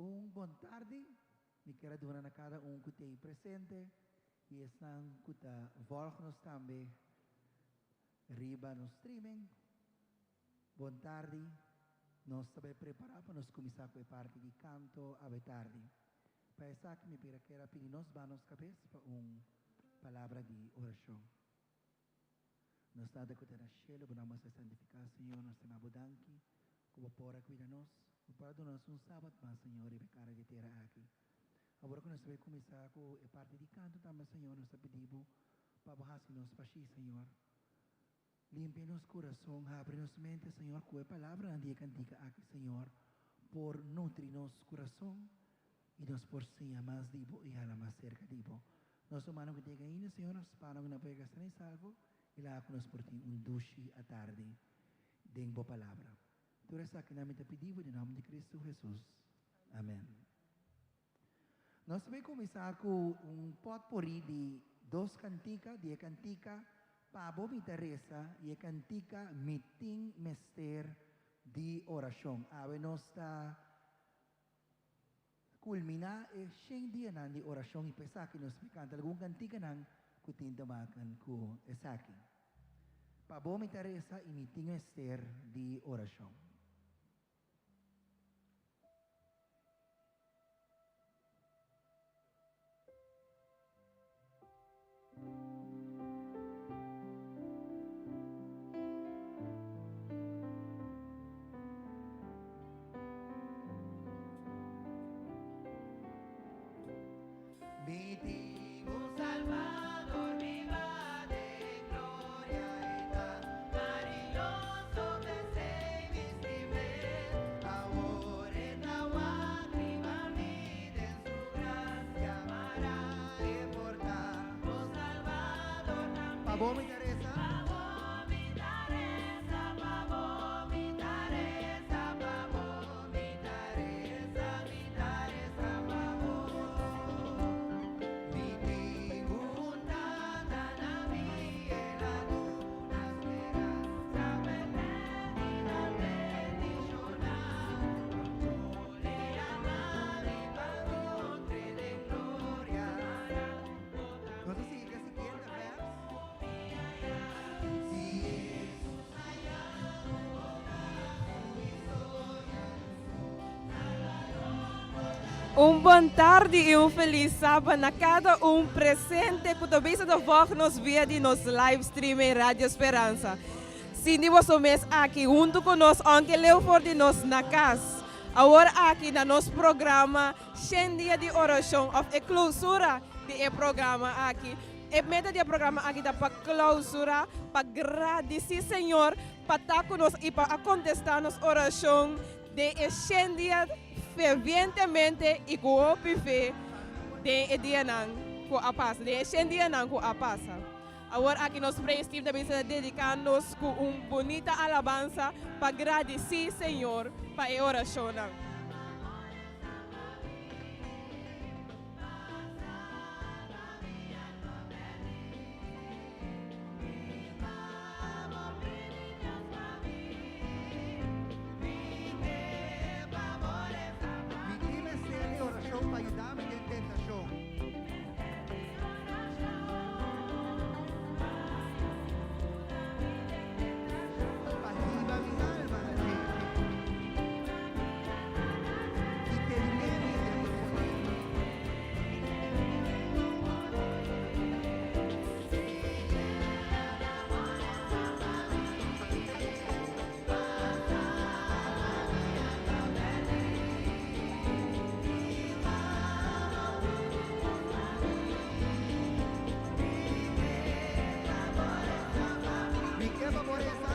Un bon tardi mi kier a duna na kada un ku t'ei presente i esnan ku ta vòlg nos tambe riba nos streaming. Bon tardi, nos ta bai prepará pa nos kuminsá ku e parti di kanto awe tardi. Pa esaki mi bira kier a pidi nos ba nos kabes pa un palabra di orashon. Nos Tata ku ta na shelu, bo nòmber ser santifiká, Señor. Nos ta maba bo danki ku bo por a kuida nos, bo por a duna nos un sabat mas, Señor, riba e kara di e tera aki. Awor ku nos ta bai kuminsá ku e parti di kanto tambe, Señor, nos ta pidi bo pa bo hasi nos bashí, Señor. Limpia nos kurason, habri nos mente, Señor, ku e palabranan di e kantika aki, Señor, por nutri nos kurason i nos por siña mas di bo i hala mas serka di bo. Nos humano ku yega ainda, Señor, nos spano ku nan por yega sana i salvo i laga ku nos por tin un dushi atardi den bo Palabra. Tur esakinan mi ta pidi bo den nòmber di Kristu Hesus. Amèn. Nos ta bai kuminsá ku un pòtpori di dos kantika, di e kantika Pa bo mi ta resa i e kantika Mi tin mester di orashon. Awe nos ta Kulminá e shen dianan di orashon i pa esaki nos mi kanta algun kantikanan ku tin te maken ku esaki. Pa bo mi ta resa i mi tin mester di orashon. Mi tin un Salvador biba den gloria e ta cariñoso p'esei mi stim'é awor e ta wak riba mi den su gracia mara e por ta bo Salvador tambe. Pa bo mi ta reza. Pa bo mi ta reza, pa bo mi ta reza, pa bo mi ta reza, mi ta reza pa bo. Mi tin un Tata na mi, el a duna speransa pa eternidad bendiciona. Nos ta sigui ku e siguiente vers. Un bon tardi y un feliz Saba na cada un presente cu ta bisa ta volg nos via di nos live streaming Radio Speransa. Sinti boso mes aki hunto cu nos aunke leu for di nos na cas. Awor aki na nos programa Shen Dia di Oracion of e clausura di e programa aki. E meta di e programa aki ta pa clausura, pa gradici Señor pa ta cu nos y pa a contesta nos oracion den e shen dia fervientemente y cu hopi fe den e dianan cu a pasa, den e shen dianan cu a pasa. Awor aki nos praise team ta bisa dedica nos cu un bunita alabansa pa gradici Señor pa e oracionnan. Mi tin mester di oracion pa yuda mi den tentacion. Pa hiba mi alma na dje. I tene mi den bo poder. Mi ke pa bo resa.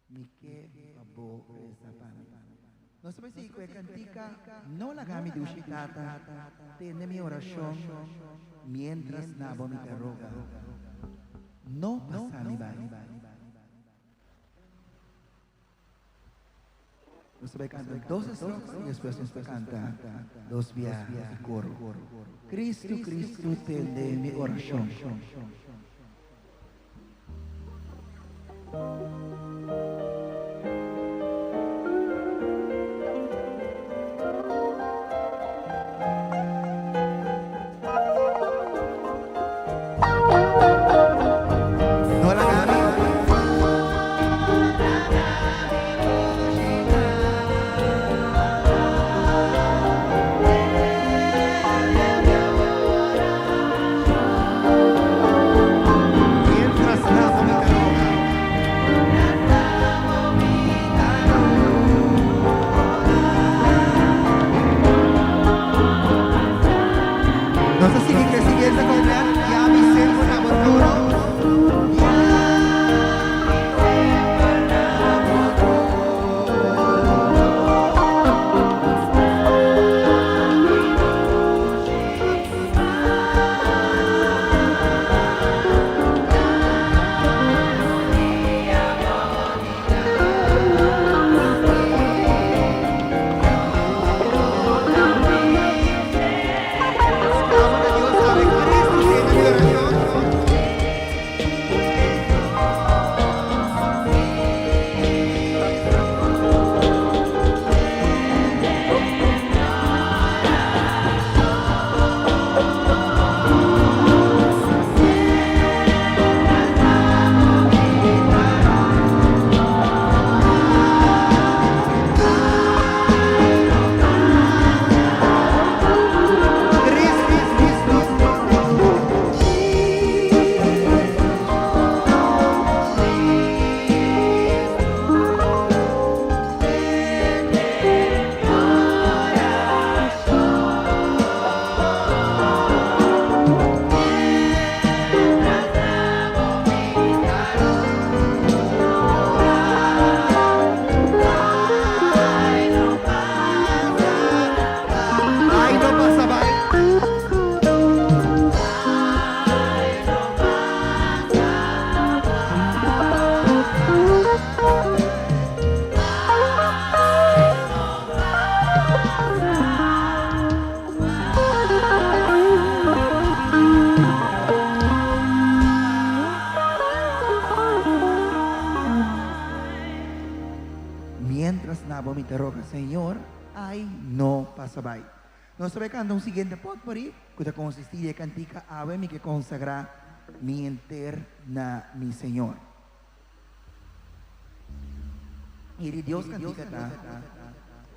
Mi ke pa bo resa pa mi. Nos ta bai sigui ku e kantika No laga mi dushi Tata, tende mi orashon miéntras na bo mi ta roga. No pasa mi bai. Nos ta bai kanta dos estrofa i despues nos ta kanta dos bia di koro. Kristu, Kristu, tende mi orashon. No laga mi. Mientras nabo mi ta roga. Nos ta sigui ku e siguiente couplet, Ya mi semper na bo trono. Ya mi semper na bo trono. Sklama na Dios awe, Kristu tende mi orashon. Ay no pasa bai. Mientras na bo mi ta roga Señor, ay no pasa bai. Nos ta bai canta un siguiente potpourri cu ta consisti di e cantica Awe mi ke consagra mi henter na mi Señor. I di Dios cantica ta,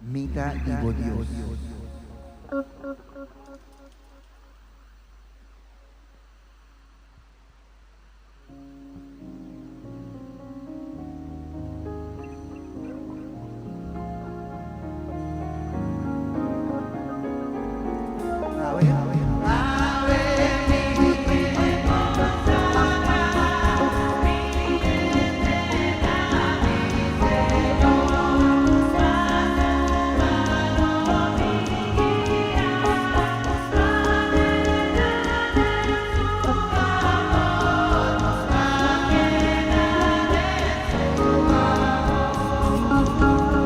Mi ta di bo Dios.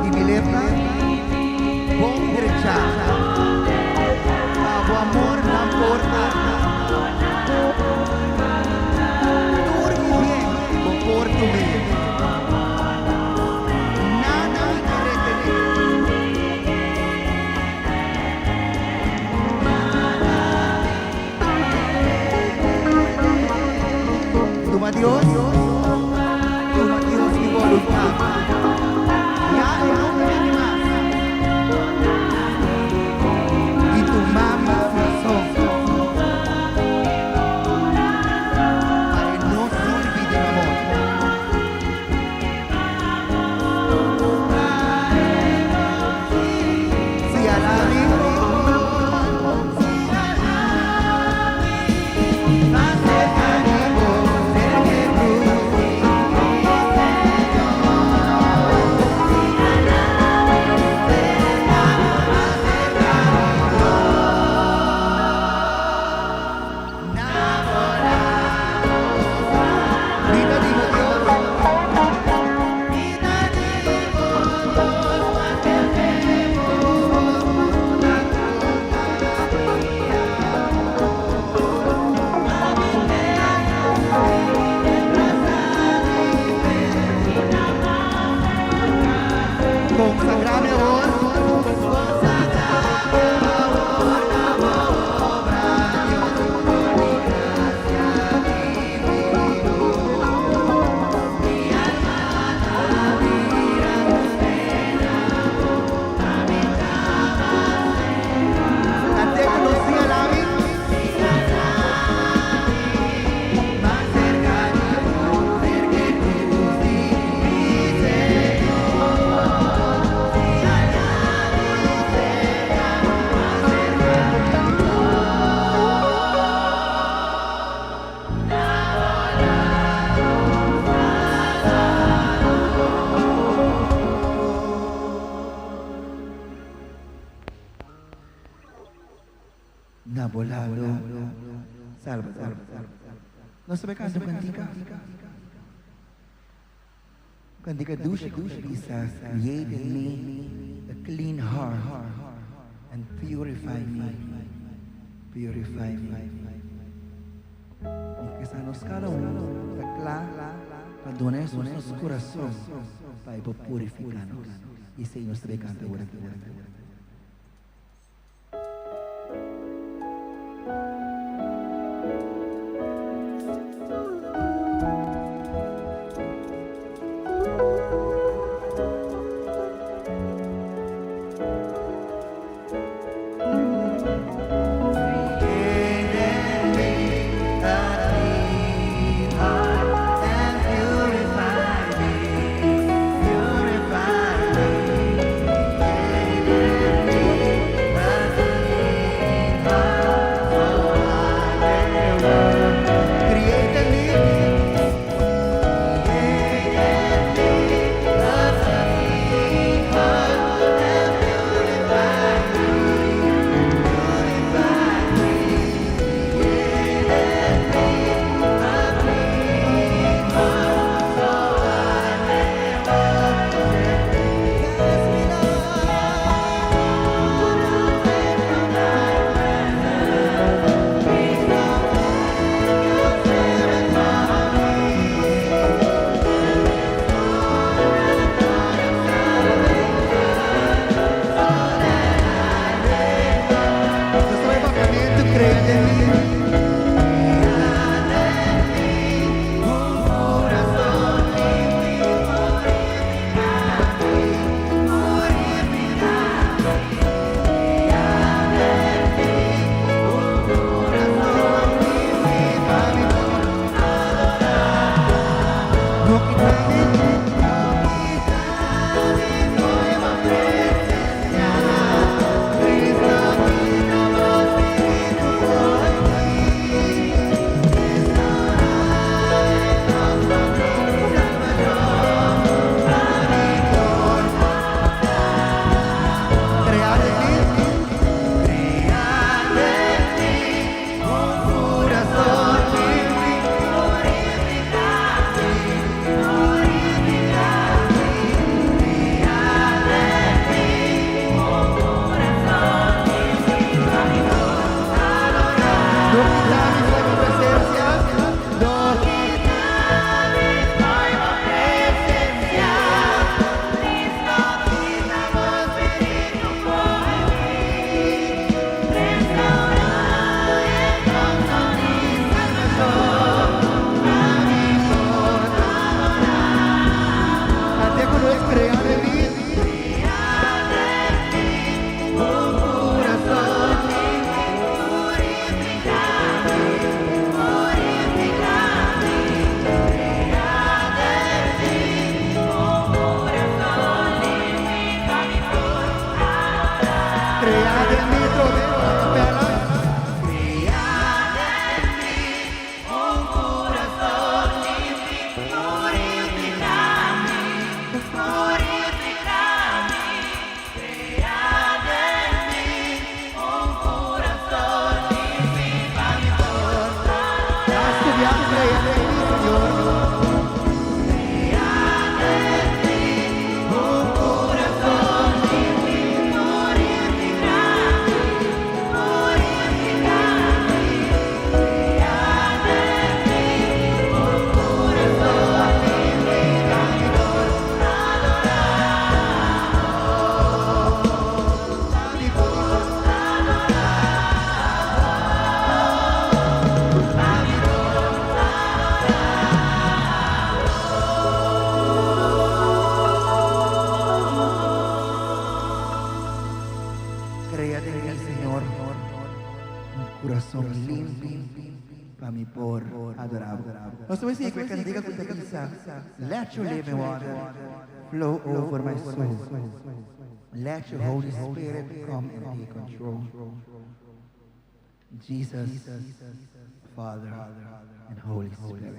I mi lepnan bon drechá. Pa bo amor nan por anda. Tur mi bien bo por tum'é. Nada mi ta retené. Tuma Dios, tuma Dios mi voluntad. Ya e no ta di mi mas. I tuma mi corazon. Pa e no sirbi di mamon. Si alami. Salbador. Nos ta bai kanta un kantika. Un kantika dushi ku ta bisa, Create in me a clean heart and purify me, purify me. Mi ke sa nos kada un ta kla pa duna Hesus nos kurason pa e por purifiká nos. I esei nos ta bai kanta ora aki. Crea den mi, Señor, un curason limpi pa mi por adora Bo. Nos ta bay sigui cu e cantica cu ta bisa, Let your living water flow over my soul. Let your Holy Spirit come and take control. Jesus, Father and Holy Spirit.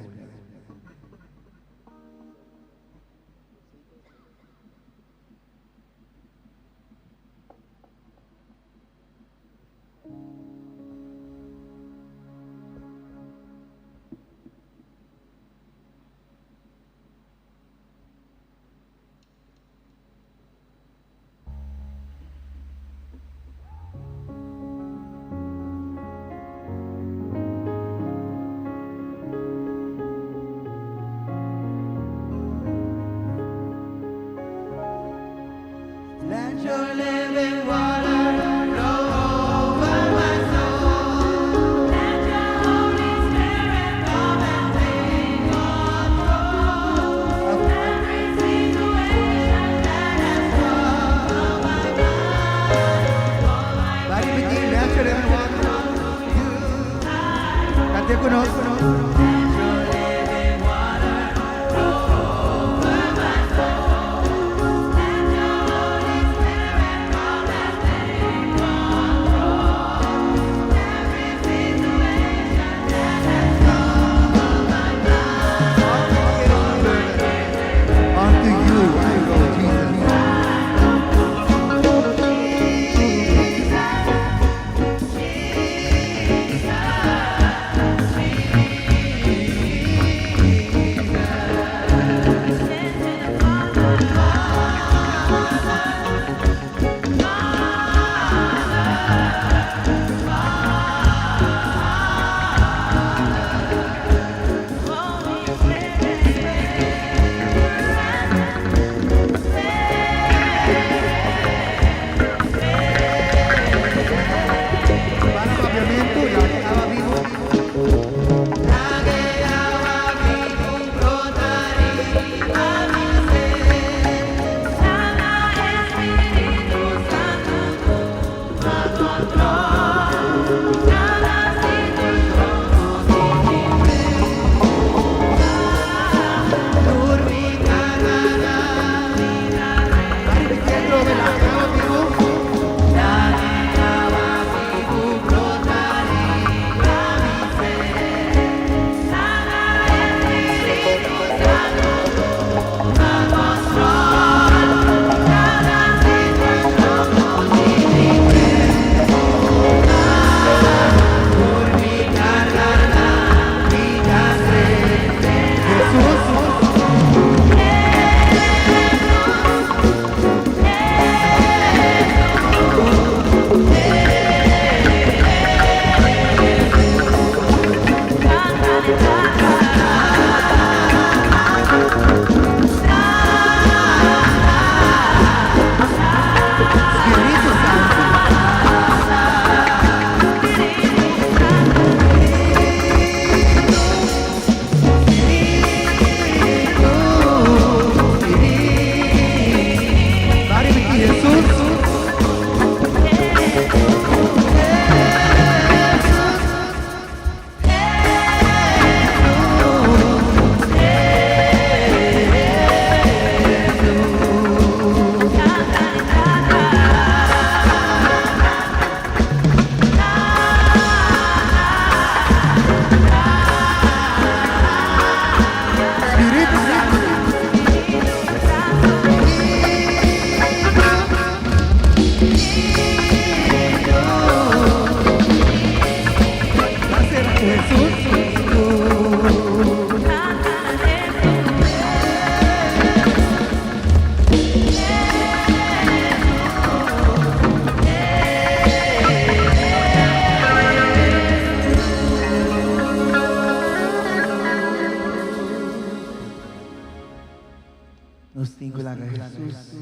Nos tin ku laga Hesus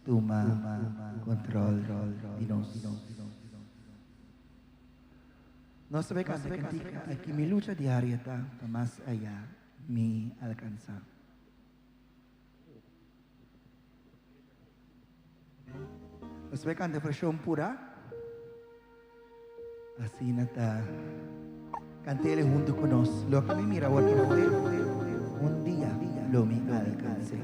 tuma kontrol di nos. Nos ta bai kanta e kantika aki, Mi lucha diario ta pa mas ayá mi alkansá. Nos bai kanta e vershon purá. Asina ta. Kant'el huntu ku nos. Loke mi mira awor pa fe, un dia lo mi alkans'é.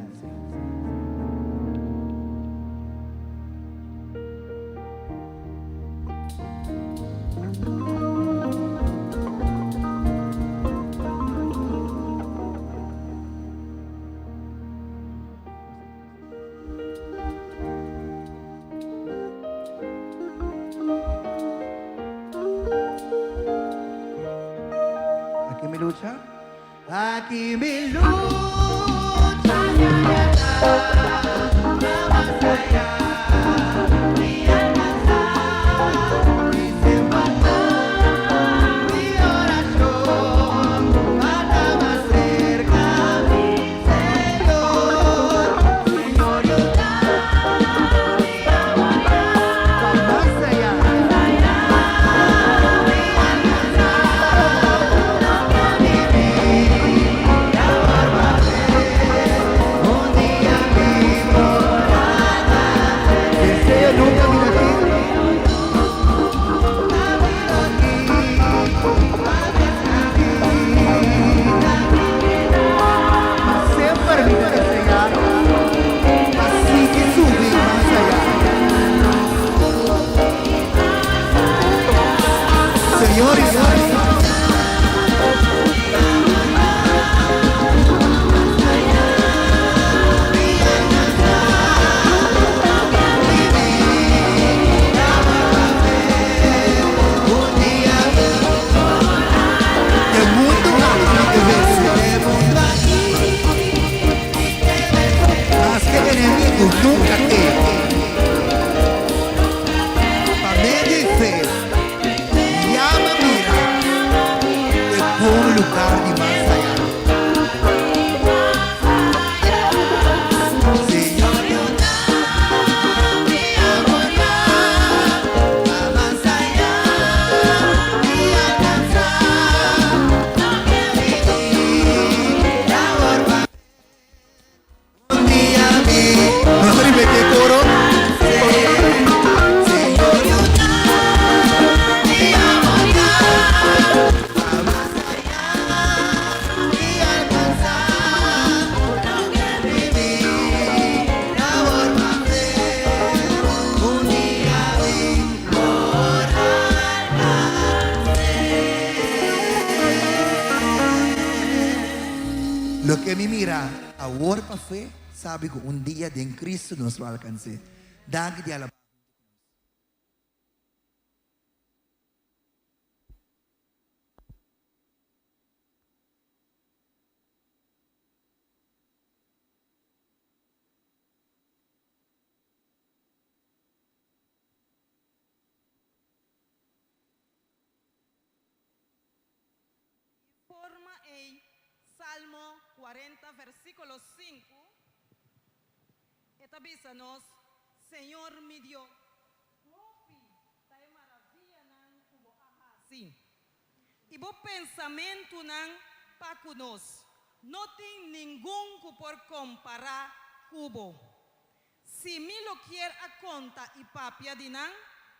Aki mi lucha. Aki mi lucha Deseo nunca mi ta tin. Ma semper mi ta deseá pa sigui subi mas ayá. Señor i Salbador. E mundu aki te vense. Maske enemigu nunka te. Pa medio di fe, yama mira e bon lugar di mas ayá. Señor yuda mi a moria pa mas ayá mi alcansa Un dia mi Nos ta ripetí e koro. Señor yuda mi a moria pa mas ayá mi alcansa. Loke mi mira awor pa fe, sabi ku un dia den Cristo nos lo alkans'é. Danki di alabá huntu ku nos. Di forma ei, Salmo 40 versíkulo 5, e ta bisa nos, Señor mi Dios, hopi ta e maravianan ku bo a hasi. I bo pensamentunan pa ku nos, no tin ningun ku por kompará ku bo. Si mi lo kier a konta i papia di nan,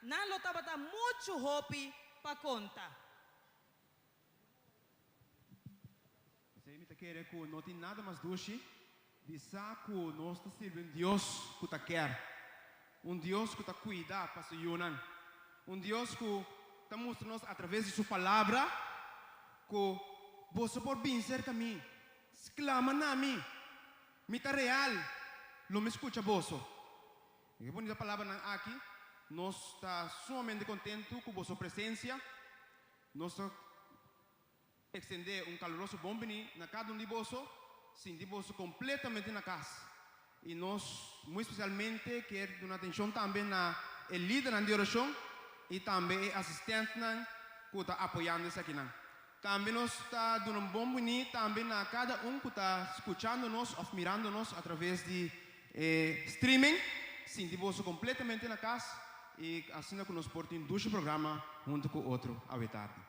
nan lo tabata muchu hopi pa konta. P'esei mi ta kere ku no tin nada mas dushi di sa ku nos ta sirbi un Dios ku ta kèr, un Dios ku ta kuida pa su yunan, un Dios ku ta mustra nos atraves di su Palabra ku boso por bin serka mi, sklama na mi, mi ta real, lo mi skucha boso. E bunita palabranan aki, nos ta sumamente kontentu ku boso presensia. Nos ta Extendé un caluroso bon bini na cada un di boso, sinti boso completamente na cas. Y nos muy especialmente kier duna atencion tambe na e lidernan di oracion y tambe e asistentnan cu ta apoyando esakinan. Tambe nos ta duna un bon bini tambe na kada un ku ta skuchando nos òf mirando nos a traves di e streaming. Sinti boso kompletamente na kas i asina ku nos por tin un dushi programa huntu ku otro awe tardi.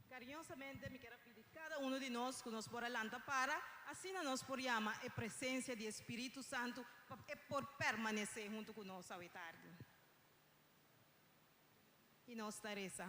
Kariñosamente mi kier a pidi kada unu di nos ku nos por a lanta para, asina nos por yama e presensia di e Spiritu Santu pa e por permanesé huntu ku nos awe tardi. I nos ta resa.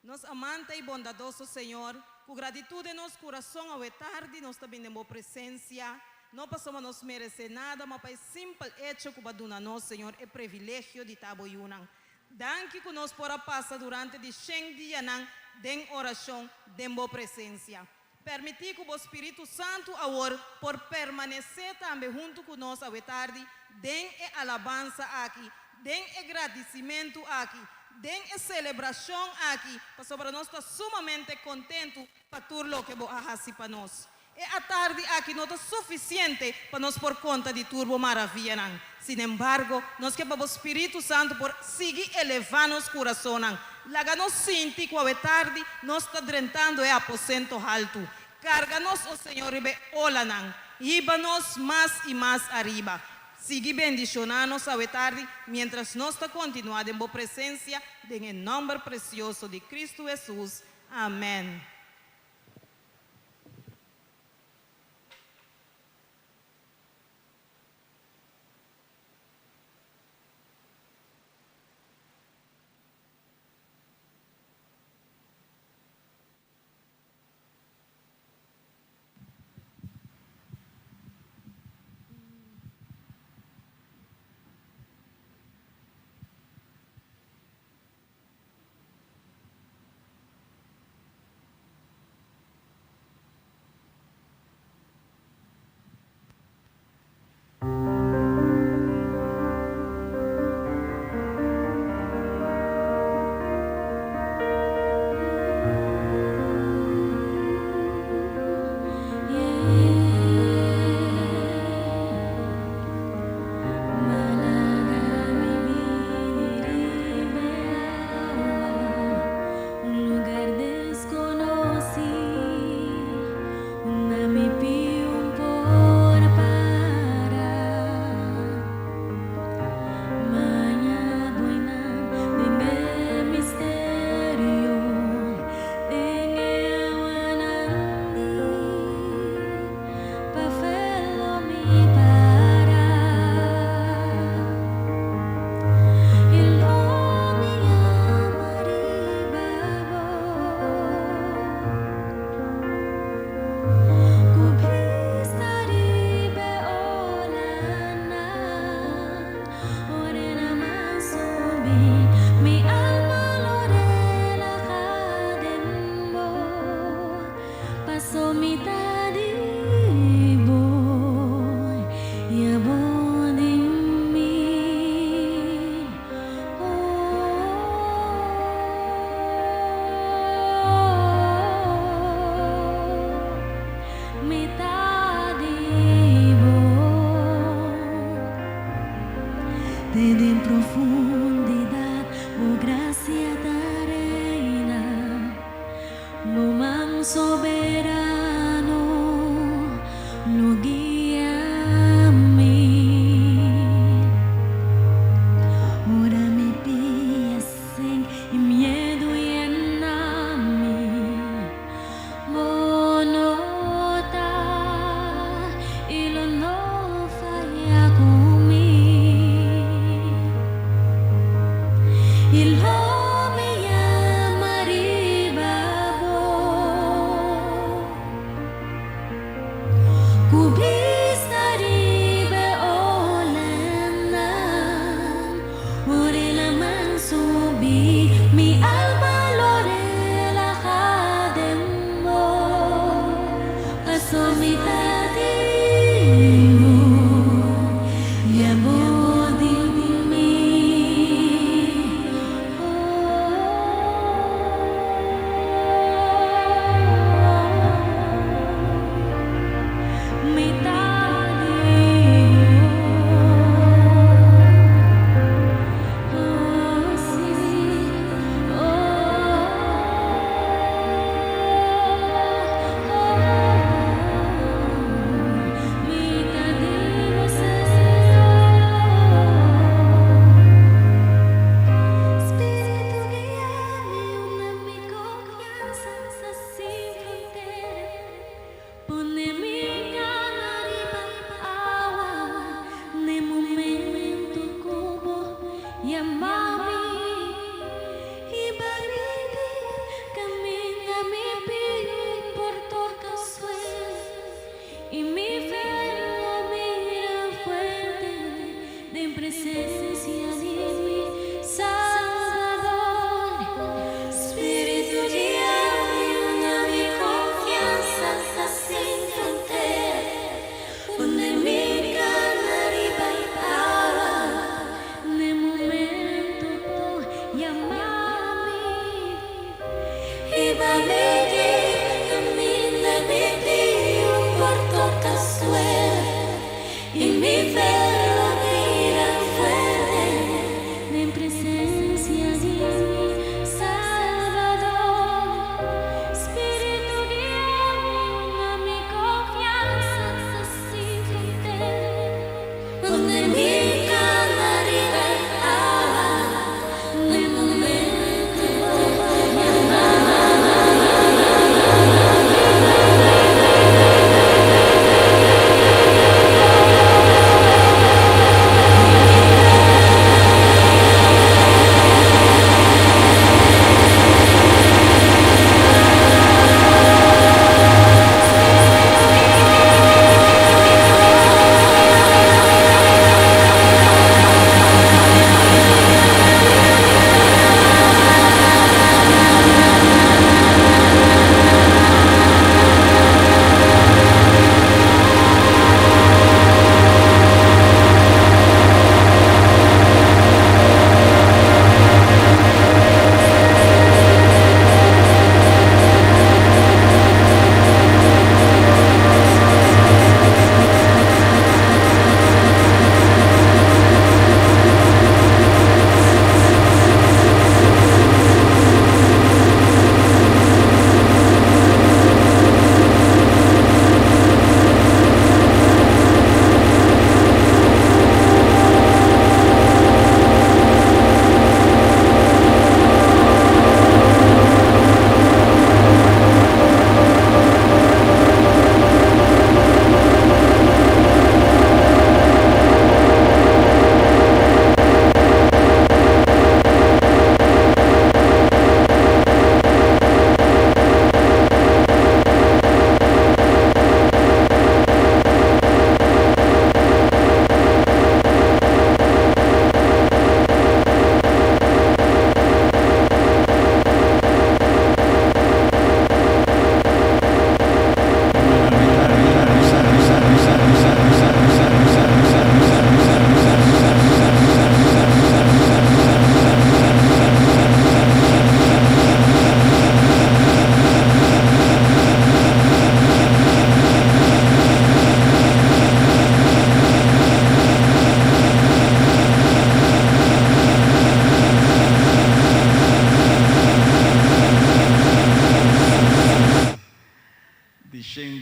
Nos amante i bondadoso Señor, ku gratitud den nos kurason awe tardi nos ta bin den Bo presensia, no pasobra nos meresé nada, ma pa e simpel echo ku Bo a duna nos, Señor, e previlegio di ta Bo yunan. Danki ku nos por a pasa durante di shen dianan den orashon den Bo presensia. Permití ku Bo Spiritu Santu awor por permanesé tambe huntu ku nos awe tardi den e alabansa aki, den e gradisimentu aki, den e selebrashon aki, pasobra nos ta sumamente kontentu pa tur loke Bo a hasi pa nos. E atardi aki no ta sufisiente pa nos por konta di tur Bo maravianan. Sinembargo, nos ke pa Bo Spiritu Santu por sigui elevá nos kurasonnan. Laga nos sinti ku awe tardi nos ta drentando e aposento haltu. Karga nos, o Señor, riba e olanan. Hiba nos mas i mas ariba. Sigui bendishoná nos awe tardi miéntras nos ta kontinuá den Bo presensia, den e nòmber presioso di Kristu Hesus. Amèn.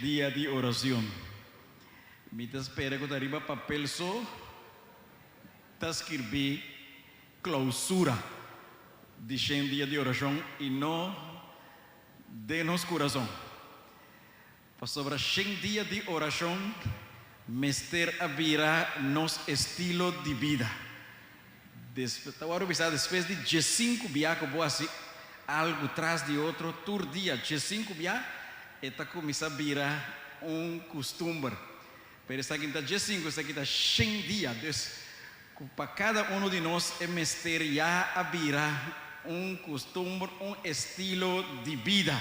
Dia di Oracion. Mi ta spera cu ta riba papel so ta skirbi clausura di Shen Dia di Oracion y no den nos curason. Pasobra Shen Dia di Oracion mester a bira nos estilo di bida. Ta wòrdu bisa despues di diesinku bia ku bo hasi algu tras di otro tur dia diesinku bia e ta kuminsá bira un kustumber. Pero esaki no ta diesinku, esaki ta shen dia. Dus ku pa kada unu di nos e mester ya a bira un kustumber, un estilo di bida.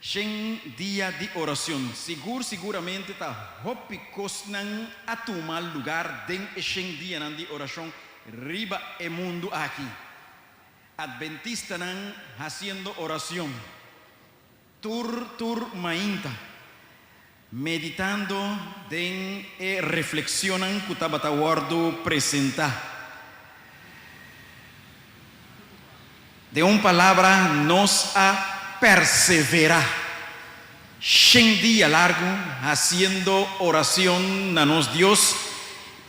Shen dia di oracion. Sigur siguramente ta hopi cosnan a tuma lugar den e shen dianan di oracion riba e mundu aki. Adventistanan haciendo oracion tur tur mainta, meditando den e reflexionnan cu tabata wordo presenta. Den un palabra, nos a perseverá shen dia largu hasiendo oracion na nos Dios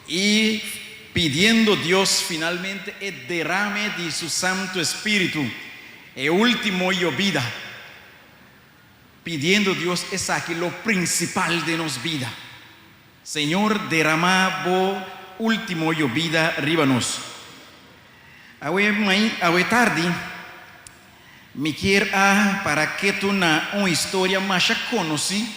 i pidiendo Dios finalmente e derame di su Santo Espíritu, e último yobida, pidiendo Dios esaki lo principal den nos bida. Señor, derama bo último yobida riba nos. Awe mai, awe tardi, mi kier a para ketu na un historia masha konosí,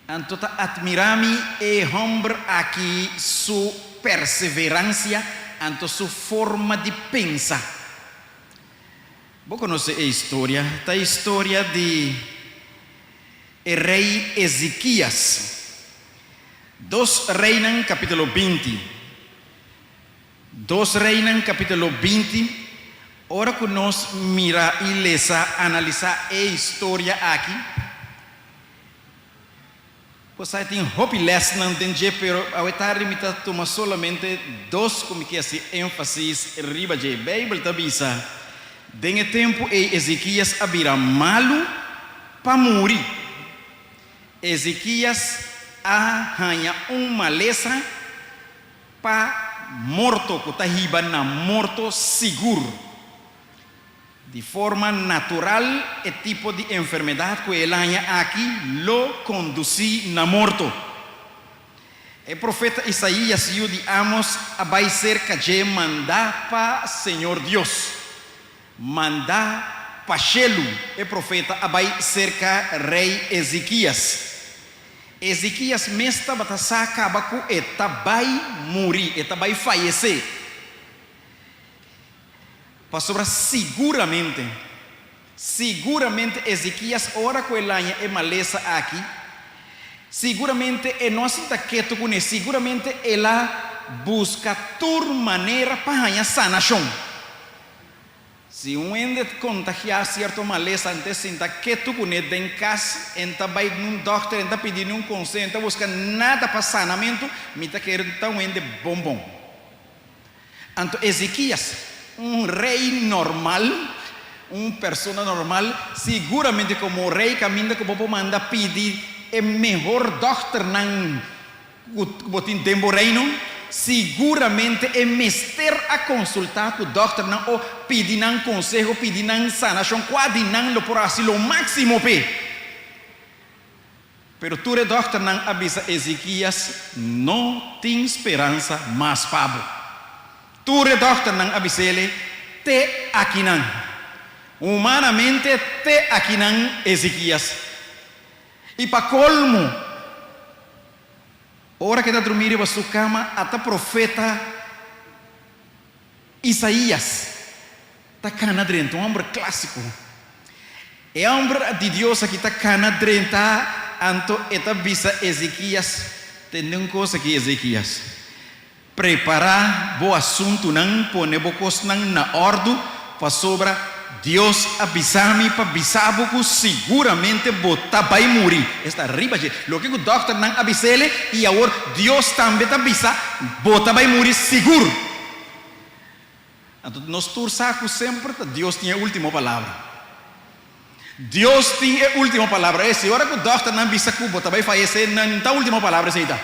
anto ta atmirá mi e hòmber aki su perseveransia anto su forma di pensa. Bo konosé e historia? Ta historia di e rei Ezekias. Dos Reinan kapítulo 20. Dos Reinan capítulo 20, Ora cu nos mira y lesa, analisa e historia aki, bo sa e tin hopi lesnan den dje, pero awe tardi mi ta tuma solamente dos cu mi ke haci enfasis riba dje. Bijbel ta bisa, Den e tempu ey Ezekias a bira malu pa muri. Ezekias a haña un malesa Pa morto ku ta hiba na morto sigur. Di forma natural e tipo di enfermedat ku el haña aki lo kondusí na morto. E profeta Isaías yu di Amos a bai serka dje mandá pa Señor Dios. Mandá pa shelu e profeta a bai serka rei Ezekias. Ezekias mes tabata sa kaba ku e ta bai muri, e ta bai fayesé. Pasobra siguramente, siguramente Ezekias ora ku el haña e malesa aki, siguramente e no a sinta ketu kuné, siguramente el a buska tur manera pa haña sanashon. Si un hende kontagiá sierto malesa antes sinta ketu kuné den kas, en ta bai nun dòkter, en ta pidi nun konseho, en ta buska nada pa sanamentu, mi ta kere ta un hende bon bon. Anto Ezekias, un rei normal, un persona normal, siguramente komo rei kaminda ku bo por manda pidi e mehor dòkternan Ku bo tin den bo reino? Siguramente e mester a konsultá ku dòkternan o pidi nan konseho, pidi nan sanashon, kua di nan lo por hasi lo máksimo p'e. Pero tur e dòkternan a bisa Ezekias, No tin speransa mas pa bo. Tur e dòkternan a bis'ele, Te akinan. Humanamente, te akinan, Ezekias. I pa kolmo, ora ku e ta drumí riba su kama, ata profeta Isaías ta kana drenta, un hòmber klásiko. E hòmber di Dios aki ta kana drenta, anto e ta bisa Ezekias, Tende un kos aki, Ezekias, Prepará bo asuntunan, pone bo kosnan na òrdu, pasobra Dios a bisa mi pa bisa bo ku siguramente bo ta bai muri. Esta riba dje loke ku dòkternan a bis'ele, i awor Dios tambe ta bisa, Bo ta bai muri sigur. Anto nos tur sa ku semper ta Dios tin e último palabra. Dios tin e último palabra. E si ora ku dòkternan bisa ku bo ta bai fayesé, nan ta último palabra esei ta.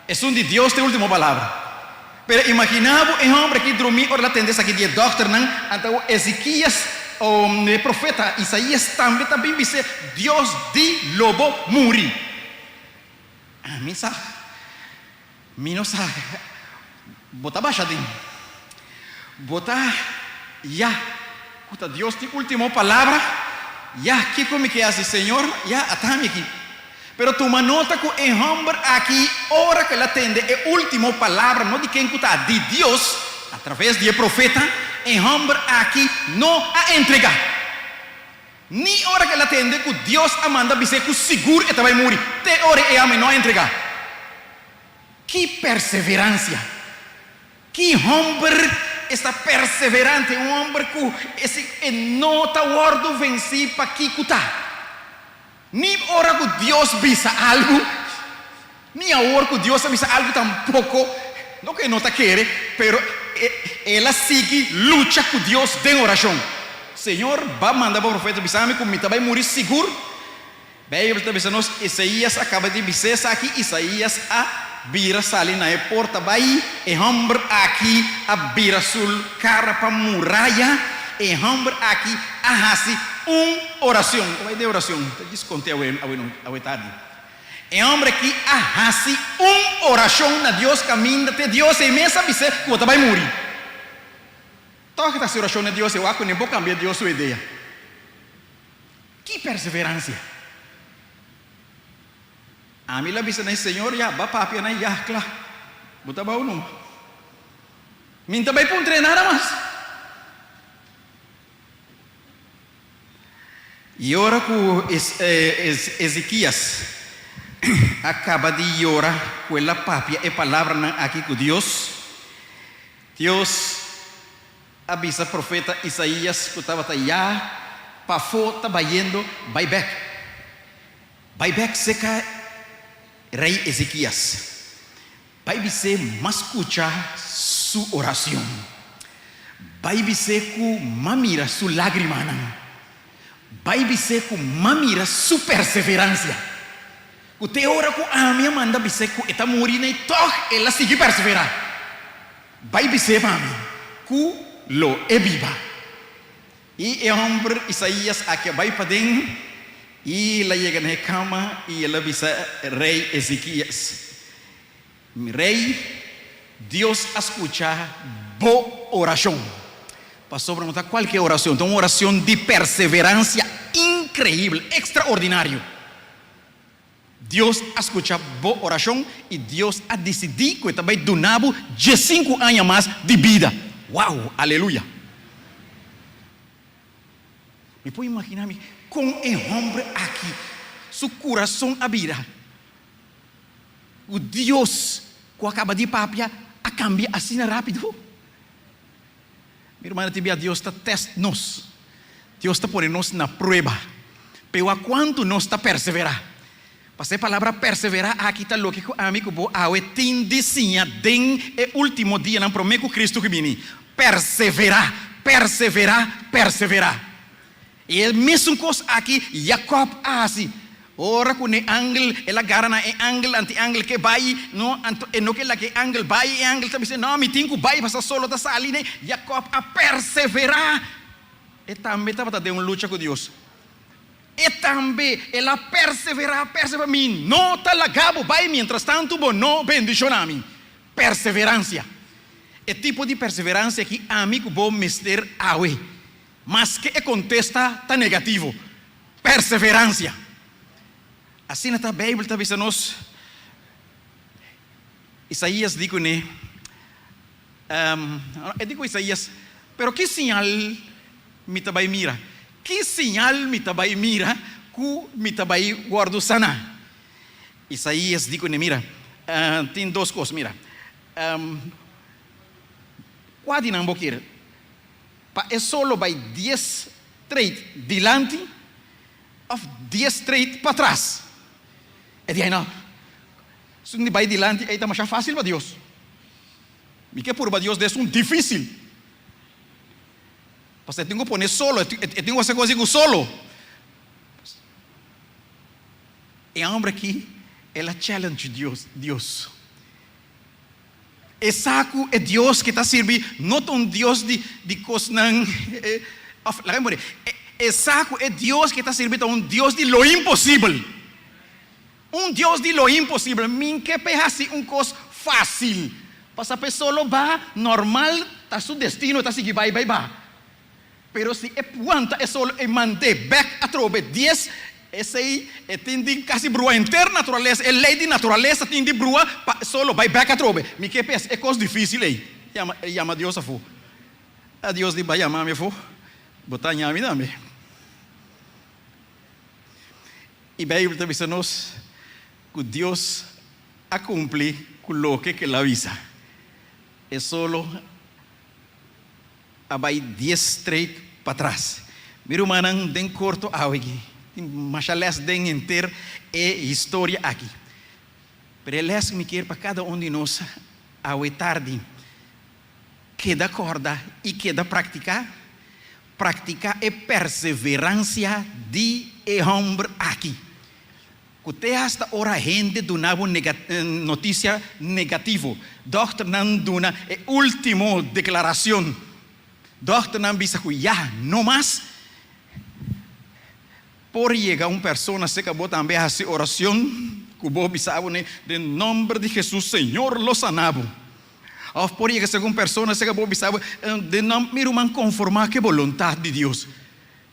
Esun di Dios ta e último palabra. Pero imaginá bo e hòmber aki drumí ora el a tende esaki di e dòkternan, anto Ezekias, e profeta Isaías tambe ta bin bis'é, Dios di lo bo muri. Ami sa, mi no sa, bo ta basha den, bo ta ya ku ta Dios tin último palabra, ya kiko mi ke hasi Señor, ya ata mi aki. Pero tuma nota ku e hòmber aki ora ku el a tende e último palabra no di ken ku ta, di Dios, atraves di e profeta, e hòmber aki no a entregá. Ni ora ku el a tende ku Dios a manda bis'é ku sigur e ta bai muri, te ora e ame no a entregá. Ki perseveransia! Ki hòmber esta perseverante! Un hòmber ku e no ta wòrdu vensí pa kiko ta. Ni ora ku Dios bisa algu, ni awor ku Dios a bisa algu tampoko, no ku e no ta kere, pero el a sigui lucha ku Dios den orashon. Señor, ba manda bo profeta bisa mi ku mi ta bai muri sigur. Beibel ta bisa nos, Isaías a kaba di bis'é esaki, Isaías a bira sali na e porta bai, e hòmber aki a bira su kara pa muraya, e hòmber aki a hasi un oracion. Ta bai den oracion. Ta djis conte awe, awe no, awe tardi. E homber aki a hasi un oracion na Dios caminda te Dios ei mes a bis'é cu bo ta bai muri. Toch e ta hasi oracion na Dios, e wak cu ne bo cambia Dios su idea. Ki perseverancia! Ami la bisa na e Señor, ya, ba papia na ya, cla. Bo ta bao numa. Mi n'ta bai puntr'é nada mas. I ora ku Ezekias a kaba di yora ku el a papia e palabranan aki ku Dios, Dios a bisa profeta Isaías ku tabata ya pafó ta bayendo, Bai bèk, bai bèk seka rei Ezekias. Bai bis'é m'a skucha su orashon. Bai bis'é ku m'a mira su lágrimanan. Bai bis'é ku m'a mira su perseveransia. Ku te ora ku ami a manda bis'é ku e ta muri nei tòg el a sigui perseverá. Bai bis'é pa mi ku lo e biba. I e hòmber Isaías aki a bai paden, i el a yega na e kama, i el a bisa rei Ezekias, Mi rei, Dios a skucha bo orashon. Pasobra no ta kualke orashon, ta un orashon di perseveransia inkreibel, ekstraordinario. Dios a skucha bo orashon i Dios a disidí ku e ta bai duna bo diesinku aña mas di bida. Wow! Aleluya! Mi por imaginá mi kon e hòmber aki su kurason a bira ku Dios ku a kaba di papia a kambia asina rápido. Mi rumannan, tin bia Dios ta tèst nos. Dios ta pone nos na prueba. Pero a kuantu nos ta perseverá? Pasobra e palabra perseverá aki ta loke ku ami ku bo awe tin di siña den e último dianan promé ku Kristu ku bini. Perseverá, perseverá, perseverá. I e mesun kos aki Jakòb a hasi. Ora ku n'e angel, el a gara na e angel, anto e angel ke bai, no, anto e no ke laga e angel bai, e angel ta bisa, no, mi tin ku bai, pasobra solo ta sali n'e. Jakòb a perseverá. E tambe tabata den un lucha ku Dios. E tambe, el a perseverá, perseverá, mi no ta laga bo bai mientras tantu bo no bendishoná mi. Perseveransia. E tipo di perseveransia aki ami ku bo mester awe. Maske e kontesta ta negativo, perseveransia. Asina ta Beibel ta bisa nos. Isaías di kuné, e di ku Isaías, Pero ki siñal mi ta bai mira? Ki siñal mi ta bai mira ku mi ta bai wòrdu saná? Isaías di kuné, Mira, tin dos kos, mira, kua di nan bo kier? Pa e solo bai dies treit dilanti of dies treit patras? E di, Ai no, esun di bai dilanti ei ta masha fácil pa Dios. Mi ke purba Dios den esun difícil. Pasobra e tin ku pone solo, e tin ku hasi kos ku solo. E homber aki, el a challenge Dios, Dios. E sa ku e Dios ku e ta sirbi no ta un Dios di di kosnan òf laga mi pone, e sa ku e Dios ku e ta sirbi ta un Dios di lo imposibel. Un Dios di lo imposibel. Mi ke p'e hasi un kos fásil. Pasa p'e solo ba normal ta su destino ta sigui bai bai ba. Pero si e wanta e solo e mand'é bèk atrobe dies, esei e tin di kasi brua henter naturalesa, e lei di naturalesa tin di brua pa e solo bai bèk atrobe. Mi ke p'e hasi e kos difísil ei. Yama, e yama Dios afó. A Dios di, Bai yama mi afó, bo ta haña mi tambe. E Beibel ta bisa nos ku Dios a kumpli ku loke ku el a bisa. E solo a bai dies straight patras. Mi rumannan, den korto awe aki, tin masha les den henter e historia aki. Pero e les ku mi kier pa kada un di nos awe tardi keda kòrda i keda praktiká, praktiká e perseveransia di e hòmber aki. Ku te hasta ora hende duna bo notisia negativo, dòkternan duna e último deklarashon, dòkternan bisa ku ya no mas, por yega un persona serka bo tambe hasi orashon ku bo bisa bo den nòmber di Hesus Señor lo sana bo. Òf por yega serka un persona serka bo bisa bo den nòmber mi ruman konformá ku e boluntat di Dios.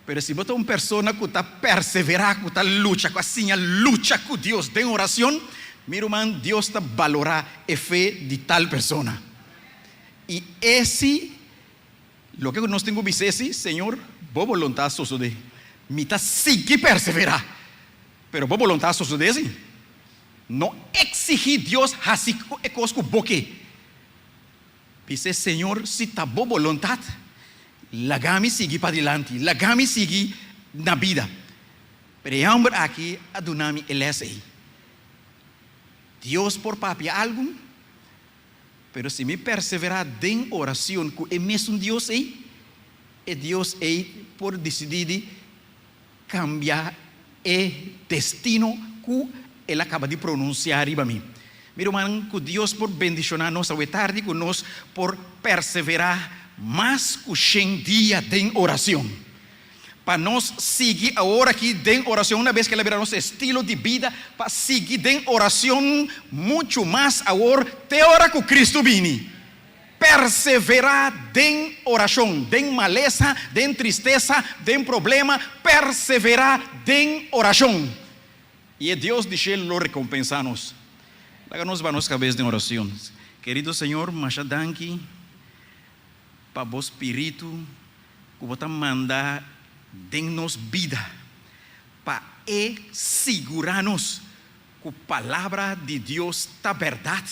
Pero si bo ta un persona cu ta persevera, cu ta lucha, cu a siña lucha cu Dios den oracion, mi ruman, Dios ta balora e fe di tal persona. Y esi, loke cu nos tin cu bisa esi, Señor, bo boluntad sosode. Mi ta sigui persevera, pero bo boluntad sosode si. No exigi Dios haci e cos cu bo ke. Bis'é, Señor, si ta bo boluntat, laga mi sigui padilanti, laga mi sigui na bida. Pero e hòmber aki a duna mi e lès ei. Dios por papia algu, pero si mi perseverá den oracion cu e mesun Dios ei, e Dios ei por dicidí di cambia e destino cu el a caba di pronuncia riba mi. Mi rumannan, cu Dios por bendiciona nos awe tardi cu nos por persevera mas cu shen dia den oracion. Pa nos sigui awor aki den oracion, una bes cu el a bira nos estilo di bida, pa sigui den oracion mucho mas awor te ora cu Cristo bini. Perseverá den orashon, den malesa, den tristesa, den problema, perseverá den orashon. I e Dios di shelu lo rekompensá nos. Laga nos ba nos kabes den orashon. Kerido Señor, masha danki pa bo Spiritu ku bo ta manda den nos bida pa e sigurá nos Ku palabra di Dios ta bèrdat,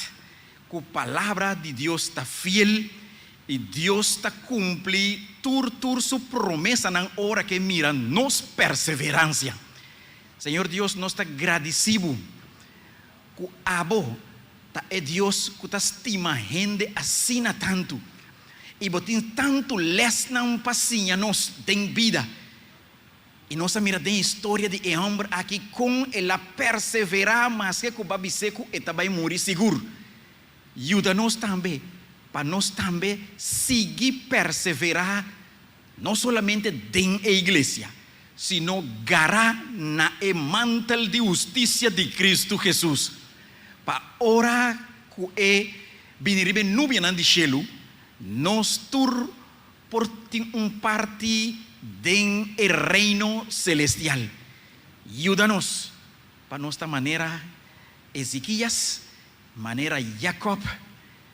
ku palabra di Dios ta fiel i Dios ta kumpli tur tur su promesanan ora ke mira nos perseveransia. Señor Dios nos ta gradisí bo ku abo ta e Dios ku ta stima hende asina tantu i bo tin tantu lèsnan pa siña nos den bida. I nos a mira den historia di e hòmber aki kon el a perseverá maske ku bo a bis'é ku e ta bai muri sigur. Yuda nos tambe pa nos tambe sigui perseverá no solamente den e iglesia, sino gará na e mantel di hustisia di Kristu Hesus, pa ora ku e bini riba e nubianan di shelu, nos tur por tin un parti den e Reino celestial. Yuda nos pa nos ta manera Ezekias, manera Jacob,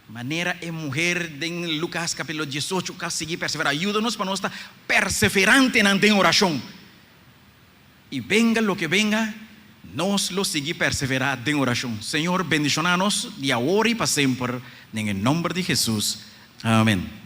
manera e muher den Lucas capítulo diesocho cu a sigui persevera. Yuda nos pa nos ta perseverantenan den oracion. Y venga loke venga, nos lo sigui persevera den oracion. Señor bendiciona nos di awor y pa semper, den e nomber di Jesus. Amen.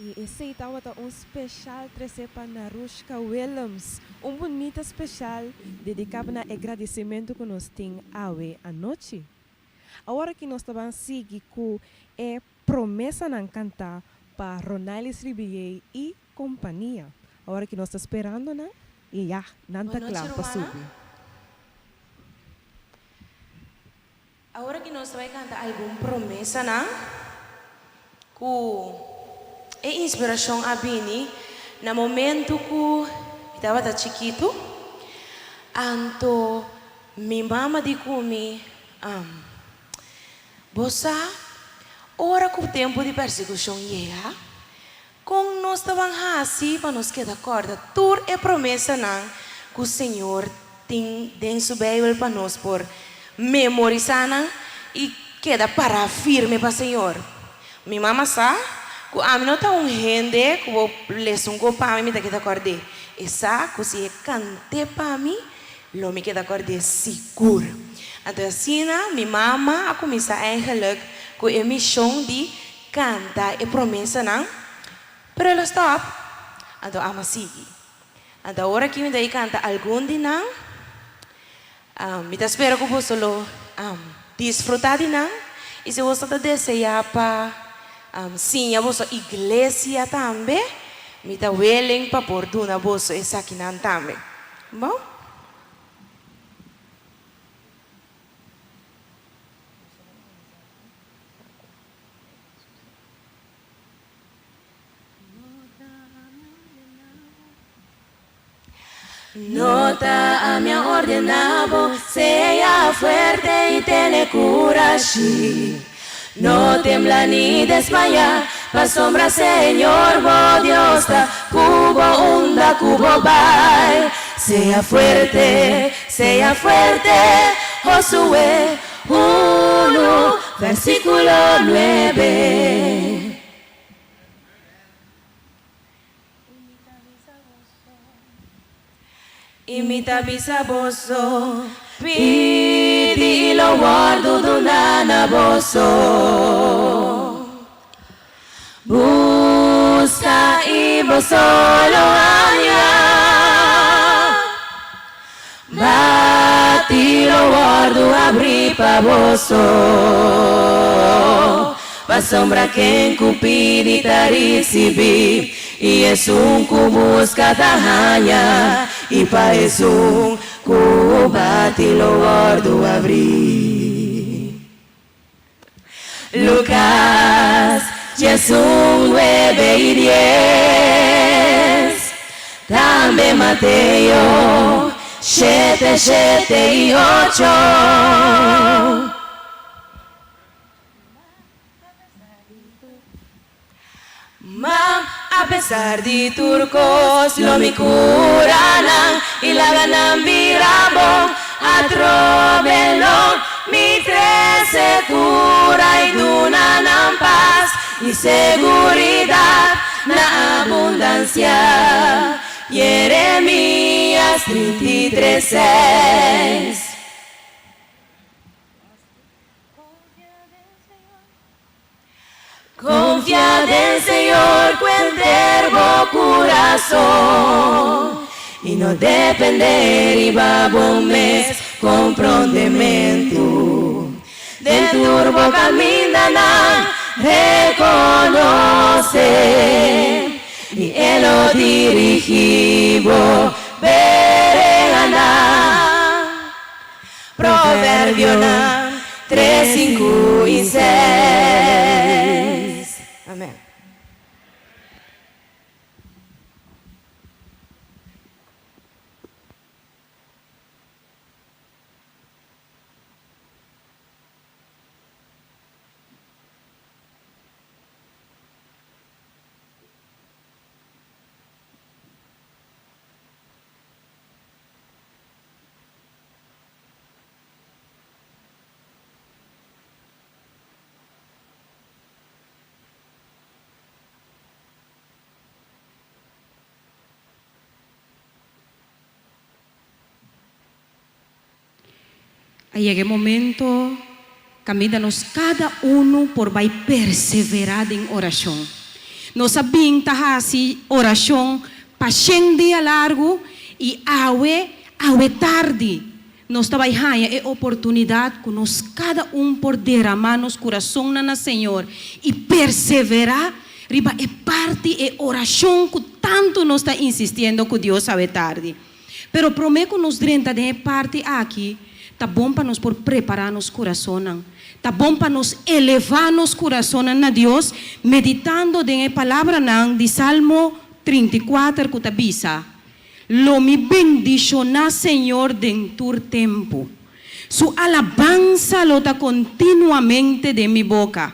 I esei tabata un special trese pa Narushka Willems. Un bunita special dedica na e gradicimento cu nos tin awe anochi. Awor aki nos ta ban sigui cu e promesanan canta pa Ronailis Ribier y compania. Awor aki nos ta sperando nan y ya, nan ta Bon cla nochi, pa rumannan. subi. Awor aki nos ta bai kanta algun promesanan ku e inspirashon a bini na momentu ku mi tabata chikitu. Anto mi mama di ku mi, Bo sa, ora ku tempu di persekushon yega, kon nos ta ban hasi pa nos keda kòrda tur e promesanan ku Señor tin den su Beibel pa nos por memorisá nan i keda pará firme pa Señor? Mi mama sa ku ami no ta un hende ku bo lesa un kos pa mi, mi ta keda kòrd'é. E sa ku si e kant'é pa mi, lo mi keda kòrd'é sigur. Anto asina mi mama a kuminsá eigenlijk ku e mishon di Kanta e promesanan, pero el a stòp, anto ama sigui. Anto awor aki mi ta i kanta algun di nan. Mi ta spera ku boso lo disfrutá di nan, i si boso ta deseá pa siña boso iglesia tambe, mi ta willing pa por duna boso esakinan tambe. Bon. No ta ami a ordená bo, sea fuerte i tene kurashi. No tembla ni desmayá, pasobra Señor bo Dios ta ku bo unda ku bo bai. Sea fuerte, sea fuerte, Josué. Unu, versíkulo nuebe. I mi ta bisa boso, pidi i lo wòrdu duná na boso. Buska i boso lo haña. Bati lo wòrdu abrí pa boso. Pasobra ken ku pidi ta risibí, i esun ku buska ta haña, i pa esun ku bati lo wòrdu abrí. Lucas 11, nuebe i dies, tambe Mateo shete, shete i ocho. Ma apesar di tur kos, lo mi kura nan i laga nan bira bon atrobe. Lo mi trese kura i duna nan pas i seguridat na abundansia. Yeremias 33, seis. Confia den Señor cu henter bo curason y no depende riba bo mes comprondemento. Den tur bo camindanan reconoce y E lo dirigi bo berehanan. Proverbionan tres, sinku i seis. Amen. A yega e momento kaminda nos kada unu por bai perseverá den orashon. Nos a bin ta hasi orashon pa shen dia largu i awe, awe tardi, nos ta bai haña e oportunidat ku nos kada un por deramá nos kurasonnan na Señor i perseverá riba e parti e orashon ku tantu nos ta insistiendo ku Dios awe tardi. Pero promé ku nos drenta den e parti aki, ta bon pa nos por prepará nos kurasonnan. Ta bon pa nos elevá nos kurasonnan na Dios meditando den e palabranan di Salmo 34 ku ta bisa, Lo mi bendishoná Señor den tur tempu. Su alabansa lo ta kontinuamente den mi boka.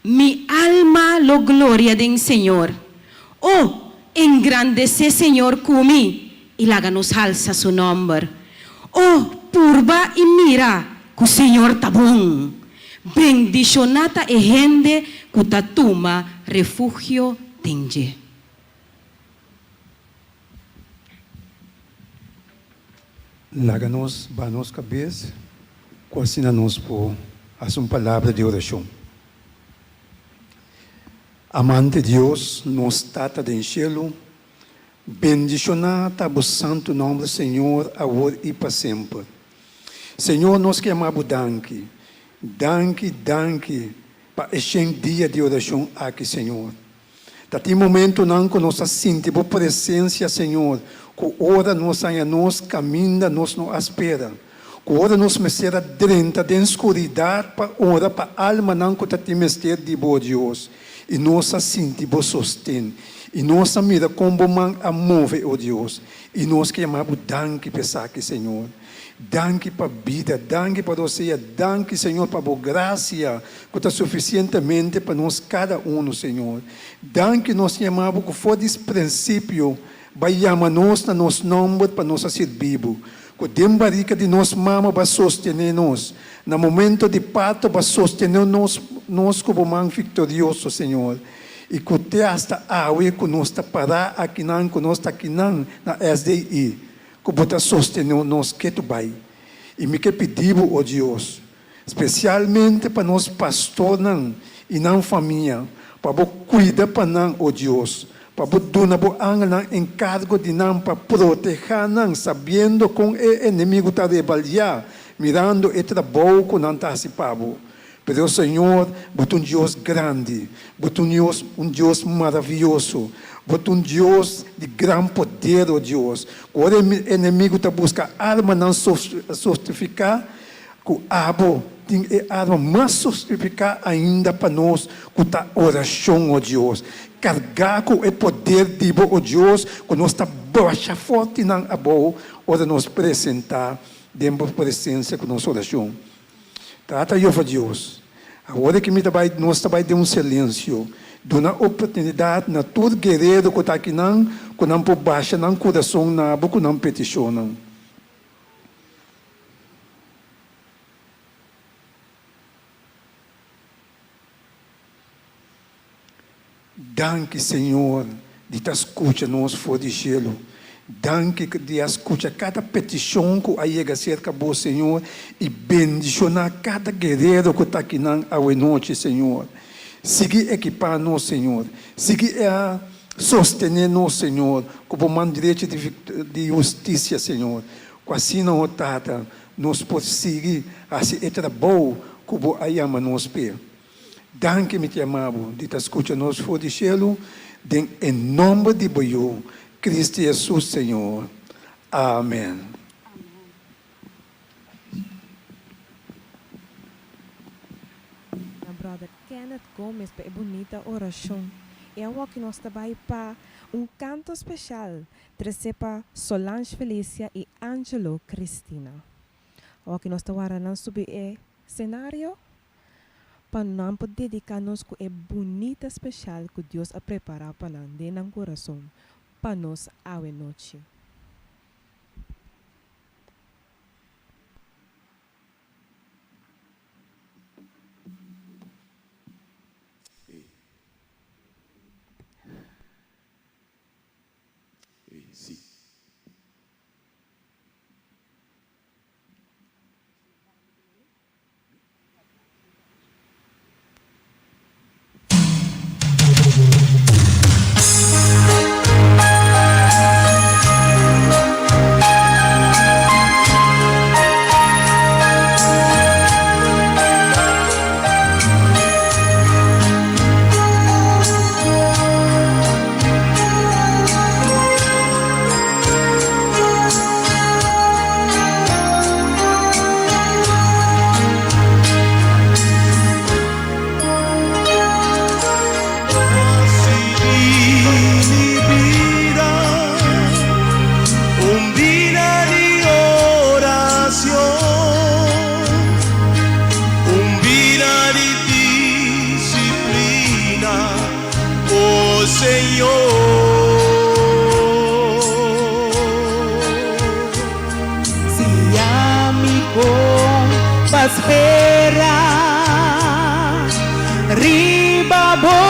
Mi alma lo gloria den Señor. O, engrandesé Señor ku mi i laga nos halsa su nòmber. O, purba i mira ku Señor ta bon. Bendishoná ta e hende ku ta tuma refugio den dje. Laga nos baha nos kabes ku asina nos por hasi un palabra di orashon. Amante Dios, nos Tata den shelu, bendishoná ta bo santu nòmber, Señor, awor i pa semper. Señor, nos ke yama bo danki, danki, danki pa e shen dia di orashon aki, Señor. Ta tin momentonan ku nos ta sinti bo presensia, Señor, ku ora nos haña nos kaminda nos no a spera, ku ora nos mester a drenta den skuridat pa ora pa almanan ku ta tin mester di bo, Dios, i nos a sinti bo sosten, i nos a mira kon bo man a move, o Dios, i nos ke yama bo danki pa esaki, Señor. Danki pa bida, danki pa rosea, danki Señor pa bo gracia cu ta suficientemente pa nos cada uno, Señor. Danki nos yama bo cu for di principio ba yama nos na nos nomber pa nos a sirbi bo, cu den barica di nos mama ba sostene nos, na momento di parto ba sostene nos nos cu bo man victorioso, Señor, y cu te hasta awe cu nos ta para akinan, cu nos ta akinan na SDI. Ku bo ta sostené nos ketu bai. I mi ke pidi bo, o Dios, spesialmente pa nos pastornan i nan famia, pa bo kuida pa nan, o Dios, pa bo duna bo angelnan enkargo di nan pa protehá nan, sabiendo kon e enemigu ta rebaliá, mirando e trabou ku nan ta hasi pa bo. Pero, Señor, bo ta un Dios grandi, bo ta un Dios, un Dios maravioso, bo ta un Dios di gran poder, o Dios, ku ora e enemigu ta buska armanan sofistiká, ku abo tin e arma mas sofistiká ainda pa nos, ku ta orashon, o Dios. Kargá ku e poder di bo, o Dios, ku nos ta basha fortinan abou ora nos presentá den bo presensia ku nos orashon. Tata Jehova Dios, awor ki mi ta bai, nos ta bai den un silencio, duna oportunidad na tur guerero cu ta akinan, cu nan por basha nan curason na Bo cu nan peticionnan. Danki Señor di ta scucha nos for di cielo. Danki di a scucha cada peticion cu a yega cerca Bo Señor y bendiciona cada guerero cu ta akinan awe nochi Señor. Sigui equipa nos Señor. Sigui a sostene nos Señor cu Bo man derecho di husticia Señor. Cu asina o Tata nos por sigui haci e trabou cu Bo a yama nos p'e. Danki mi ta yama bo di ta skucha nos for di shelu den e nomber di bo Yu, Cristo Jesus Señor. Amen. Na brother Kenneth Gomez pa e bunita orashon. E awoki nos ta bai pa un kanto speshal trese pa Solange Felicia i Angelo Cristina. Awoki nos ta wara nan subi e senario. Pa nan por dedica nos cu e bunita special cu Dios a prepara pa nan den nan curason pa nos awe nochi. Sí. kon pa spera riba bo,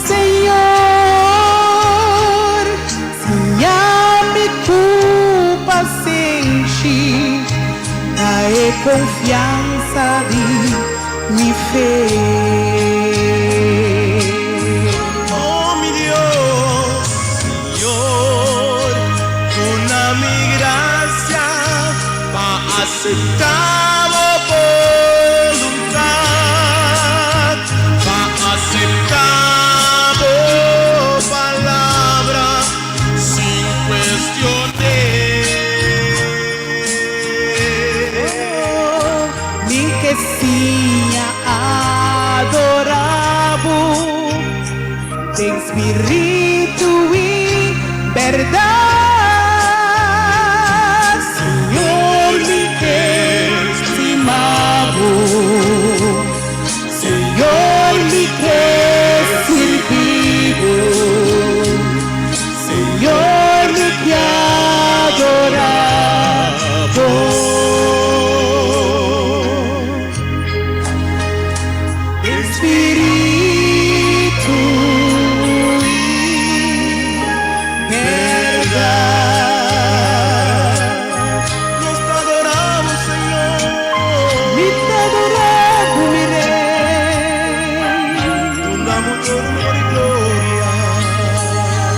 Señor. Siña mi ku pasenshi ta e konfiansa di mi fe. Oh mi Dios, Señor, duna mi gracia pa aceptá bo voluntad, pa aceptá bo palabra sin cuestion'é. Oh, mi ke siña adorá bo den spiritu i bèrdat. Señor, mi ke stima bo. Señor, mi ke sirbi bo. Señor, mi ke adorá bo. Den spiritu i bèrdat. Nos ta adorá bo, Señor. Mi ta adorá bo, mi Rei. Duna bo tur honor i gloria.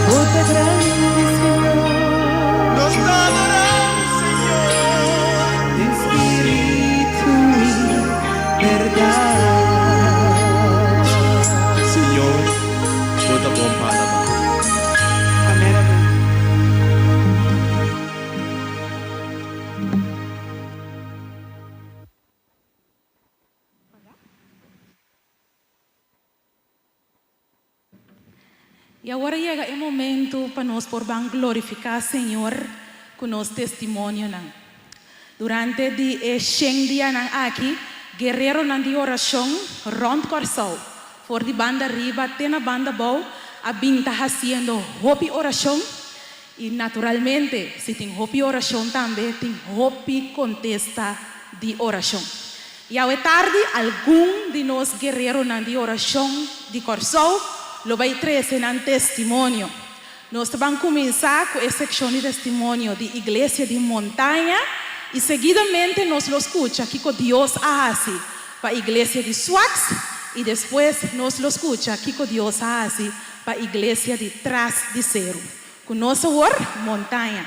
Bo ta grandi, Señor. Nos ta adorá bo, Señor. Den spiritu i bèrdat. Señor, bo ta bon pa alabá. Amèn, amèn. I awor a yega e momento pa nos por ban glorifiká Señor ku nos testimonionan. Durante di e shen dianan aki, guereronan di orashon rònt Kòrsou, for di banda riba te na banda bou, a bin ta hasiendo hopi orashon i naturalmente si tin hopi orashon tambe tin hopi kontesta di orashon. I awe tardi algun di nos guereronan di orashon di Kòrsou lo bai trese nan testimonio. Nos ta ban kuminsá ku e sekshon di testimonio di Iglesia di Montaña i seguidamente nos lo skucha kiko Dios a hasi pa Iglesia di Swaks i despues nos lo skucha kiko Dios a hasi pa Iglesia di Tras di Seru. Ku nos awor, Montaña.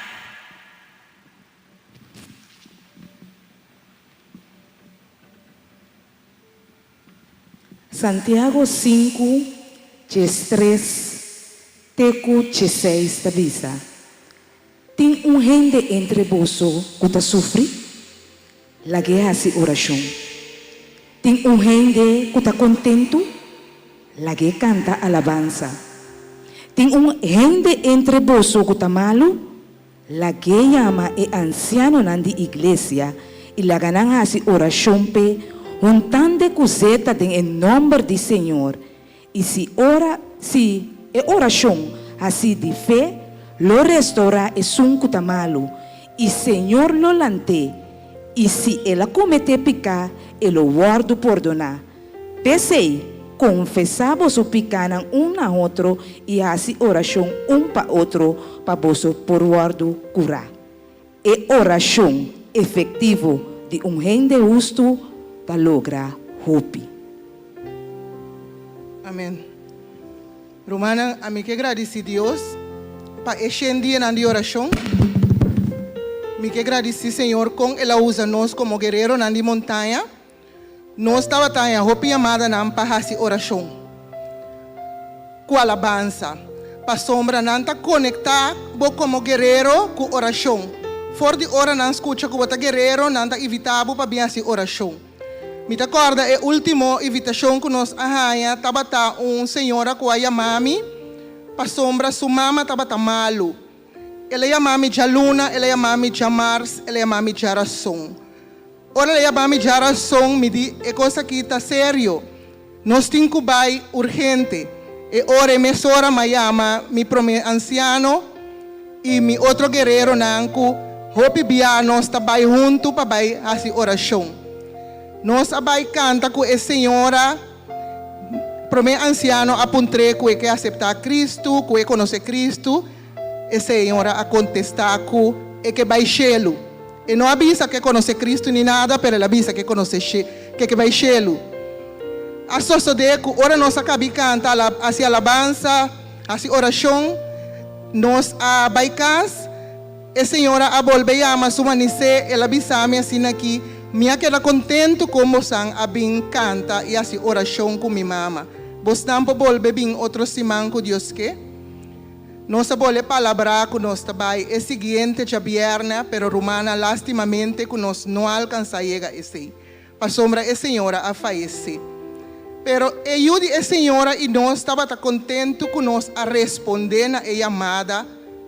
Santiago sinku, 13 te ku 16 ta bisa, Tin un hende entre boso ku ta sufri? Lag'é hasi orashon. Tin un hende ku ta kontentu? Lag'é kanta alabansa. Tin un hende entre boso ku ta malu? Lag'é yama e ansianonan di iglesia i laga nan hasi orashon p'e huntand'e ku zeta den e nòmber di Señor, i si ora si e orashon hasí di fe lo restourá esun ku ta malu, i Señor lo lant'é, i si el a kometé piká e lo wòrdu pordoná. P'esei, konfesá boso pikánan un na otro i hasi orashon un pa otro pa boso por wòrdu kurá. E orashon efektivo di un hende hustu ta logra hopi. Amen. Rumannan, ami ke gradisí Dios pa e shen dianan di orashon. Mi ke gradisí Señor kon El a usa nos komo guereronan di montaña. Nos tabata haña hopi yamadanan pa hasi orashon ku alabansa, pasobra nan ta konektá bo komo guerero ku orashon. For di ora nan skucha ku bo ta guerero, nan ta invitá bo pa bin hasi orashon. Mi ta kòrda e último invitashon ku nos a haña tabata un señora ku a yama mi pasobra su mama tabata malu. El a yama mi djaluna, el a yama mi djamars, el a yama mi djarason. Ora el a yama mi djarason, mi di, E kos aki ta serio. Nos tin ku bai urgente. E ora e mesora m'a yama mi promé ansiano i mi otro guereronan ku. Hopi bia nos ta bai huntu pa bai hasi orashon. Nos a bai kanta ku e señora. Promé ansiano a puntr'é ku e ke aseptá Kristu, ku e konosé Kristu. E señora a kontestá ku e ke bai shelu. E no a bisa ku e konosé Kristu ni nada, pero el a bisa ku e konosé ku e ke bai shelu. A sosodé ku ora nos a kab'i kanta, hasi alabansa, hasi orashon, nos a bai kas. E señora a bolbe yama su manisé, el a bisa mi asina aki, Mi a keda kontentu kon bosan a bin kanta i hasi orashon ku mi mama. Bosnan por bolbe bin otro siman ku Dios ke? Nos a bolbe palabrá ku nos ta bai e siguiente djabièrnè, pero rumannan lastimamente ku nos no a alkansá yega esei, pasobra e señora a fayesé. Pero e yu di e señora i nos tabata kontentu ku nos a respondé na e yamada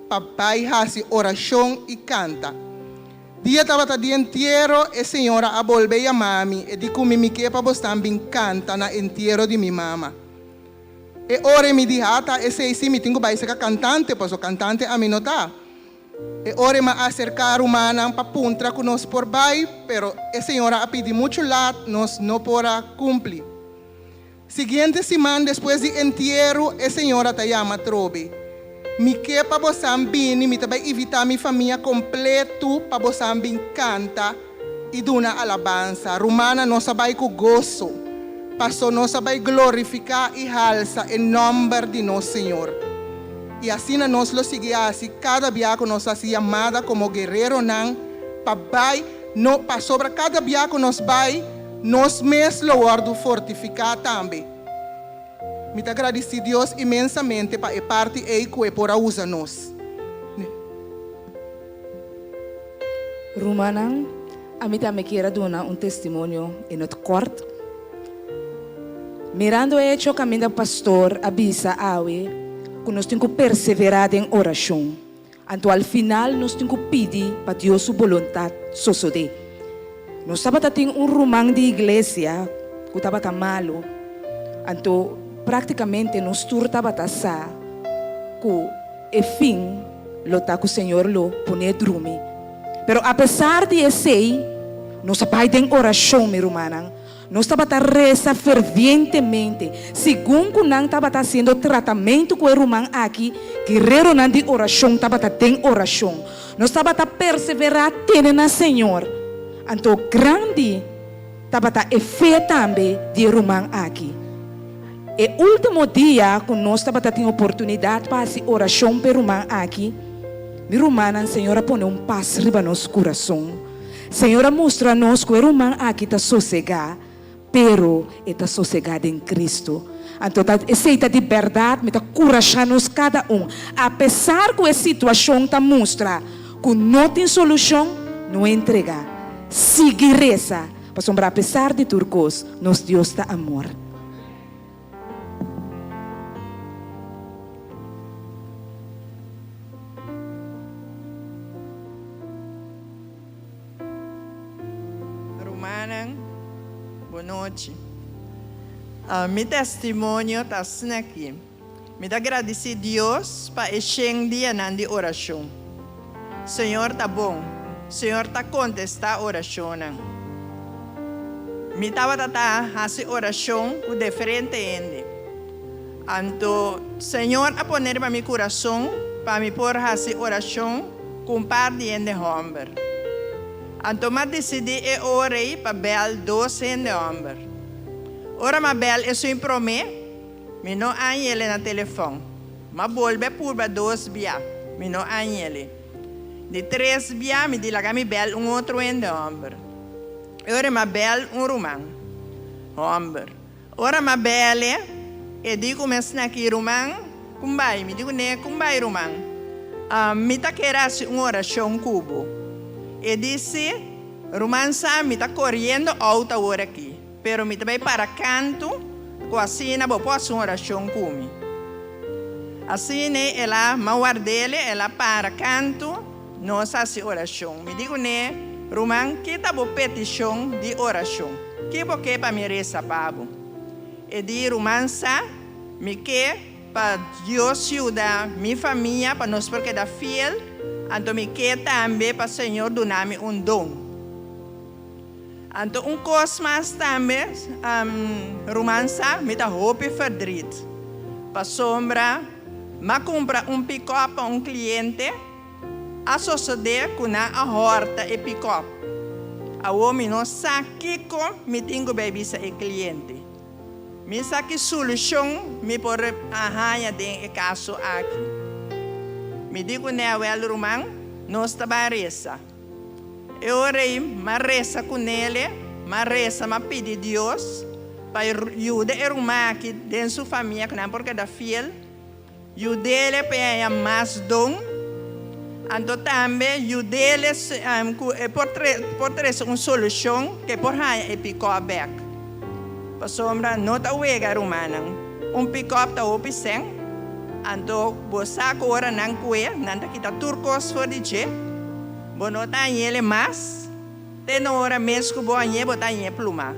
pa bai hasi orashon i kanta. Dia tabata di entiero, e señora a bolbe yama mi, e di ku mi mi ke pa bosnan bin kanta na entiero di mi mama. E ora e mi di, Ha ta esei si mi tin ku bai seka kantante, paso kantante ami no ta. E ora e m'a aserká rumannan pa puntra ku nos por bai, pero e señora a pidi muchu lat, nos no por a kumpli. Siguiente siman despues di entieru e señora ta yama atrobe. Mi ke pa bosan bini, mi ta bai invitá mi famia kompletu pa bosan bin kanta i duna alabansa. Rumannan, nos a bai ku goso, paso nos a bai glorifiká i halsa e nòmber di nos Señor. I asina nos lo sigui hasi kada bia ku nos hasi yamada komo guereronan pa bai, no, pasobra kada bia ku nos bai, Nos mes lo wòrdu fortifiká tambe. Mi ta gradisí Dios inmensamente pa e parti ei ku e por a usa nos. Rumannan, ami tambe kier a duna un testimonio en het kort. Mirando e hecho kaminda pastor a bisa awe ku nos tin ku perseverá den orashon. Anto al final nos tin ku pidi pa Dios su boluntat sosodé. Nos tabata tin un ruman di iglesia ku tabata malu, anto práktikamente nos tur tabata sa ku e fin lo ta ku Señor lo pon'é drumi. Pero apesar di esei, nos a bai den orashon, mi rumannan. Nos tabata resa fervientemente. Segun ku nan tabata hasiendo tratamentu ku e ruman aki, guereronan di orashon tabata den orashon. Nos tabata perseverá tene na Señor. Anto grandi tabata e fe tambe di e ruman aki. E último dia ku nos tabata tin oportunidat pa hasi orashon pa e ruman aki, mi rumannan, Señor a pone un pas riba nos kurason. Señor a mustra nos ku e ruman aki ta sosegá, pero e ta sosegá den Cristo. Anto ta esei ta di bèrdat, mi ta kurashá nos kada un. Apesar ku e situashon ta mustra ku no tin solushon, no entregá. Sigui resa, pasobra apesar di tur kos, nos Dios ta amor. Rumannan, bon nochi. Mi testimonio ta asina aki. Mi ta gradisí Dios pa e shen dianan di orashon. Señor ta bon. Señor ta kontestá orashonnan. Mi tabata ta hasi orashon ku diferente hende. Anto Señor a pone riba mi kurason pa mi por hasi orashon ku un par di hende hòmber. Anto m'a disidí e ora ei pa bèl dos hende hòmber. Ora m'a bèl esun promé, mi no a hañ'ele na telefòn. M'a bolbe purba dos bia, mi no a hañ'ele. Di tres bia mi di laga mi bèl un otro hende hòmber. E ora m'a bèl un ruman hòmber. Ora m'a bèl'e, e di ku mi a snèki ruman, Kun bai? Mi di kuné, Kun bai ruman? Mi ta kere hasi un orashon ku bo. E di, Sí, ruman sa mi ta koriendo outo awor aki, pero mi ta bai para kantu ku asina bo por hasi un orashon ku mi. Asina el a m'a ward'el, el a para kantu, nos a hasi orashon. Mi di kuné, Ruman, ki ta bo petishon di orashon? Ki bo ke pa mi resa pa bo? E di, Ruman sa, mi ke pa Dios yuda mi famia pa nos por keda fiel. Anto mi ke tambe pa Señor duna mi un don. Anto un kos mas tambe, ruman sa, mi ta hopi verdriet. Pasobra m'a kumpra un pikòp pa un kliente, a sosodé ku nan a hòrta e pikòp. Awor mi no sa kiko mi tin ku bai bisa e kliente. Mi sa ki solushon mi por a haña den e kaso aki. Mi di ku Newel, Ruman, nos ta bai resa. E ora ei m'a resa ku Nele, m'a resa, m'a pidi Dios pa e yuda e ruman aki den su famia ku nan por keda fiel, yud'ele pa e haña mas don, anto tambe yud'ele ku e por por trese un solushon ku e por haña e pikòp bèk. Pasobra no ta wega rumannan, un pikòp ta hopi sèn, anto bo sa ku ora nan kue nan ta kita tur kos for di dje, bo no ta hañ'ele mas, te na ora mes ku bo hañ'é bo ta hañ'é plumá.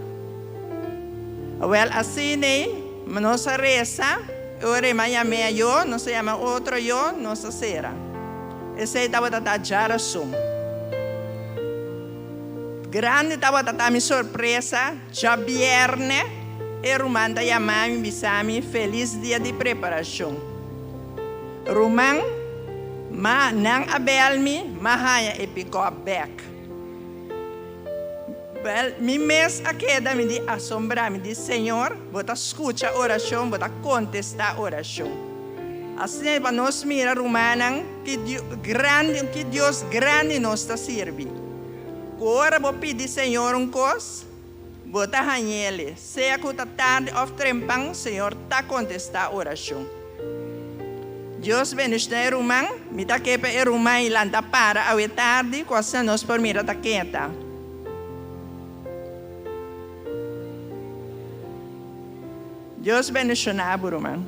Awèl asin'ei nos a resa, e ora ei m'a yam'é ayó, nos a yama otro ayó, nos a sera. Esei tabata ta djarason. Grandi tabata ta mi sorpresa djabierne e ruman ta yama mi bisa mi felis dia di preparashon. Ruman, ma nan a bel mi, m'a haña e pikòp bèk. Bèl, mi mes a keda mi di asombrá, mi di, Señor, bo ta skucha orashon, bo ta kontestá orashon. Asina pa nos mira, rumannan, ki grandi, ki Dios grandi nos ta sirbi. Ku ora bo pidi Señor un kos, bo ta hañ'El, sea ku ta tardi òf trempan, Señor ta kontestá orashon. Dios bendishoná e ruman, mi ta ke pa e ruman i lanta para awe tardi ku asina nos por mira ta keta. Dios bendishoná bo ruman.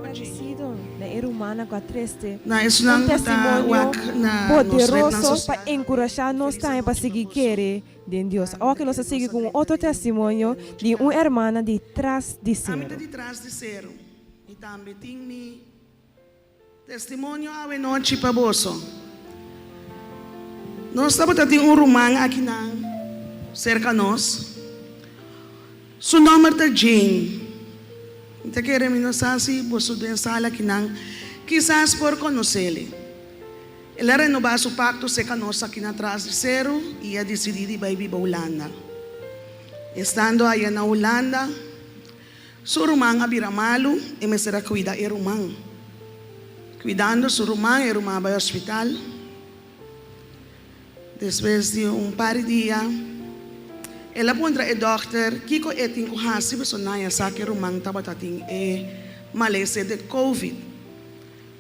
Agradecido na e rumannan cu a trece Na esnan un cu ta testimonio wak na nos rednan poderoso pa social. encurasha nos tambe pa sigui kere den Dios. Awor cu nos a sigui cu un otro testimonio di un hermana di tras di Ami ta cero. di tras di cero y tambe tin mi Testimonio awe nochi pa boso. Nos tabata tin un ruman akinan serka nos. Su nomber ta Jane. Mi ta kere mi no sa si boso den sala akinan kisas por konosele. El a renobá su pakto serka nos aki na tras di seru i a disidí di bai biba Hulanda. Estando aya na Hulanda, Su ruman a bira malu, e mester a kuida e ruman. Kuidando su ruman, e ruman a bai hospital. Despues di un par di dia, el a puntra e dòkter kiko e tin ku hasi pasobra nan a sa ku e ruman tabata tin e malesa di covid.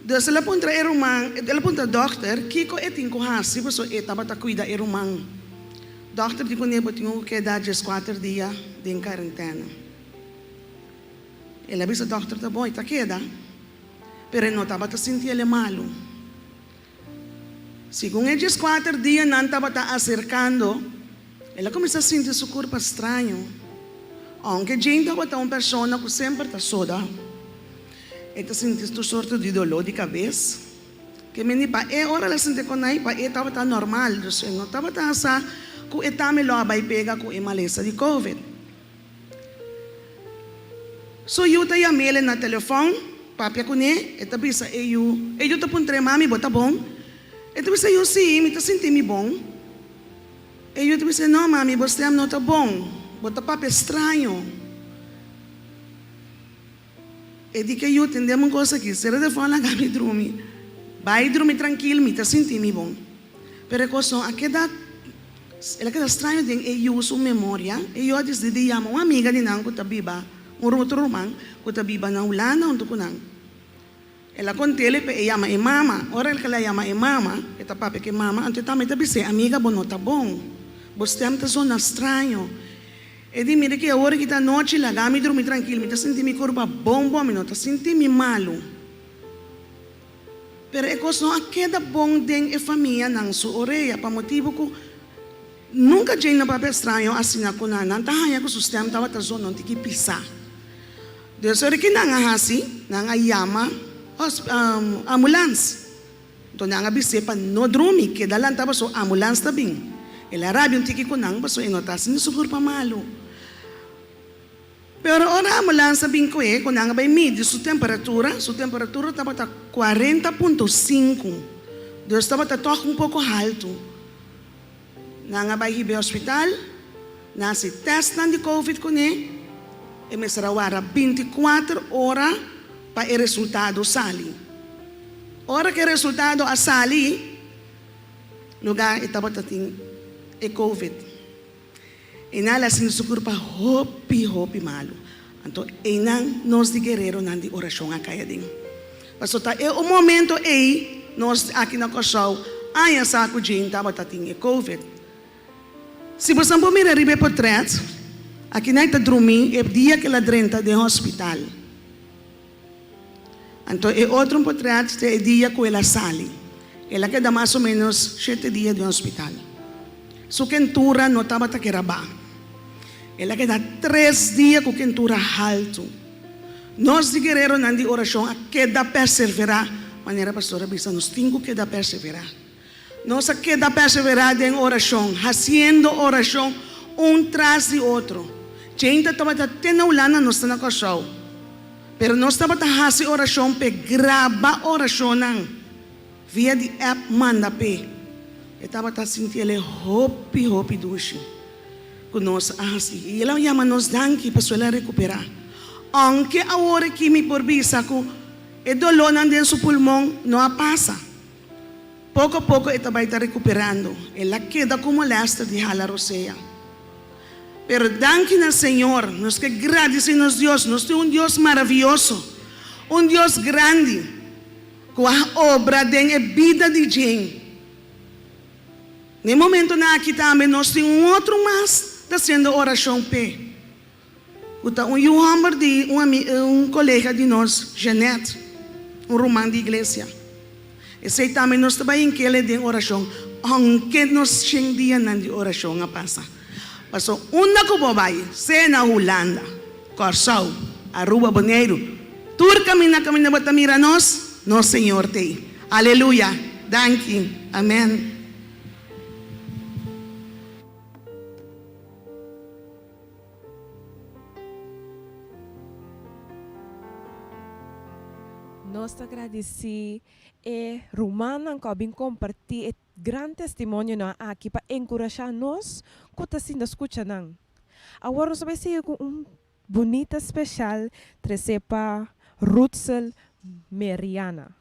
Dus el a puntra e ruman, el a puntra dòkter kiko e tin ku hasi pasobra e tabata kuida e ruman. Dòkter di kuné bo tin ku keda dieskuater dia den karentena. El a bisa dòkter ta bon, e ta keda, pero e no tabata sinti el e malu. Segun e dieskuater dianan tabata aserkando, el a kuminsá sinti su kurpa straño. Ounke Jane tabata un persona ku semper ta soda, e ta sinti tur sorto di doló di kabes. Ke mindi pa e ora el a sinti kon ai pa e tabata normal, dus e no tabata sa ku e tambe lo a bai pega ku e malesa di covid. Su yu ta yam'el na telefòn, papia kuné, e ta bisa e yu, e yu ta puntr'é, Mami, bo ta bon? E ta bisa e yu, Sí, mi ta sinti mi bon. E yu ta bis'é, No, mami, bo stèm no ta bon, bo ta papia straño. E di ke yu, Tendem un kos aki, sera telefòn laga mi drumi, bai drumi trankil, mi ta sinti mi bon. Pero e kos no a keda, el a keda straño den e yu su memoria. E yu a disidi di yama un amiga di nan ku ta biba, un otro ruman ku ta biba na Hulanda huntu ku nan. El a kont'el pa e yama e mama. Ora el kila yama e mama, e ta papia ku e mama, anto e tambe ta bis'é, Amiga, bo no ta bon. Bo stèm ta zona straño. E di, Mira ki awor ki ta anochi, laga mi drumi trankil. Mi ta sinti mi kurpa bon bon, mi no ta sinti mi malu. Pero e kos no a keda bon den e famianan su orea pa motibu ku nunka Jane a papia straño asina ku nan. Nan ta haña ku su stèm tabata zona un tiki pisá. Dus ora ki nan a hasi, nan a yama ambulans. Anto nan a bis'é pa no drumi, keda lantá pasobra ambulans ta bin. El a rabia un tiki ku nan pasobra e no ta sinti su kurpa malu. Pero ora ambulans a bin ku e, ku nan a bai midi su temperatura, su temperatura tabata 40.5, dus tabata tòg un poko haltu. Nan a bai hib'é hospital, nan a hasi tèstnan di covid kuné, e mester a warda 24 ora pa e resultado sali. Ora ku e resultado a sali, lugá e tabata tin e covid. Einan el a sinti su kurpa hopi, hopi malu. Anto einan nos di guereronan di orashon a kai aden. Pasobra ta e un momento ei nos aki na Kòrsou aña sa ku Jane tabata tin e covid. Si bosan por mira riba e potrèt, akinan e ta drumí e dia ku el a drenta den hospital. Anto e otro un potrèt ta e dia ku el a sali. El a keda mas o ménos shete dia den hospital. Su kentura no tabata kera ba. El a keda tres dia ku kentura haltu. Nos di guereronan di orashon a keda perseverá, manera pastor a bisa, nos tin ku keda perseverá. Nos a keda perseverá den orashon, hasiendo orashon un tras di otro. Djente tabata te na Hulanda, nos ta na Kòrsou. Pero nos tabata hasi orashon p'e graba orashonnan via di app manda p'e. E tabata sinti el e hopi hopi dushi ku nos a hasi. I el a yama nos danki pasobra el a rekuperá. Ounke awor aki mi por bisa ku e dolónan den su pulmon no a pasa. Poko poko e ta bai ta rekuperando. El a keda ku molèster di hala rosea. Pero danki na Señor, nos ke gradisí nos Dios. Nos tin un Dios maravioso, un Dios grandi ku a obra den e bida di Jane. Na e momentonan aki tambe nos tin un otro mas ta hasiendo orashon p'e, ku ta un yu hòmber di un un kolega di nos, Jeanette, un ruman di iglesia. Esei tambe nos ta bai hink'el den orashon, ounke nos shen dianan di orashon a pasa. Paso unda ku bo bai, sea na Hulanda, Kòrsou, Aruba, Boneiru, tur kaminda kaminda bo ta mira nos, nos Señor t'ei. Aleluya! Danki. Amen. Nos ta gradisí e rumannan ku a bin kompartí e gran testimonionan aki pa enkurashá nos ku ta sinta skucha nan. Awor nos ta bai sigui ku un bunita speshal tresé pa Rutsel Meriana.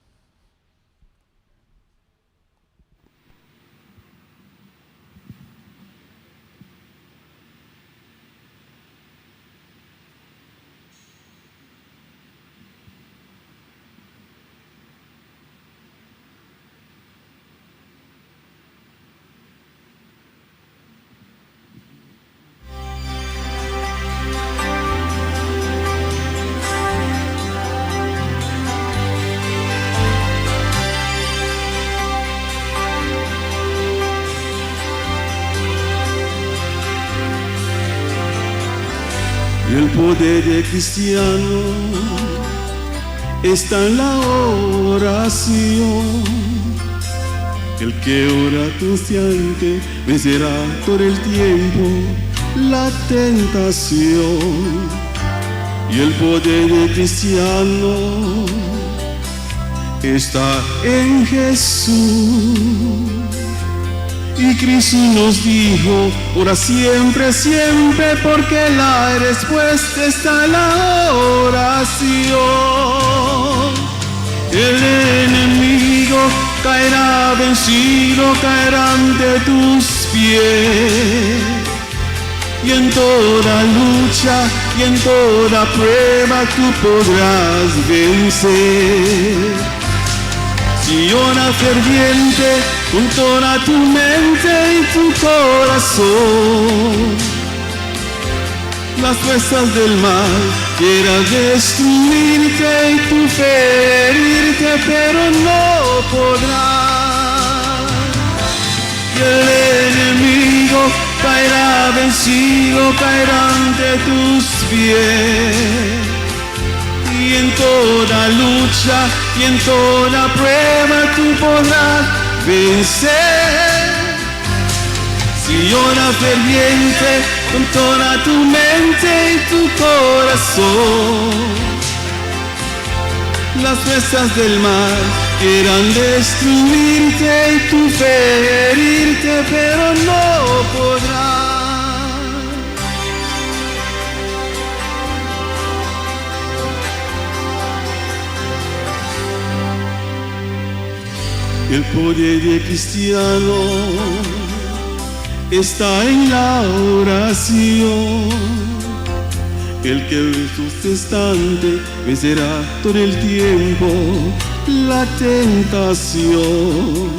El poder del cristiano está en la oración. El que ora constante vencerá todo el tiempo la tentación. Y el poder del cristiano está en Jesús. Y Cristo nos dijo, ora siempre, siempre, porque la respuesta está en la oración. El enemigo caerá vencido, caerá ante tus pies. Y en toda lucha y en toda prueba tú podrás vencer. Si ora ferviente con toda tu mente y tu corazón. Las fuerzas del mal quieran destruirte y tu ferirte, pero no podrán. Y el enemigo caerá vencido, caerá ante tus pies. Y en toda lucha y en toda prueba tú podrás vencer. Si oras ferviente con toda tu mente y tu corazón, las fuerzas del mal quieran destruirte y tu ferirte, pero no podrán. El poder de cristiano está en la oración. El que ve su estante vencerá todo el tiempo la tentación.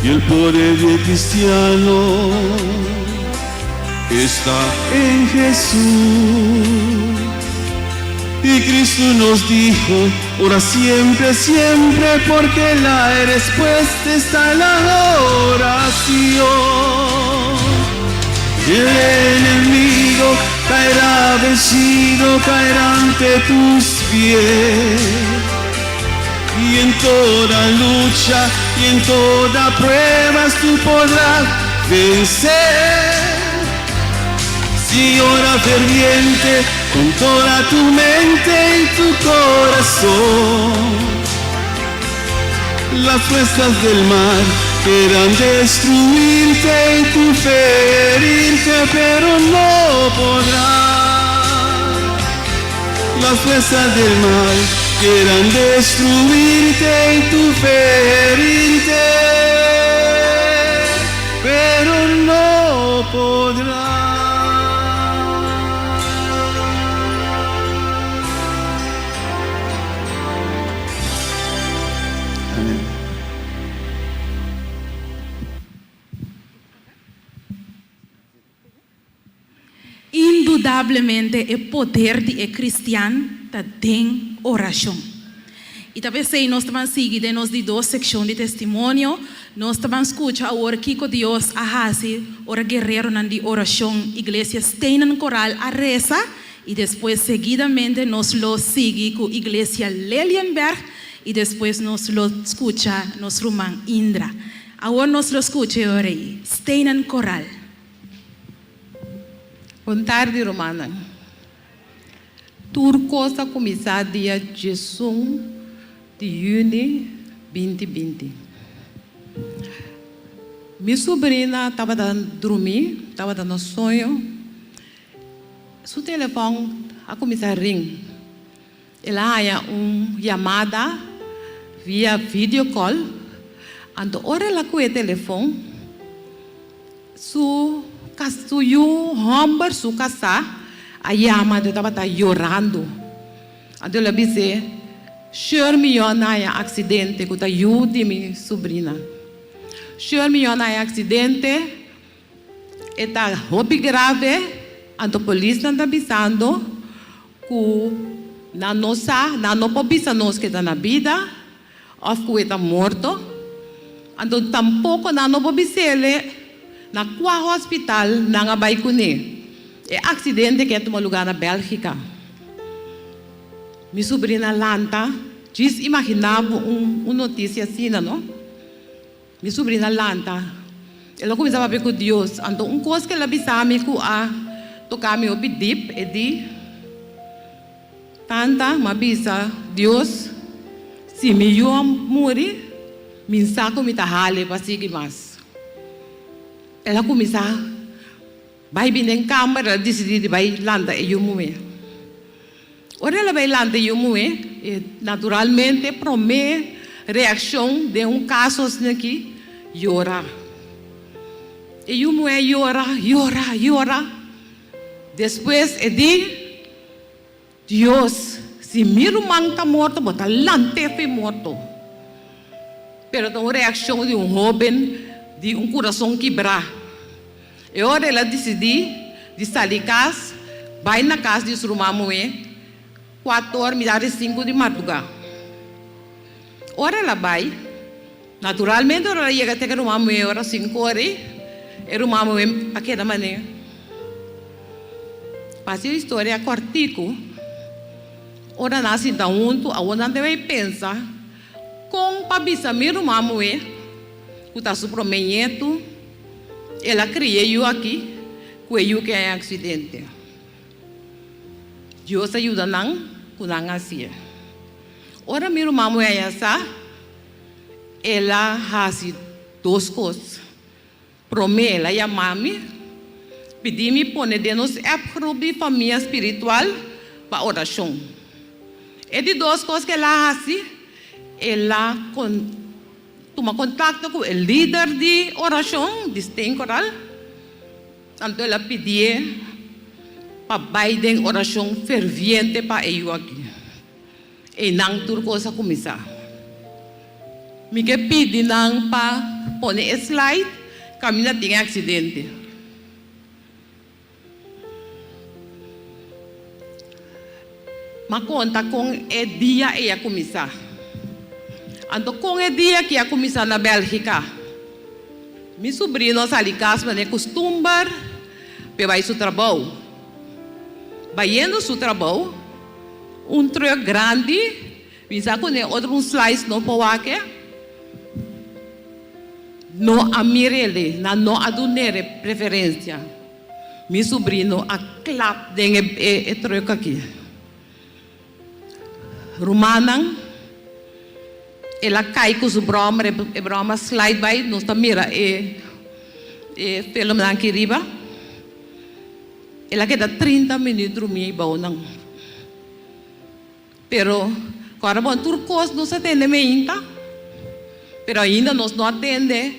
Y el poder del cristiano está en Jesús. Y Cristo nos dijo, ora siempre, siempre, porque la respuesta está en la oración. El enemigo caerá vencido, caerá ante tus pies. Y en toda lucha y en toda prueba tú podrás vencer. Si ora ferviente con toda tu mente y tu corazón, las fuerzas del mal querrán destruirte y tu ferirte, pero no podrán. Las fuerzas del mal querrán destruirte y tu ferirte, pero no podrán. Amén. Indudablemente e poder di e kristian ta den orashon. I ta p'esei nos ta ban sigui den nos di dos sekshon di testimonio. Nos ta ban skucha awor kiko Dios a hasi ora guereronan di orashon Iglesia Stenen Koral a resa i despues seguidamente nos lo sigui ku Iglesia Lelienberg i despues nos lo skucha nos ruman Indra. Awor nos lo skucha e ora ei. Stenen Koral. Bon tardi rumannan. Tur kos a kuminsá dia diesun di yüni 2020. Mi subrina tabata drumí, tabata na soño. Su telefòn a kuminsá ring. El a haña un yamada via video call. Anto ora el a kohe e telefòn, su su yu hòmber, su kasá, a yama anto e tabata yorando. Anto el a bis'é, Sheur mi yòn a haña aksidente ku ta yu di mi subrina. Sheur mi yòn a haña aksidente. E ta hopi grave, anto polisnan ta bisando ku nan no sa, nan no por bisa nos ku e ta na bida òf ku e ta morto, anto tampoko nan no por bis'ele na kua hospital nan a bai kuné. E aksidente ke a tuma lugá na Bèlgika. Mi subrina lanta, djis imaginá bo un notisia asina, no? Mi subrina lanta. El a kuminsá papia ku Dios. Anto un kos ku el a bisa mi ku a toka mi hopi dip, e di, Tanta, mi a bisa Dios, si mi yu a muri, mi sa ku mi ta hale pa sigui mas. El a kuminsá bai bini den kamber, el a disidí di bai lanta e yu muhé. Ora el a bai lanta e yu muhé, e naturalmente promé reakshon den un kaso asina aki, yora. E yu muhé a yora, yora, yora. Despues e di, Dios, si mi ruman ta morto, bo ta lant'é fi morto. Pero ta un reakshon di un hóben di un kurason kibrá. E ora el a disidí di sali kas. Bai na kas di su ruman muhé kuator mitar di sinku di mardugá. Ora el a bai, naturalmente ora el a yega te ku e ruman muhé ora sinkor ei, e ruman muhé a keda manera. Pa hasi e historia kòrtiku, ora nan a sinta huntu, awor nan debe pensa kon pa bisa mi ruman muhé ku ta su promé ñetu, el a kria e yu aki ku e yu ke a e aksidente. Dios a yuda nan ku nan a hasié. Ora mi ruman muhé a yasa, el a hasi dos kos. Promé, el a yama mi, pidi mi pone den nos appgroep di famia spiritual pa orashon. E di dos kos ku el a hasi, el a tuma kontakto ku e lider di orashon di Steenkoral. Anto el a pidié pa bai den orashon ferviente pa e yu aki. Einan tur kos a kuminsá. Mi ke pidi nan pa pone e slide kaminda tin e aksidente. M'a konta kon e dia ei a kuminsá. Anto kon e dia aki a kuminsá na Bèlgika? Mi subrino a sali kas manera kustumber p'e bai su trabou. Bayendo su trabou, un truck grandi bin sa kuné otro un slice no por wak e. No a mir'ele, nan no a dun'e preferensia. Mi subrino a klap den e truck aki. Rumannan, el a kai ku su bròmer, e bròmer a slide bai, nos ta mira e filmnan aki riba. El a keda trinta minüt drumí ei bou nan. Pero, kòrda bon, tur kos nos a tende meinta, pero ainda nos no a tende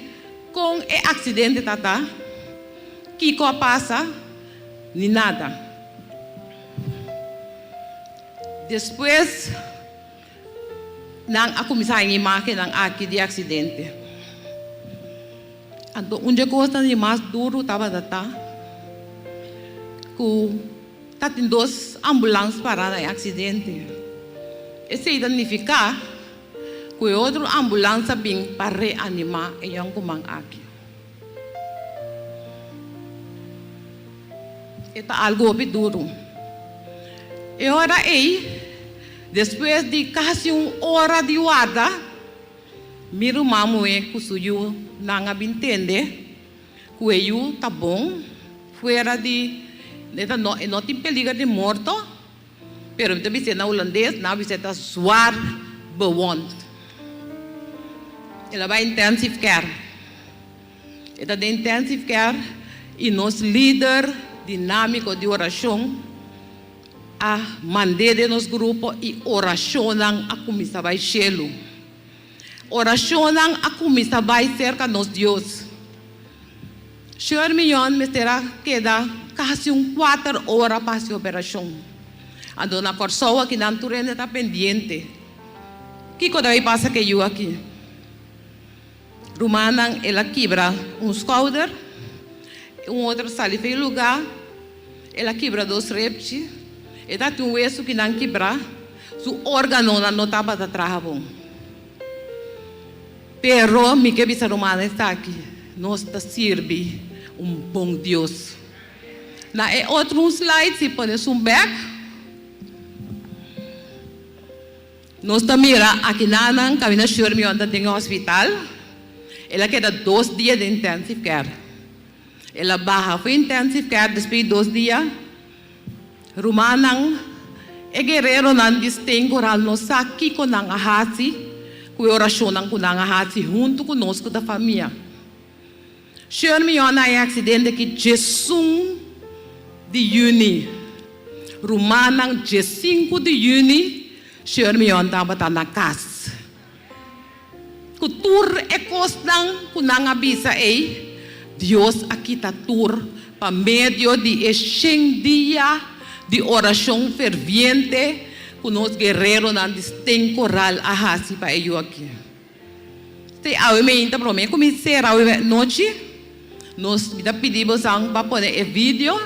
kon e aksidente ta ta, kiko a pasa, ni nada. Despues, nan a kuminsá haña imágennan aki di e aksidente. Anto, un dje kosnan di mas duru tabata ta ku. Ta tin dos ambulans pará na e aksidente. Esei ta nifiká ku e otro ambulans a bin pa reanimá e yònkuman aki. E ta algu hopi duru. E ora ei, despues di kasi un ora di warda, mi ruman muhé ku su yu nan a bin tende Ku e yu ta bon fuera di e ta no e no tin peliger di morto pero mi ta bis'é na hulandes nan a bis'é ta zwaar bewond el a bai intensive care e ta den intensive care i nos lider dinamiko di orashon a mand'é den nos grupo i orashonnan a kuminsá bai shelu. Orashonnan a kuminsá bai serka nos Dios. Sheur Mion mester a keda kasi un kuater ora pa hasi operashon. Anto na Kòrsou akinan tur hende ta pendiente. Kiko ta bai pasa ku e yu aki? Rumannan el a kibra un skouder, un otro sali for e lugá, el a kibra dos repchi, e tatin un wesu ki nan kibrá, su órganonan no tabata traha bon. Pero mi ke bisa rumannan esaki, nos ta sirbi un bon Dios. Na e otro un slide si pone su bèk. Nos ta mira akinanan kaminda Shurmion ta den e hospital. El a keda dos dia den intensive care. El a baha for intensive care despues di dos dia. Rumannan, e guereronan di Steenkoraal no sa kiko nan a hasi ku e orashonnan ku nan a hasi huntu ku nos ku ta famia. Shurmion a e aksidente ki djesun di yüni. Rumannan djesinku di yüni Shurmion tabata na kas. Ku tur e kosnan ku nan a bisa ei, Dios a kita tur pa medio di e shen dia di orashon ferviente ku nos guereronan di Stenkoral a hasi pa e yu aki. Te awe meinta prome ku mi sera awe nochi, nos mi ta pidi bosan pa pone e video.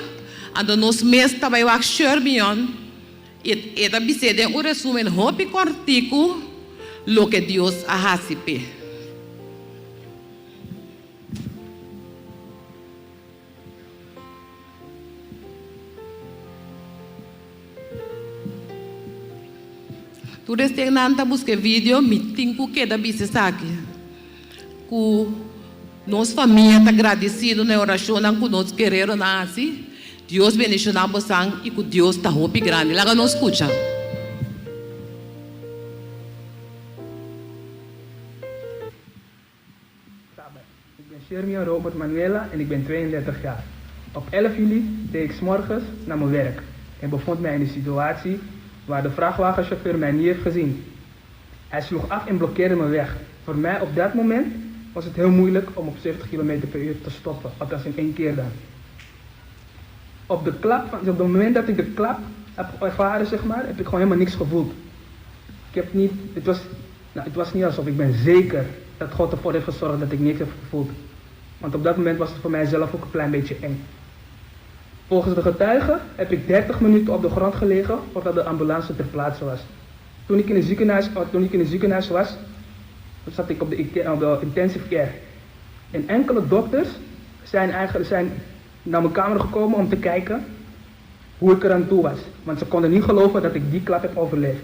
Anto nos mes ta bai wak Shermion i e ta bis'é den un resumen hopi kòrtiku loke Dios a hasi p'e. Tur esnan nan ta buska e video, mi tin ku keda bisa esaki, ku nos famia ta gradisido na e orashonnan ku nos guereronan a hasi. Dios bendishoná bosan i ku Dios ta hopi grandi. Laga nos skucha. Ik ben Shermia Robert Manuela en ik ben 32 jaar. Op 11 juli reed ik 's morgens naar mijn werk en bevond mij in een situatie waar de vrachtwagenchauffeur mij niet heeft gezien. Hij sloeg af en blokkeerde mijn weg. Voor mij op dat moment was het heel moeilijk om op 70 km per uur te stoppen, althans in één keer dan. Op, de klap, van, op het moment dat ik de klap heb ervaren, zeg maar, heb ik gewoon helemaal niks gevoeld. Ik heb niet, het was, nou, het was niet alsof ik ben zeker dat God ervoor heeft gezorgd dat ik niks heb gevoeld. Want op dat moment was het voor mij zelf ook een klein beetje eng. Volgens de getuigen heb ik 30 minuten op de grond gelegen voordat de ambulance ter plaatse was. Toen ik in het ziekenhuis, oh, toen ik in het ziekenhuis was, zat ik op de, op de intensive care. En enkele dokters zijn, eigenlijk, zijn naar mijn kamer gekomen om te kijken hoe ik eraan toe was. Want ze konden niet geloven dat ik die klap heb overleefd.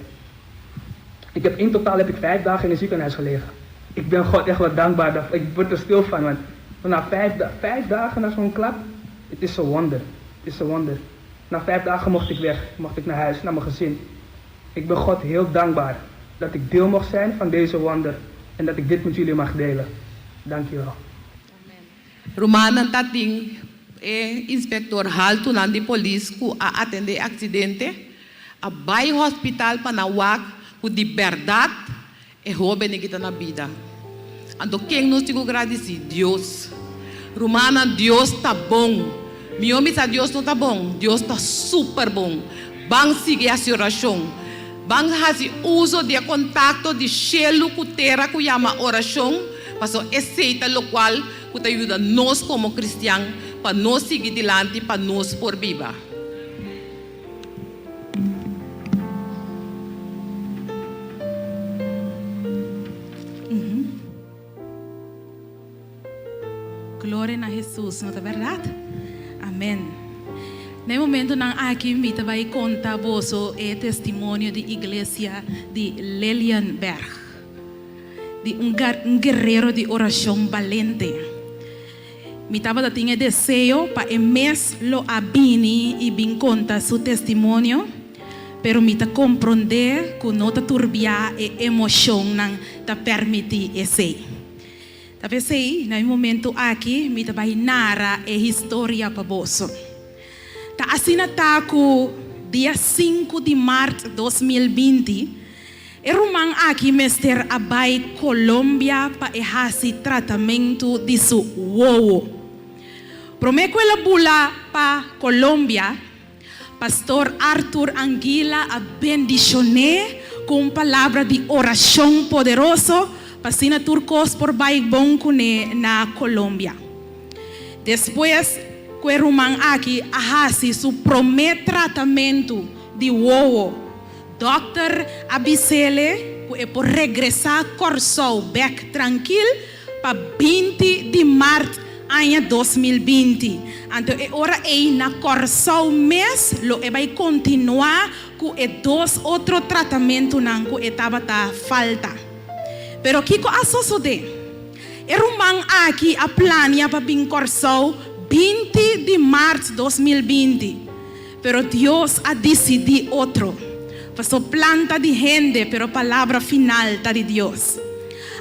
Ik heb, in totaal heb ik vijf dagen in het ziekenhuis gelegen. Ik ben God echt wel dankbaar. Ik word er stil van. Want na vijf, vijf dagen na zo'n klap, het is een wonder. Het is een wonder. Na vijf dagen mocht ik weg. Mocht ik naar huis, naar mijn gezin. Ik ben God heel dankbaar dat ik deel mocht zijn van deze wonder. En dat ik dit met jullie mag delen. Dank je wel. Rumannan ta tin e inspektor haltunan di polis ku a atendé e aksidente a bai hospital pa nan wak ku di bèrdat e hóbennan ki ta na bida. Anto ken nos tin ku gradisí? Dios. Rumannan, Dios ta bon. Mihó bisa Dios no ta bon, Dios ta super bon. Ban sigui hasi orashon. Ban hasi uso di e kontakto di shelu ku tera ku yama orashon, pasobra esei ta lokual ku ta yuda nos komo kristian pa nos sigui dilanti pa nos por biba. Gloria na Hesus, no ta berdad? Amen. Na e momentonan aki mi ta bai konta boso e testimonio di iglesia di Lelienberg, di un un guerrero di orashon balente. Mi tabata tin e deseo pa e mes lo a bini i bin konta su testimonio, pero mi ta komprondé ku no ta tur bia e emoshonnan ta permití esei. Ta p'esei, na e momentu aki mi ta bai nara e historia pa boso. Ta asina ta ku dia sinku di mart 2020, e ruman aki mester a bai Colombia pa e hasi tratamentu di su wowo. Promé ku el a bula pa Colombia, Pastor Arthur Anguila a bendishon'é ku un palabra di orashon poderoso pa asina tur kos por bai bon kuné na Colombia. Despues ku e ruman aki a hasi su promé tratamentu di wowo, dòkter a bis'ele ku e por regresá Kòrsou bèk trankil pa 20 di mart aña 2020. Anto e ora ei na Kòrsou mes lo e bai kontinuá ku e dos otro tratamentunan ku e tabata falta. Pero kiko a sosodé? E ruman aki a plania pa bin Kòrsou 20 di mart 2020, pero Dios a disidí otro. Paso plan ta di hende, pero palabra final ta di Dios.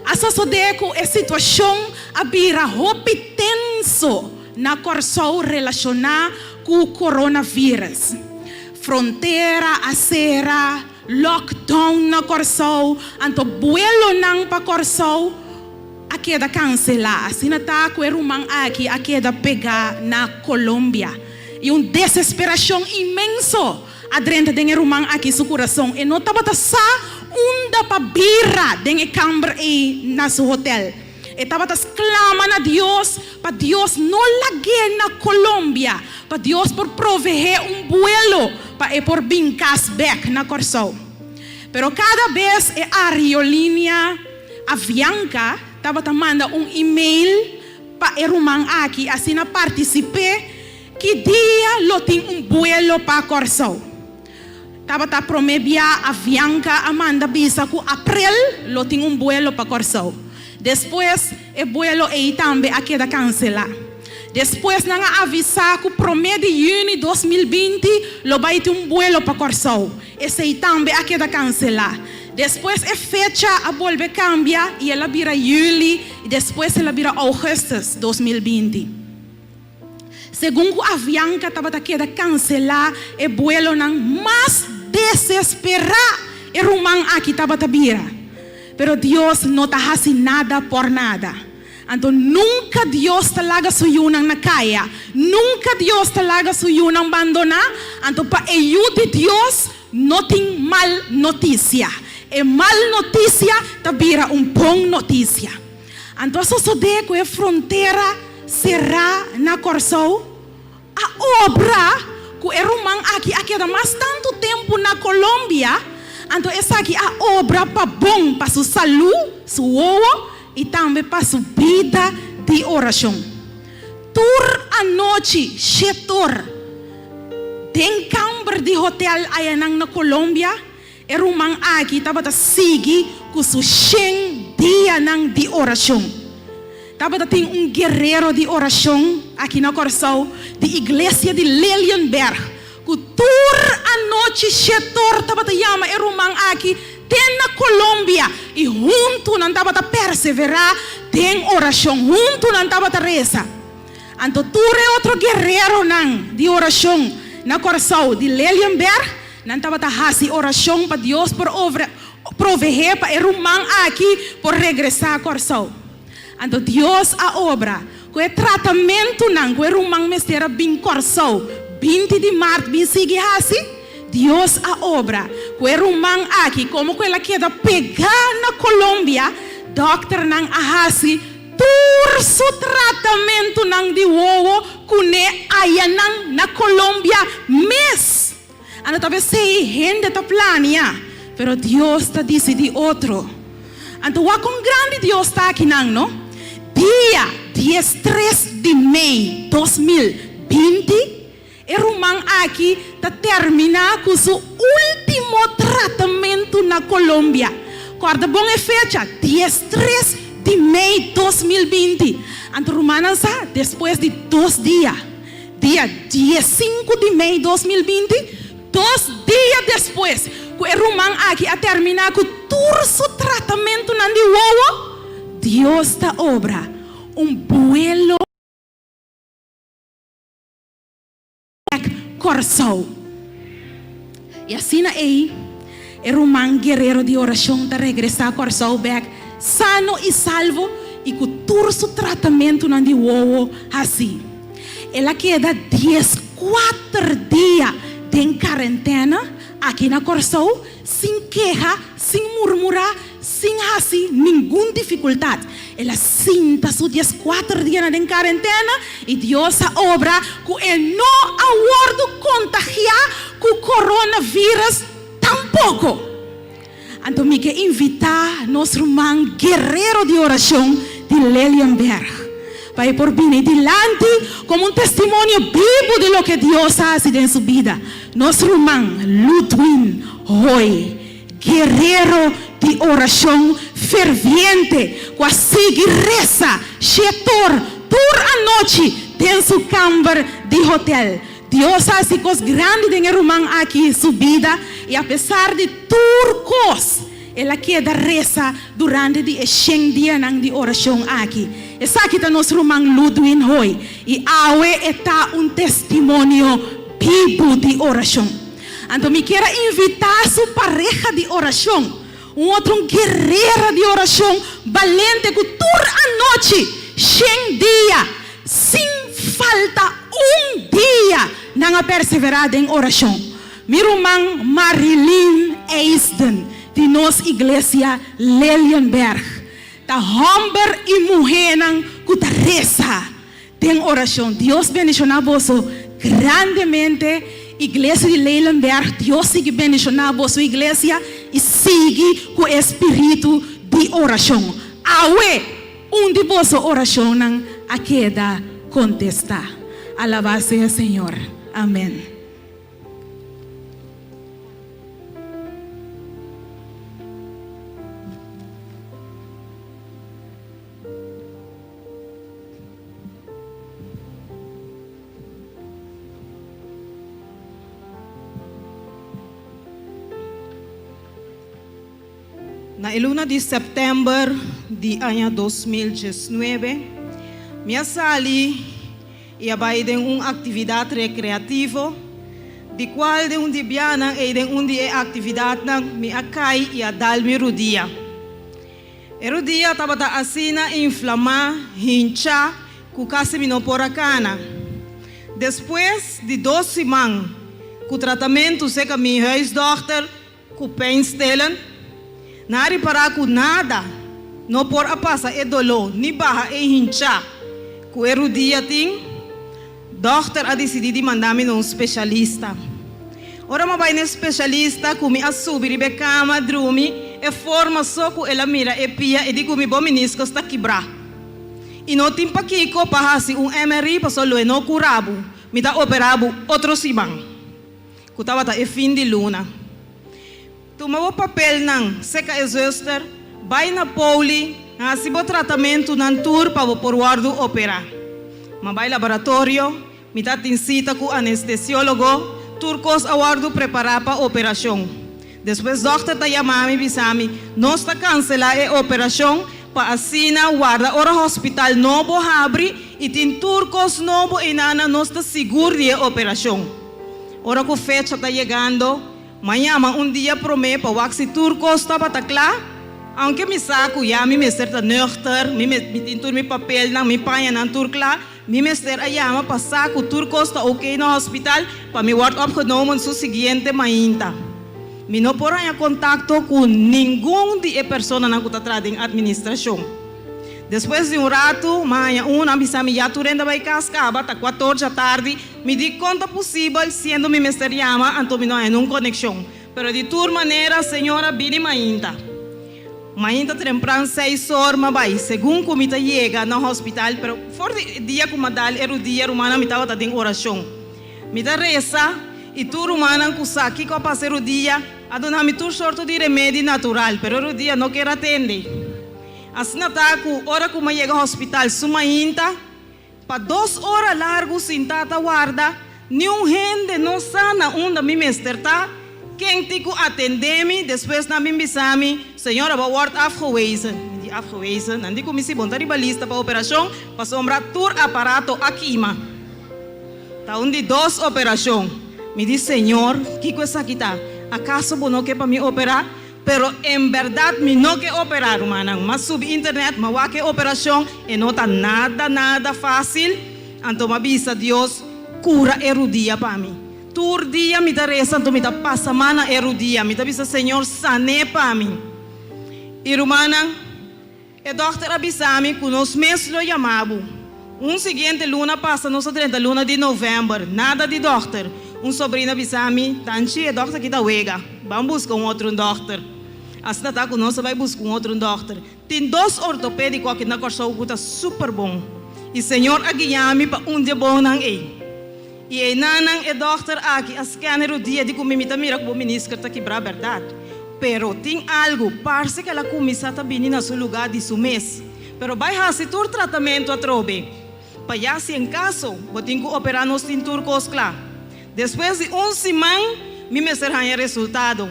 A sosodé ku e situashon a bira hopi tenso na Kòrsou relashoná ku coronavirus. Frontera a sera, lockdown na Kòrsou, anto buelonan pa Kòrsou a keda kanselá. Asina ta ku e ruman aki a keda pegá na Colombia. I un desesperashon inmenso a drenta den e ruman aki su kurason. E no tabata sa unda pa bira den e kamber ei na su hotel. E tabata sklama na Dios pa Dios no lag'é na Colombia, pa Dios por proveé un buelo pa e por bin kas bèk na Kòrsou. Pero kada bes e aerolínea Avianca tabata manda un email pa e ruman aki asina partisip'é ki dia lo tin un buelo pa Kòrsou. Tabata promé bia Avianca a manda bisa ku aprel lo tin un buelo pa Kòrsou. Despues e buelo ei tambe a keda kanselá. Despues nan a avisá ku promé di yüni 2020 lo bai tin un buelo pa Kòrsou. Esei tambe a keda kanselá. Despues e fecha a bolbe kambia i el a bira yüli i despues el a bira ougùstùs 2020. Segun ku Avianca tabata keda kanselá e buelonan mas desesperá e ruman aki tabata bira. Pero Dios no ta hasi nada por nada. Anto nunka Dios ta laga su yunan na kaya. Nunka Dios ta laga su yunan bandoná. Anto pa e yu di Dios no tin mal notisia. E mal notisia ta bira un bon notisia. Anto a sosodé ku e frontera será na Kòrsou a obra ku e ruman aki a keda mas tantu tempu na Colombia, anto esaki a obra pa bon pa su salú, su wowo i tambe pa su bida di orashon. Tur anochi shetor den kamber di hotel ayanan na Colombia, E ruman aki tabata sigui ku su shen dianan di orashon. Tabata tin un guerero di orashon aki na Kòrsou di iglesia di Lelienberg ku tur anochi shetor tabata yama e ruman aki te na Colombia i huntu nan tabata perseverá den orashon, huntu nan tabata resa. Anto tur e otro guereronan di orashon na Kòrsou di Lelienberg Nan tabata hasi orashon pa Dios por proveé pa e ruman aki por regresá Kòrsou. Anto Dios a obra ku e tratamentunan ku e ruman mester a bin Kòrsou 20 di mart bin sigui hasi. Dios a obra ku e ruman aki komo ku el a keda pegá na Colombia, dòkternan a hasi tur su tratamentunan di wowo kuné ayanan na Colombia mes. Anto ta p'esei hende ta plania, pero Dios ta disidí otro. Anto wak kon grandi Dios ta akinan, no? Dia 13 di mei 2020, e ruman aki ta terminá ku su último tratamentu na Colombia. Kòrda bon e fecha, 13 di mei 2020. Anto rumannan sa, despues di dos dia, Dia 15 di mei 2020, dos dia despues ku e ruman aki a terminá ku tur su tratamentunan di wowo, Dios ta obra un buelo bèk Kòrsou. I asina ei, e ruman guerero di orashon ta regresá Kòrsou bèk sano i salvo i ku tur su tratamentunan di wowo hasí. El a keda 14 dia den karentena aki na Kòrsou sin keha, sin murmurá, sin hasi ningun difikultat. El a sinta su 14 dianan den karentena i Dios a obra ku e no a wòrdu kontagiá ku koronavirus tampoko. Anto mi ke invitá nos ruman guerero di orashon di Lelienberg pa e por bini dilanti komo un testimonio bibu di loke Dios a hasi den su bida. Nos ruman Ludwin Hoy, guerero di orashon ferviente ku a sigui resa shetor tur anochi den su kamber di hotel. Dios a hasi kos grandi den e ruman aki su bida i apesar di tur kos el a keda resa durante di e shen dianan di orashon aki. Esaki ta nos ruman Ludwin Hoy i awe e ta un testimonio bibu di orashon. Anto mi kier a invitá su pareha di orashon, un otro un guerera di orashon balente ku tur anochi shen dia Sin falta un dia nan a perseverá den orashon. Mi ruman Marilyn Eisden di nos Iglesia Lelienberg. Ta hòmber i muhénan ku ta resa den orashon. Dios bendishoná boso grandemente Iglesia di Leilenberg. Dios sigui bendishoná boso iglesia i sigui ku e spiritu di orashon. Awe un di boso orashonnan a keda kontestá. Alabá sea Señor. Amèn. Na e luna di sèptèmber di aña 2019, mi a sali i a bai den un aktividat rekreativo, di kual den un di bianan ei den un di e aktividatnan mi a kai i a dal mi rudia. E rudia tabata asina inflamá, hinchá, ku kasi mi no por a kana. Despues di dos siman ku tratamentu serka mi huisdòkter ku pijnstillend, nan a ripará ku nada no por a pasa e doló ni baha e hinchá ku e rudia tin. Dòkter a disidí di manda mi na un speshalista. Ora mi a bai na e speshalista ku mi a subi riba e kama drumi, e forma so ku el a mira e pia e di ku mi bo miniskos ta kibrá i no tin pakiko pa hasi un MRI pasobra lo e no kura bo, mi ta operá bo otro siman, ku tabata e fin di luna. Tuma bo papelnan, seka e zuster, bai na poli, hasi bo tratamentunan tur pa bo por wòrdu operá. Ma bai laboratorio, mi ta tin sita ku anestesiólogo, tur kos a wòrdu prepará pa operashon. Despues dòkter ta yama mi bisa mi, nos ta kanselá e operashon pa asina warda ora hospital nobo habri i tin tur kos nobo einana nos ta sigur di e operashon. Ora ku fecha ta yegando, M'a yama un dia promé pa wak si tur kos tabata kla, aunke mi sa ku ya mi mester ta nuchter, mi mi tin tur mi papelnan, mi pañanan tur kla, mi mester a yama pa sa ku tur kos ta oké na hospital pa mi wòrd opgenomen su siguiente mainta. Mi no por haña kontakto ku ningun di e personanan ku ta traha den atministrashon. Despues di un ratu, m'a haña un, nan bisa mi ya tur hende a bai kas kaba, ta kuator djatardi, Mi di kon ta pusibel siendo mi mester yama anto mi no haña nun konekshon. Pero di tur manera señor a bini mainta. Mainta trempran seis or m'a bai. Segun ku mi ta yega na hospital pero for di e dia ku m'a dal e rudia rumannan mi tabata den orashon. Mi ta resa i tur rumannan ku sa kiko a pasa e rudia a duna mi tur sorto di remedi natural pero e rudia no ker a tende. Asina ta ku ora ku m'a yega hospital su mainta. Pa dos ora largu sintá ta warda, niun hende no sa na unda mi mester ta, ken tin ku atendé mi, despues nan bin bisa mi, Señora bo wòrd afgewezen. Mi di, Afgewezen? Nan di ku mi si bon ta riba lista pa operashon, pasobra tur aparato a kima. Ta un di dos operashon. Mi di, Señor, kiko esaki ta? Akaso bo no ke pa mi operá? Pero en berdad mi no ke opera rumannan. M'a subi internet, m'a wak e operacion, e no ta nada nada facil. Anto m'a bisa Dios, cura e rudia pa mi. Tur dia mi ta reza anto mi ta pasa man na e rudia. Mi ta bisa Señor san'é pa mi. Y rumannan, e dokter a bisa mi cu nos mes lo yama bo. Un siguiente luna pasa nos a drenta luna di november, nada di dokter. Un sobrina bisa mi, Tanchi, e dokter aki ta wega. Ban buska un otro dokter. Asina ta cu nos a bay buska un otro dokter. Tin dos ortopedico aki na Corsou cu ta super bon. Y Señor a guia mi pa un di e bonnan ey. Y eynanan e dokter aki a scan e rodia di cu mi mi ta mira cu bo minisker ta kibra berdad. Pero tin algo, parce cu el a cuminsa ta bini na su lugar di su mes. Pero bai hasi tur tratamentu atrobe. Pa ya si en kaso bo tin ku operá nos tin tur kos kla. Despues di un siman mi mester haña resultado.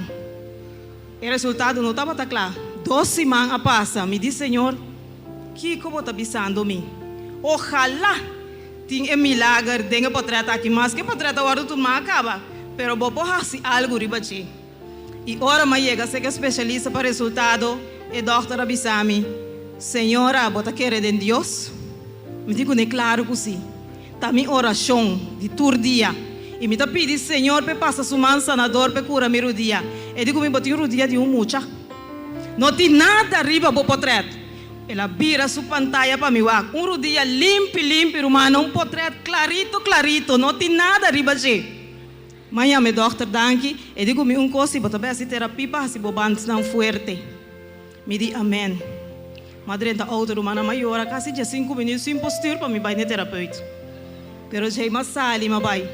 E resultado no tabata kla. Dos siman a pasa. Mi di, Señor, kiko bo ta bisando mi? Ojalá tin e milager den e potrèt aki. Maske e potrèt a wòrdu tumá a kaba, pero bo por hasi algu riba dje. I ora m'a yega serka e spesialista pa resultado, e dòkter a bisa mi, Señora, bo ta kere den Dios? Mi di kuné, Klaru ku sí. Ta mi orashon di tur dia. I mi ta pidi Señor p'e pasa su man sanador p'e kura mi rudia. E di ku mi, Bo tin rudia di un mucha. No tin nada riba bo potrèt. El a bira su pantaya pa mi wak. Un rudia limpi limpi, rumannan, un potret klarito klarito, no tin nada riba dje. M'a yama e dòkter danki, e di ku mi un kos si bo ta bai hasi terapia pa hasi bo bandsnan fuerte. Mi di amen. M'a drenta outo, rumannan, m'a yora kasi diesinku minüt sin por stür pa mi bai n'e terapeut. Pero djei m'a sali m'a bai.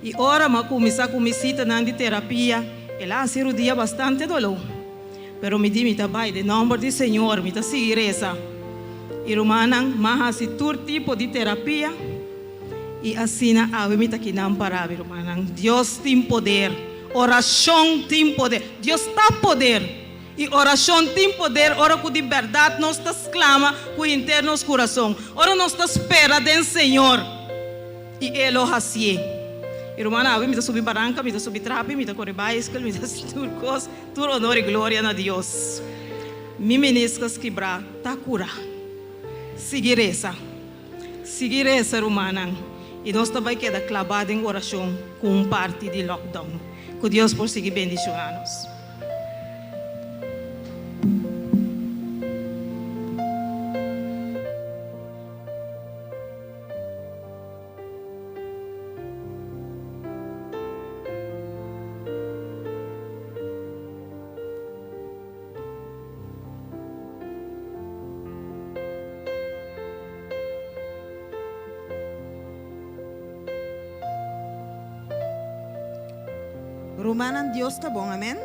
I ora m'a kuminsá ku mi sitanan di terapia, el a hasi rudia bastante doló. Pero mi di mi ta bai den nòmber di Señor, mi ta sigui resa. I rumannan, m'a hasi tur tipo di terapia i asina awe mi ta kinan pará, mi rumannan. Dios tin poder. Orashon tin poder. Dios ta poder. I orashon tin poder ora ku di bèrdat nos ta sklama ku henter nos kurason, ora nos ta spera den Señor i E lo hasié. I rumannan, awe mi ta subi baranka, mi ta subi trapi, mi ta kore baiskel, mi ta hasi tur kos, tur onor i gloria na Dios. Mi meniscus kibrá ta kurá. Sigui resa. Sigui resa, rumannan, i nos ta bai keda klabá den orashon ku un parti di lockdown. Ku Dios por sigui bendishoná nos. Rumannan Dios ta bon amen.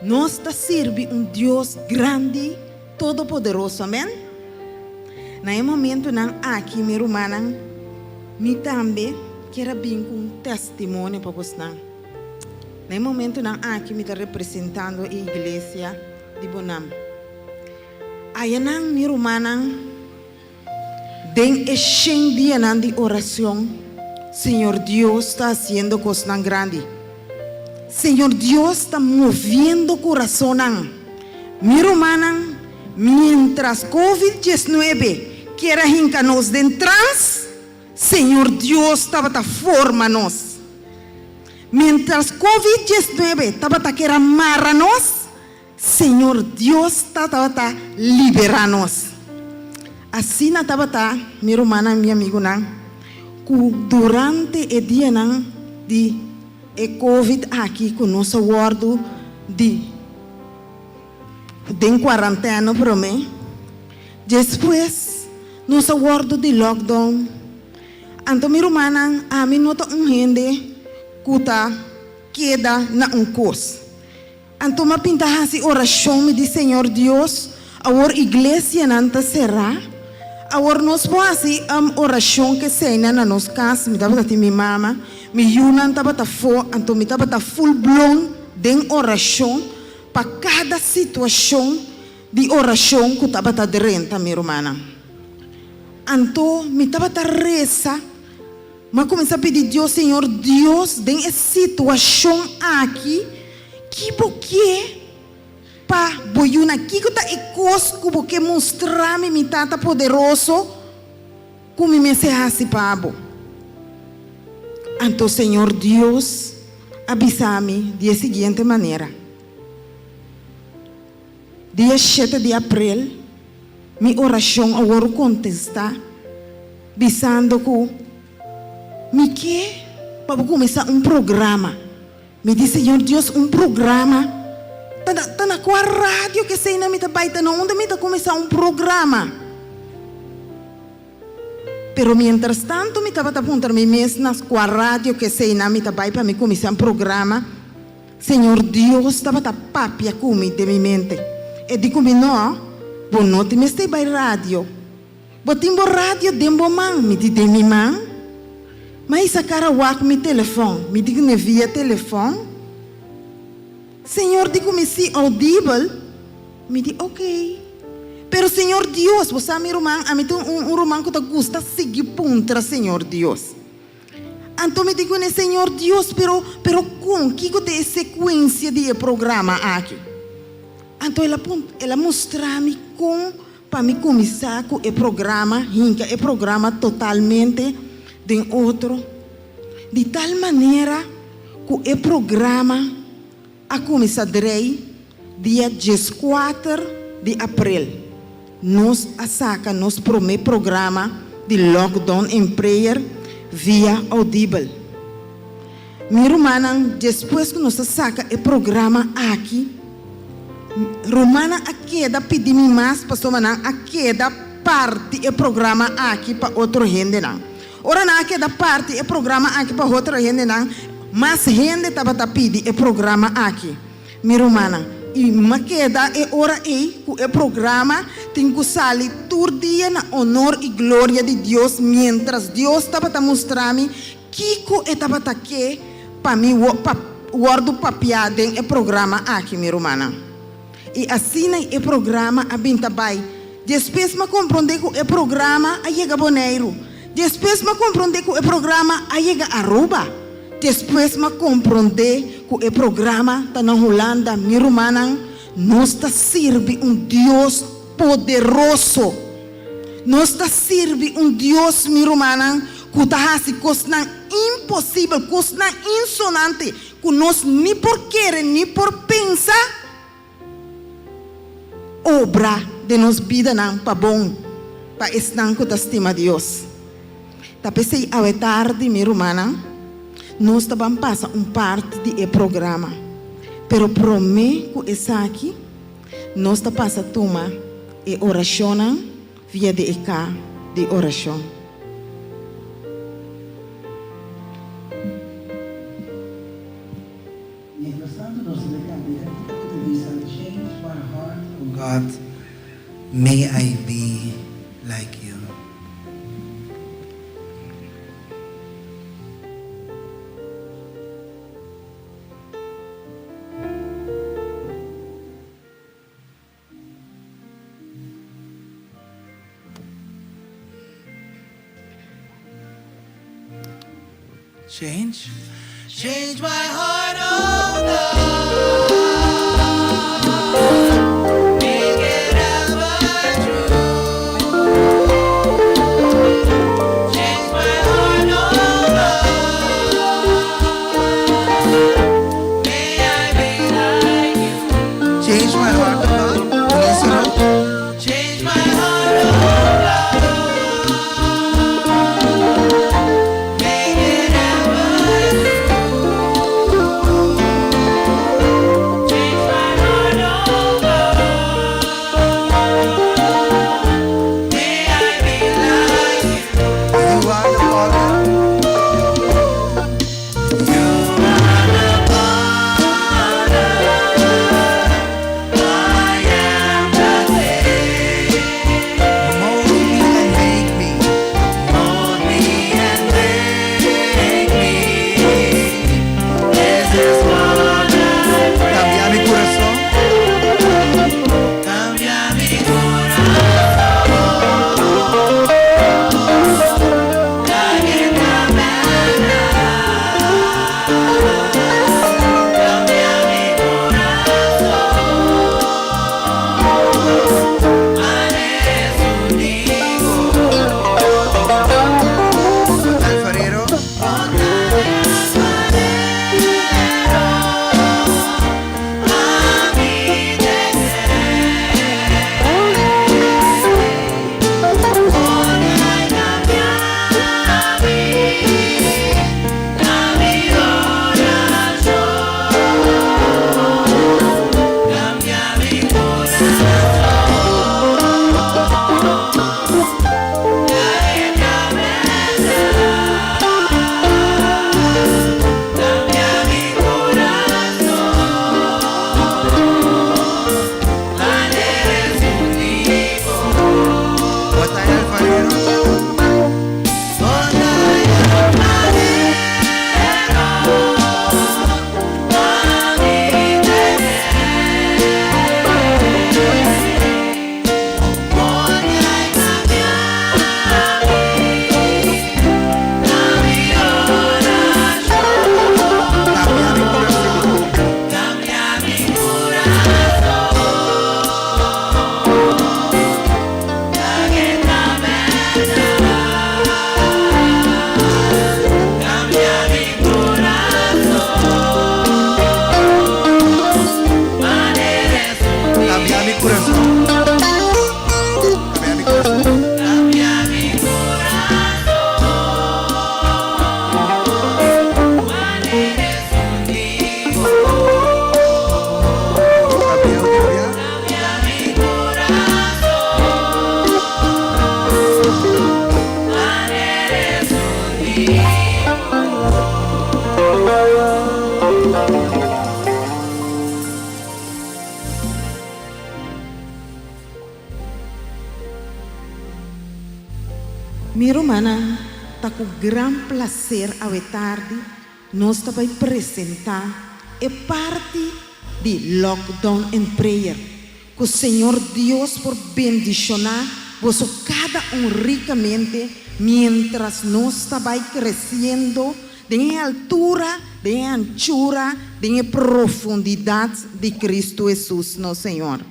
Nos ta sirbi un Dios grandi todopoderoso amen. Na e momentonan aki mi rumannan mi tambe kier a bin ku un testimonio pa bosnan. Na e momentonan aki mi ta representando e iglesia di Bonam. Ayanan mi rumannan. Den e shen dianan di oracion, Señor Dios ta haciendo cosnan grandi. Señor Dios ta moviendo curazonnan. Mi rumannan, mientras Covid 19 kier a hinca nos den trans, Señor Dios tabata forma nos. Mientras Covid 19 tabata kier a mara nos, Señor Dios ta tabata liberá nos. Asina tabata, mi rumannan, mi amigunan, ku durante e dianan di e covid aki ku nos a wòrdu di den kuarantèna promé, despues nos a wòrdu di lockdown. Anto mi rumannan, ami no ta un hende ku ta keda na un kos. Anto m'a pinta hasi orashon, mi di, Señor Dios, awor iglesianan ta será. Awor nos por hasi orashon keseinan na nos kas. Mi tabata tin mi mama, mi yunan tabata afó, anto mi tabata full blown den orashon pa kada situashon di orashon ku tabata drenta, mi rumannan. Anto mi tabata resa. M'a kuminsá pidi Dios, Señor Dios, den e situashon aki, ki bo ke pa bo yuna? Kiko ta e kos ku bo ke mustra mi, mi Tata poderoso, ku mi mester hasi pa bo? Anto Señor Dios a bisa mi di e siguiente manera, Dia shete di aprel, mi orashon a wòrdu kontestá bisando ku mi ke pa bo kuminsá un programa. Mi di, Señor Dios, un programa? Ta na, ta na kua radio ku eseinan mi ta bai? Ta na unda mi ta kuminsá un programa? Pero mientras tanto mi tabata puntra mi mes na kua radio ku eseinan mi ta bai pa mi kuminsá un programa. Señor Dios tabata papia ku mi den mi mente. E di ku mi, No, bo no tin mester bai radio. Bo tin bo radio den bo man. Mi di, Den mi man? Ma hisa kara wak mi telefòn. Mi di ku ne via telefòn. Señor di ku mi, Si, audibel. Mi di, Ok. Pero Señor Dios, bo sa mi ruman, ami ta un ruman ku ta gusta sigui puntra Señor Dios. Anto mi di kuné, Señor Dios, pero, pero kon? Kiko ta e sekuensia di e programa aki? Anto el a punt, el a mustra mi kon pa mi kuminsá ku e programa, hinka e programa totalmente den otro, di tal manera ku e programa a kuminsá drei dia dieskuater di aprel. nos a saka nos promé programa di Lockdown in Prayer via Audible. Mi rumannan, despues ku nos a saka e programa aki, rumannan a keda pidi mi mas pasobra nan a keda parti e programa aki pa otro hendenan. Ora nan a keda parti e programa aki pa otro hendenan, mas hende tabata pidi e programa aki. Mi rumannan, i m'a keda e ora ei ku e programa tin ku sali tur dia na onor i gloria di Dios miéntras Dios tabata mustra mi kiko e tabata ke pa mi pa wòrdu papiá den e programa aki, mi rumannan. I asina e programa a bin ta bai. Despues m'a komprondé ku e programa a yega Boneiru. Despues m'a komprondé ku e programa a yega Aruba. Despues m'a komprondé ku e programa ta na Hulanda. Mi rumannan, nos ta sirbi un Dios poderoso. Nos ta sirbi un Dios, mi rumannan, ku ta hasi kosnan imposibel, kosnan insonante ku nos ni por kere ni por pensa, obra den nos bidanan pa bon pa esnan ku ta stima Dios. Ta p'esei awe tardi, mi rumannan, nos ta ban pasa un parti di e programa. Pero promé ku esaki, nos ta pasa tuma e orashonnan via di e ka di orashon. Mientras tanto nos ta canta e cantica cu ta bisa Change my heart oh God may I be like you. Change Change my heart oh God Make it ever true Change my heart oh God May I be like you Change my heart oh God Change my heart oh God Make it ever true. Mi rumannan, ta ku gran plaser awe tardi nos ta bai presentá e parti di Lockdown and Prayer. Ku Señor Dios por bendishoná boso kada un rikamente miéntras nos ta bai kresiendo den e altura, den e anchura, den e profundidat di Kristu Hesus nos Señor.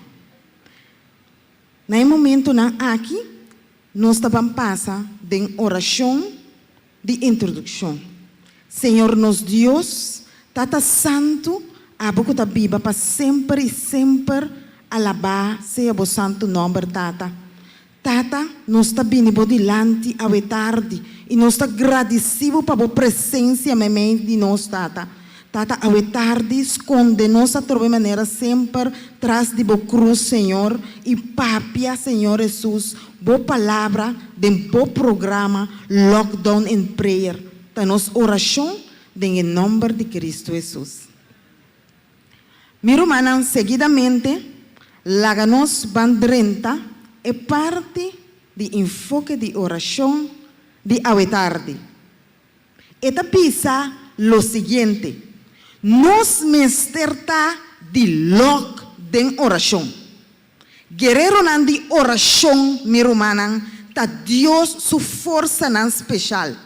Na e momentunan aki nos ta ban pasa den orashon di introdukshon. Señor nos Dios, Tata Santu, abo ku ta biba pa semper i semper, alabá sea bo santu nòmber, Tata. Tata, nos ta bini bo dilanti awe tardi i nos ta gradisí bo pa bo presensia meimei di nos, Tata. Tata, awe tardi skonde nos atrobe manera semper tras di bo krus, Señor, i papia, Señor Hesus, bo palabra den bo programa Lockdown and Prayer. Ta nos orashon den e nòmber di Kristu Hesus. Mi rumannan, seguidamente laga nos ban drenta e parti di enfoke di orashon di awe tardi. E ta bisa lo siguiente, Nos mester ta di lòk den orashon. Guereronan di orashon, mi rumannan, ta Dios su forsanan speshal,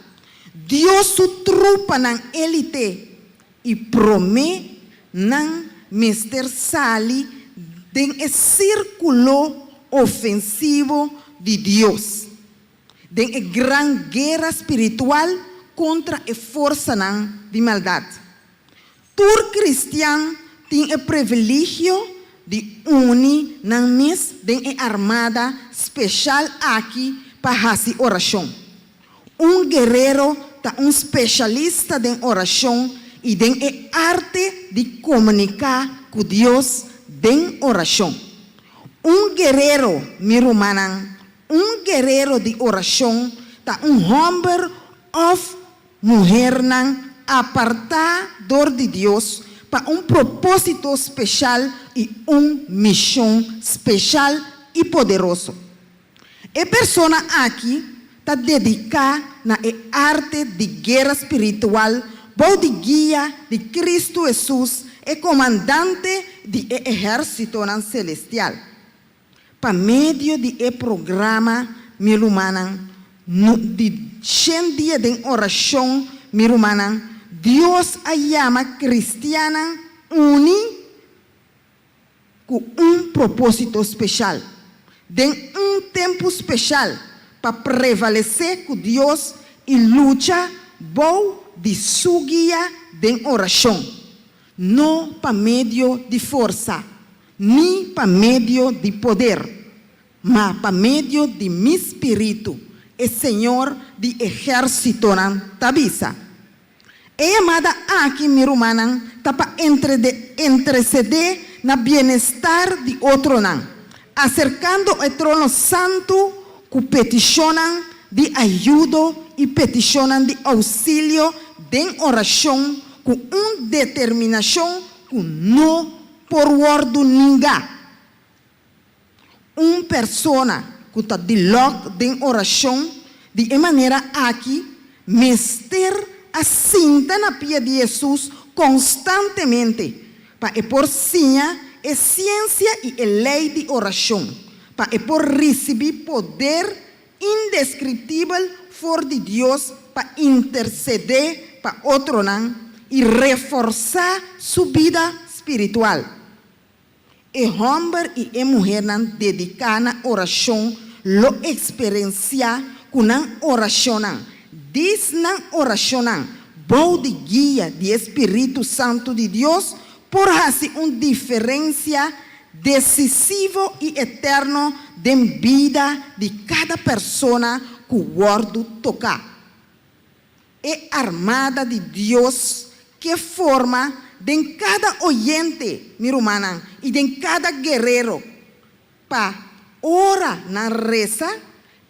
Dios su trupanan élite, i promé nan mester sali den e sírkulo ofensivo di Dios. Den e gran guera spiritual kontra e forsanan di maldat. Tur kristian tin e privilegio di uni nan mes den e armada speshal aki pa hasi orashon. Un guerero ta un speshalista den orashon i den e arte di komuniká ku Dios den orashon. Un guerero, mi rumannan, Un guerero di orashon ta un hòmber òf muhernan apartá dor di Dios pa un propósito speshal i un mishon speshal i poderoso. E persona aki ta dediká na e arte di guera spiritual bou di guia di Kristu Hesus, e Komandante di e ehérsitonan selestial. Pa medio di e programa Mi Rumannan no di shen dia den orashon Mi Rumannan, Dios a yama kristiannan uni ku un propósito speshal, den un tempu speshal pa prevalesé ku Dios i lucha bou di Su guia den orashon, no pa medio di forsa, Ni pa medio di poder, ma pa medio di mi spiritu, e Señor di ehérsitonan ta bisa. E yamada aki, mi rumannan, ta pa entresedé na bienestar di otronan, aserkando e trono santu ku petishonnan di ayudo i petishonnan di ousilio den orashon ku un determinashon ku no por wòrdu ningá. Un persona ku ta di lòk den orashon di e manera aki mester a sinta na pia di Hesus konstantemente pa e por siña e siensia i e lei di orashon, pa e por risibí poder indeskriptibel for di Dios pa intersedé pa otronan i reforsá su bida spiritual. E hòmber i e muhernan dediká na orashon lo eksperensiá ku nan orashonnan, dis nan orashonnan bou di guia di e spiritu santu di Dios, por hasi un diferensia desisivo i eterno den bida di kada persona ku wòrdu toká. E armada di Dios ke forma den kada oyente, mi rumannan, i den kada guerero, pa ora nan resa,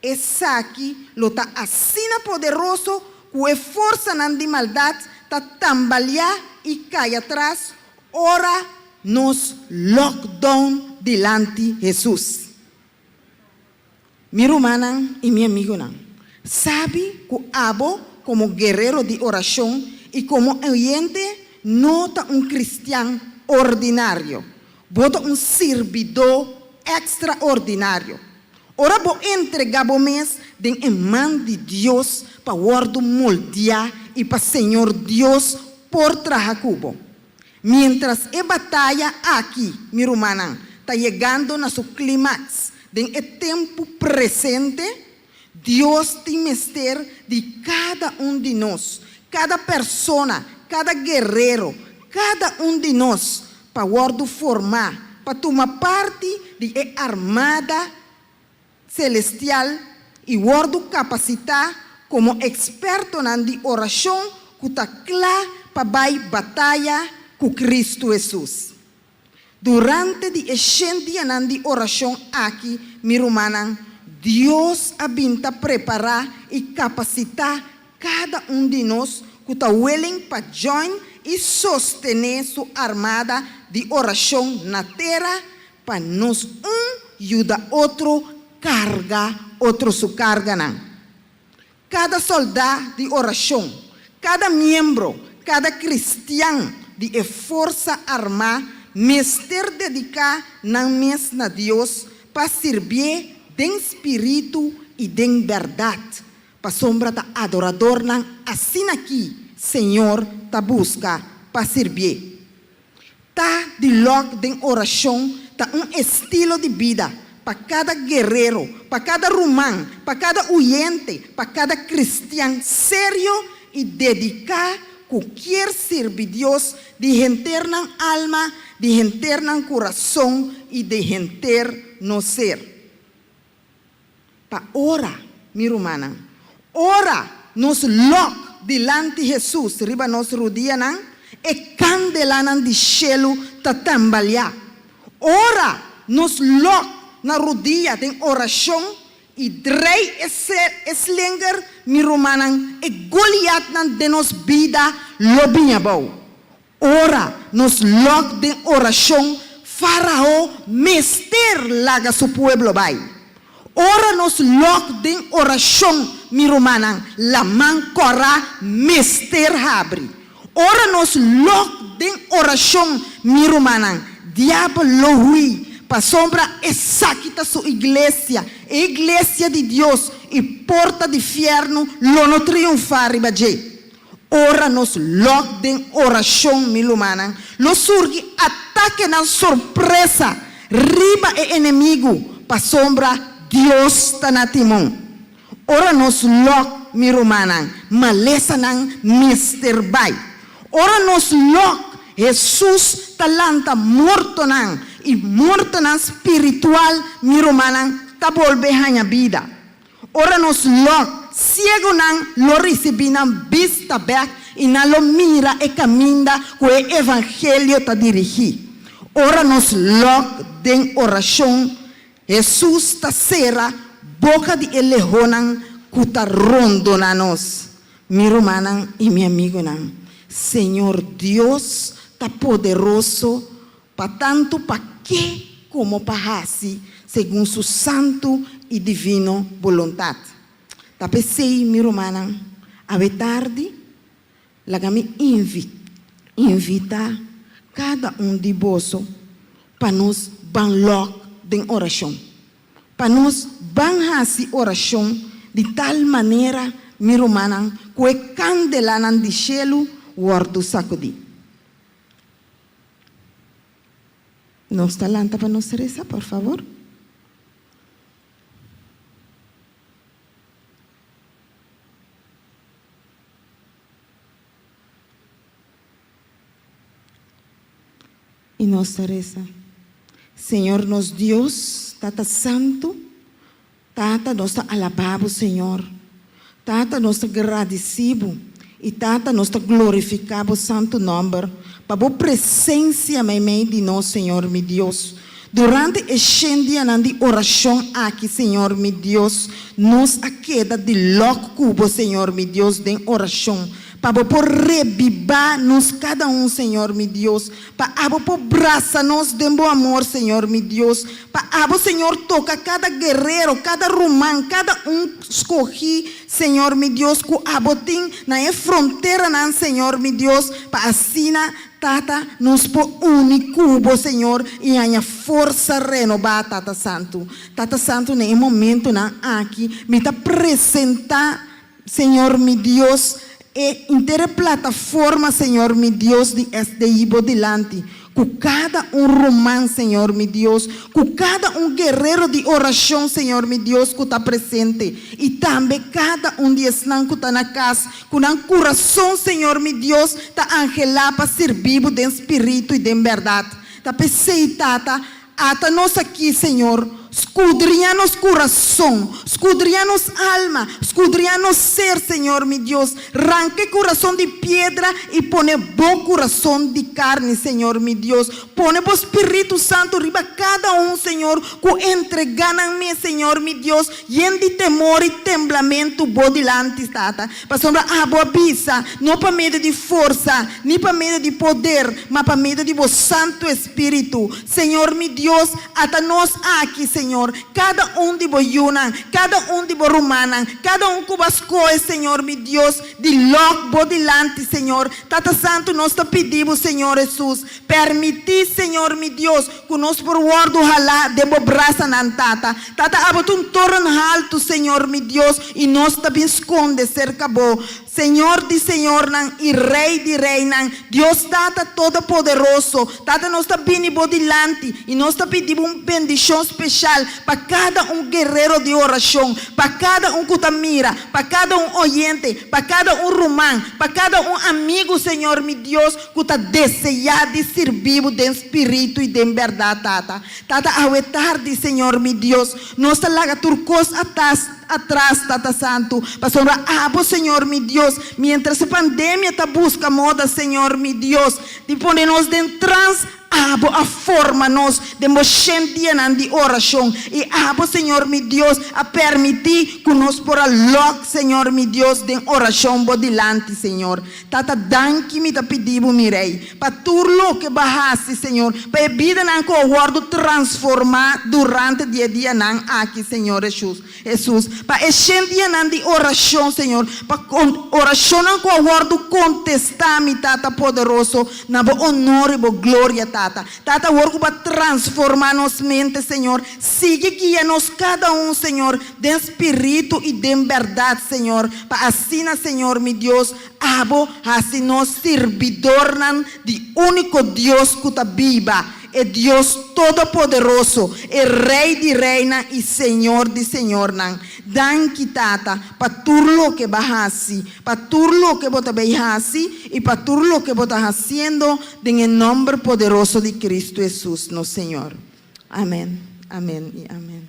esaki lo ta asina poderoso ku e forsanan di maldat ta tambaliá. i kai atras ora nos lockdown dilanti Hesus. Mi rumannan i mi amigunan, sabi ku abo komo guerero di orashon i komo oyente no ta un kristian ordinario. Bo ta un sirbidó ekstraordinario. Ora bo entregá bo mes den e man di Dios pa wòrdu moldiá i pa Señor Dios por traha ku bo. Miéntras e bataya aki, mi rumannan, ta yegando na su klimaks den e tempu presente, Dios tin mester di kada un di nos, kada persona, kada guerero, kada un di nos pa wòrdu formá pa tuma parti di e armada selestial i wòrdu kapasitá komo ekspertonan di orashon ku ta kla pa bai bataya ku Kristu Hesus. Durante di e shen dianan di orashon aki, mi rumannan, Dios a bin ta prepará i kapasitá kada un di nos ku ta willing pa join i sostené Su armada di orashon na tera pa nos un yuda otro karga otro su karganan. Kada sòldá di orashon, kada miembro, kada kristian di e forsa armá mester dediká nan mes na Dios pa sirbié den spiritu i den bèrdat, pasobra ta adoradornan asin'akí Señor ta buska pa sirbié. Ta di lòk den orashon ta un estilo di bida pa kada guerero, pa kada ruman, pa kada uyente, pa kada kristian serio i dediká ku kier sirbi Dios di henter nan alma, di henter nan kurason i di henter nos ser. Pa ora, mi rumannan, ora nos lòk dilanti Hesus riba nos rudianan, e kandelanan di shelu ta tambaliá. Ora nos lòk na rudia den orashon i drei e e slinger, mi rumannan, e Goliatnan den nos bida lo bini abou. Ora nos lòk den orashon, Fárao mester laga su pueblo bai. Ora nos lòk den orashon, mi rumannan, laman kòrá mester habri. Ora nos lòk den orashon, mi rumannan, diabel lo hui, pasobra esaki ta su iglesia, e iglesia di Dios, i porta di fièrnu lo no triunfá riba dje. Ora nos lòk den orashon, mi lumannan, lo surgi atakenan sorpresa riba e enemigu, pasobra Dios ta na timon. Ora nos lòk, mi rumannan, malesanan mester bai. Ora nos lòk, Hesus ta lanta mortonan, i mortonan spiritual, mi rumannan, ta bolbe haña bida. Ora nos lòk, siegunan lo risibí nan bista bèk i nan lo mira e kaminda ku e evangelio ta dirigí. Ora nos lòk den orashon, Hesus ta sera boka di e lehonnan ku ta rondoná nos. Mi rumannan i mi amigunan, Señor Dios ta poderoso Pa tantu pa ke komo pa hasi segun su santu i divino boluntat. Ta p'esei, mi rumannan, awe tardi laga mi invitá kada un di boso pa nos ban lòk den orashon, pa nos ban hasi orashon di tal manera, mi rumannan, ku e kandelanan di shelu wòrdu sakudí. Nos ta lanta pa nos resa, por favor. I nos ta resa, Señor nos Dios, Tata Santu, Tata, nos ta alabá Bo, Señor. Tata, nos ta gradisí Bo. I Tata, nos ta glorifiká Bo santu nòmber pa Bo presensia meimei di nos, Señor mi Dios. Durante e shen dianan di orashon aki, Señor mi Dios, nos a keda di lòk ku Bo, Señor mi Dios, den orashon. Pa Bo por rebibá nos kada un, Señor mi Dios. Pa Abo por brasa nos den Bo amor, Señor mi Dios. Pa Abo, Señor, toka kada guerero, kada ruman, kada un skogí, Señor mi Dios, ku Abo tin na e fronteranan, Señor mi Dios, pa asina, Tata, nos por uni ku Bo, Señor, i haña forsa renobá, Tata Santu. Tata Santu, na e momentonan aki, mi ta presentá, Señor mi Dios, e inter e plataforma, Señor mi Dios, di SDI bo dilanti, ku kada un ruman, Señor mi Dios, ku kada un guerero di orashon, Señor mi Dios, ku ta presente, i tambe kada un di esnan ku ta na kas, ku nan kurason, Señor mi Dios, ta anhelá pa sirbi bo den spiritu i den bèrdat. Ta p'esei, Tata, Ata nos aki, Señor, skudriña nos kurason, skudriña nos alma, skudriña nos ser, Señor mi Dios. Ranka e kurason di piedra i pone Bo kurason di karni, Señor mi Dios. Pone Bo Spiritu Santu riba kada un, Señor, ku entregá nan mes, Señor mi Dios, yen di temor i temblamentu Bo dilanti, Tata. Pasobra Abo a bisa, no pa medio di forsa, ni pa medio di poder, ma pa medio di Bo Santu Espíritu. Señor mi Dios, ata nos aki, Señor, kada un di Bo yunan, kada un di Bo rumannan, kada un ku Bo a skohe, Señor mi Dios, di lòk Bo dilanti, Señor. Tata Santu, nos ta pidi Bo, Señor Hesus, permití, Señor mi Dios, ku nos por wòrdu halá den Bo brasanan, Tata. Tata, abo ta un toren haltu, Señor mi Dios, i nos ta bin skonde serka Bo. Señor di señornan i Rey di reynan, Dios Tata Todopoderoso, Tata nos ta bini Bo dilanti i nos ta pidi Bo un bendicion special pa cada un guerrero di oracion, pa cada un cu ta mira, pa cada un oyente, pa cada un ruman, pa cada un amigo, Señor mi Dios, cu ta desea di sirbi Bo den spiritu i den berdad, Tata. Tata, awe tardi, Señor mi Dios, nos ta laga tur cos atas, atras, Tata Santu, pasobra Abo, Señor mi Dios, mientras e pandemia ta busca moda, Señor mi Dios, di pone nos den trans, Abo a forma nos den Bo shen dianan di oracion, i Abo, Señor mi Dios, a permiti cu nos por a lok, Señor mi Dios, den oracion Bo dilanti, Señor. Tata, danki mi ta pidi Bo, mi Rey, pa tur loke Bo a haci, Señor, pa e bidanan cu a wordo transforma durante di e dianan aki, Señor Hesus, Hesus, pa e shen dianan di oracion, Señor, pa oracionnan cu a wordo contesta, mi Tata poderoso, na Bo honor y Bo gloria, Tata. Tata, awor cu Bo a transforma nos mente, Señor, sigui guia nos cada un, Señor, den spiritu y den berdad, Señor, pa asina, Señor mi Dios, Abo hasi nos sirbidornan di úniko Dios ku ta biba, e Dios Todopoderoso, e Rei di reinan i Señor di señornan. Danki, Tata, pa tur loke Bo a hasi, pa tur loke Bo ta bay hasi i pa tur loke Bo ta hasiendo, den e nòmber poderoso di Kristu Hesus, nos Señor. Amèn, amèn i amèn.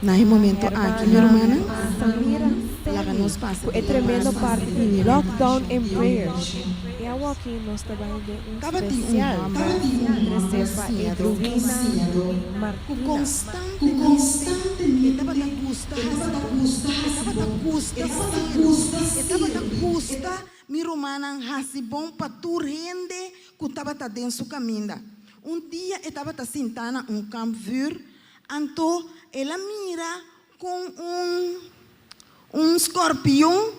Na e momento aki, mi rumannan, Samira laga Sammy nos pasa ku e den tremendo parti di Lockdown in Prayer. E E awoki nos ta bai den un Tabatin un spesial hòmber, trese pa siñadó, Edwina ku Martina. konstantemente e tabata gusta hasi bon, e tabata gusta sirbi, e tabata gusta, mi rumannan, hasi bon pa tur hende ku tabata den su kaminda. Un dia e tabata sintá na un kampvuur, anto el a mira kon un un skorpion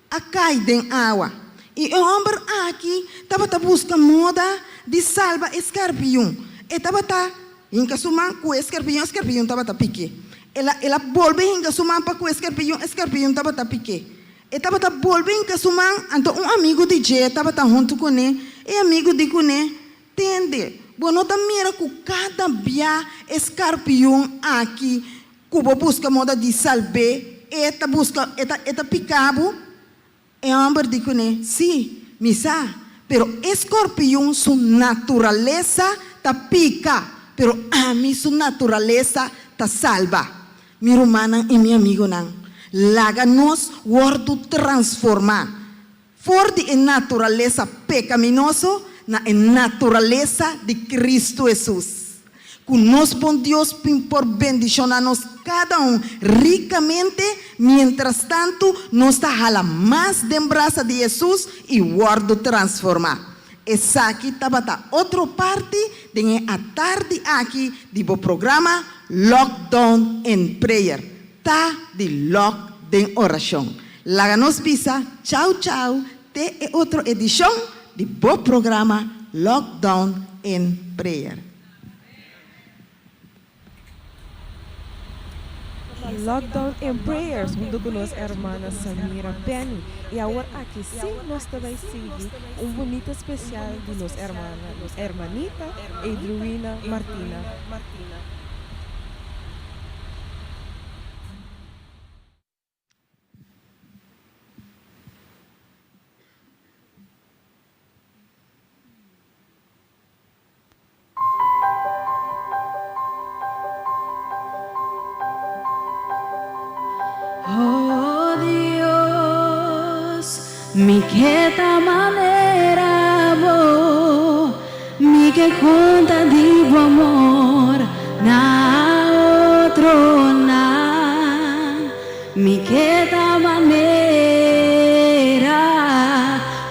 a kai den awa. I e hòmber aki tabata buska moda di salba e skarpion. E tabata hinka su man ku e skarpion, e skarpion tabata pik'é. El a el a bolbe hinka su man pa ku e skarpion, e skarpion tabata pik'é. E tabata bolbe hinka su man, anto un amigu di dje tabata huntu kuné. E amigu di kuné, Tende, bo no ta mira ku kada bia e skarpion aki ku bo buska moda di salb'é, e ta buska, e ta, e ta pika bo? E hòmber di kuné, Sí, mi sa, pero e skorpion su naturalesa ta pika, pero ami su naturalesa ta salba. Mi rumannan i mi amigonan, laga nos wòrdu transformá For di e naturalesa pekaminoso na e naturalesa di Kristu Hesus. Ku nos bon Dios por bendishoná nos. kada un rikamente, mientrastantu nos ta hala mas den brasa di Hesus i wòrdu transformá. Esaki tabata otro parti den e atardi aki di bo programa Lockdown in Prayer, ta di lòk den orashon. Laga nos bisa chau chau te e otro edishon di bo programa Lockdown in Prayer. Lockdown in Prayers hunto ku nos hermana Samira Penny y awor aki sí nos ta bay sigui un bunita special di nos hermana, nos hermanita Edruina Martina. Oh Dios, mi ke ta manera bo, mi ke konta di bo amor na otronan, mi ke ta manera